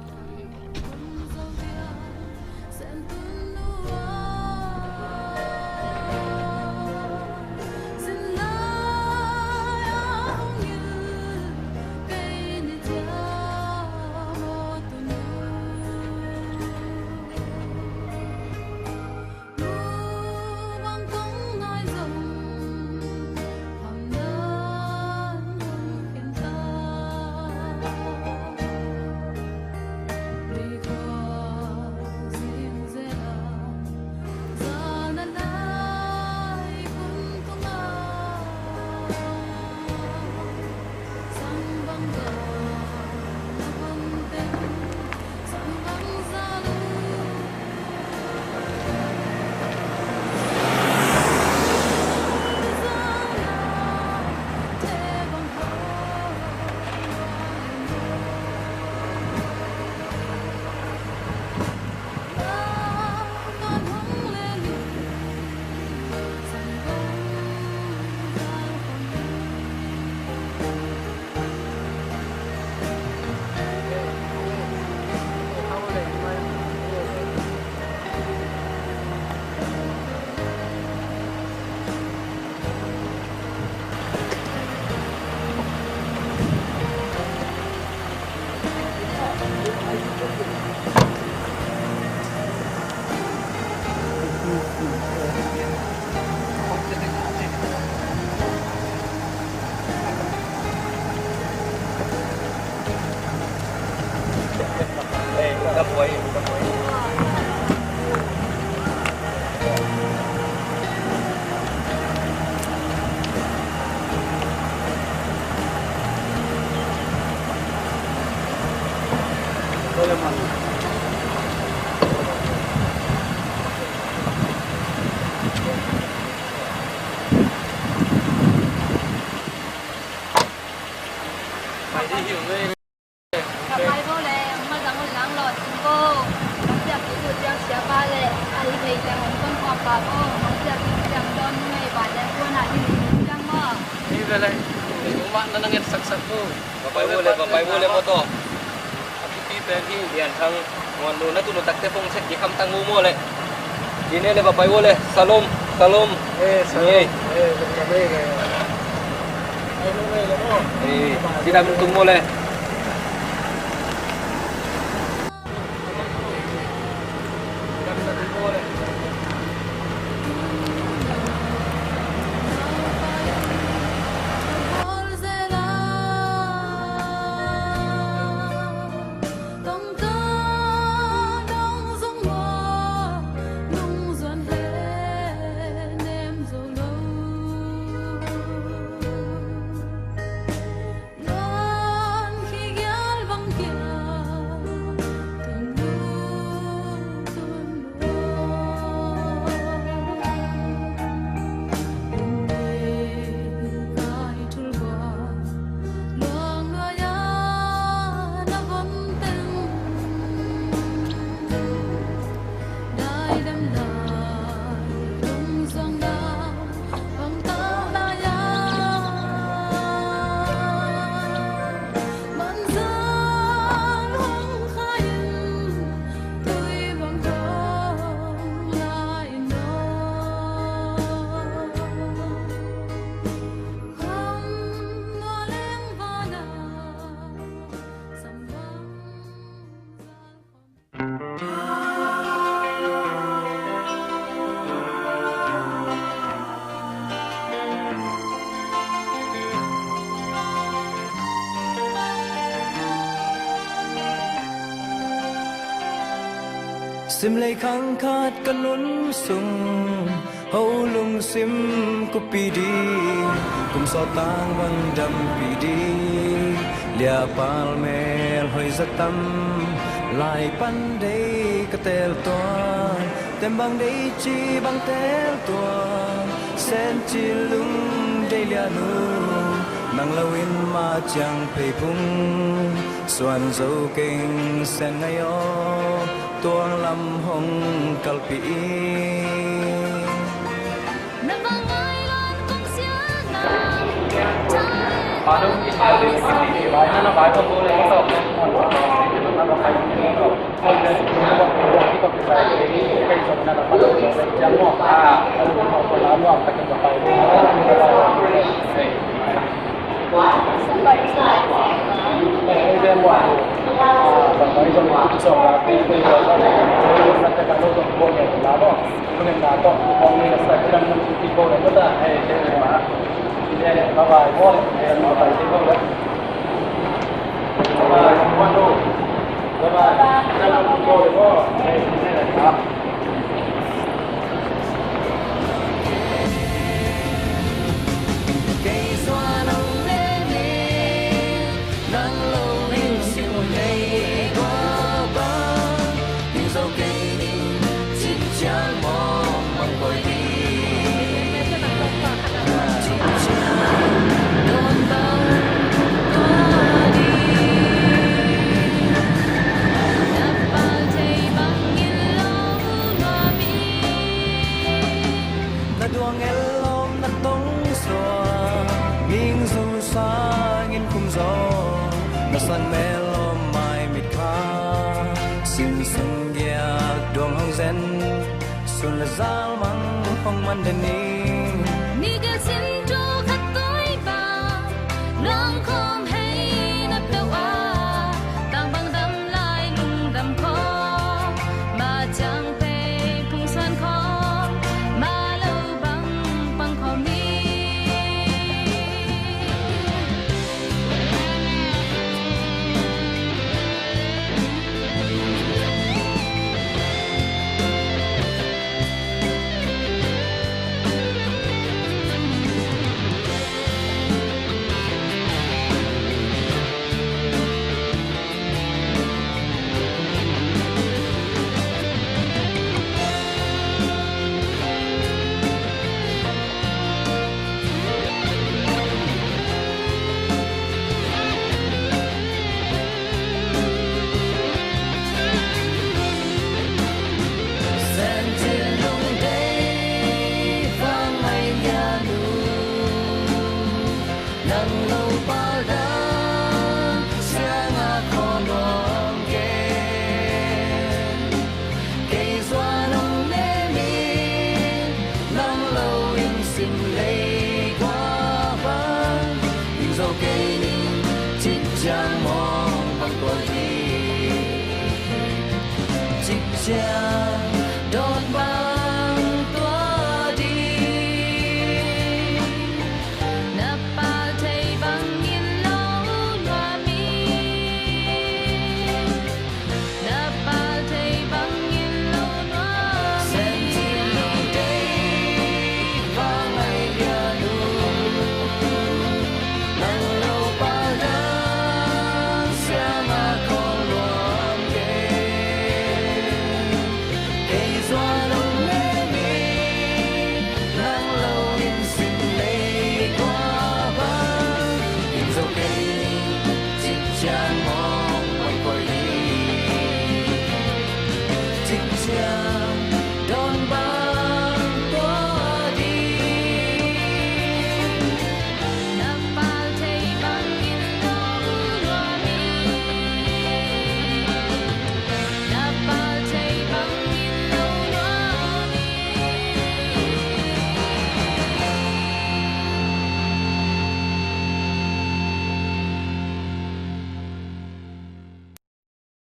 Leh, leh, leh, leh, na na nget saksak ko. Babai wo le, babai wo le, motor. A pipi pen hi. Lian Thang, Muan nu, na tunu takte phone sek, i kham tang mu maw le. Kine le, babai wo le, salom, salom. Eh, salom. Eh. Eh, salom, eh, eh. Ai, no, eh, le, mo. Eh, sida min tung maw le. Simlei khang khat ka nun sung, ho lungsim kupi ding, kum sawt tang bang dampi ding, lia pal mel hoi za tam, lai pan dei ka tel tuan, tem bang dei ci bang tel tuan, sen ci lung dei lia nu, nang lo in ma ciang phei phung, suan zo keng sen ngai aw, tuang lam hong kalpi in. Na bang ngai lan kong siang na. Na duang el lawm na tong suak, ming zu sangin kum zaw, na san mel lawm mai mit kha, sin sung giak duang hong zen, sun le zal mang hong man den ni. Ni ka sin tu khat koi ba, luang khom hei na peuh a, tang bang dam lai lung dam khom, ma ciang pei phung suan khom, ma lo bang pang khom ni. Lei khua bang, ning zo kei ning, cik ciang mawng bang tua hi. Cik ciang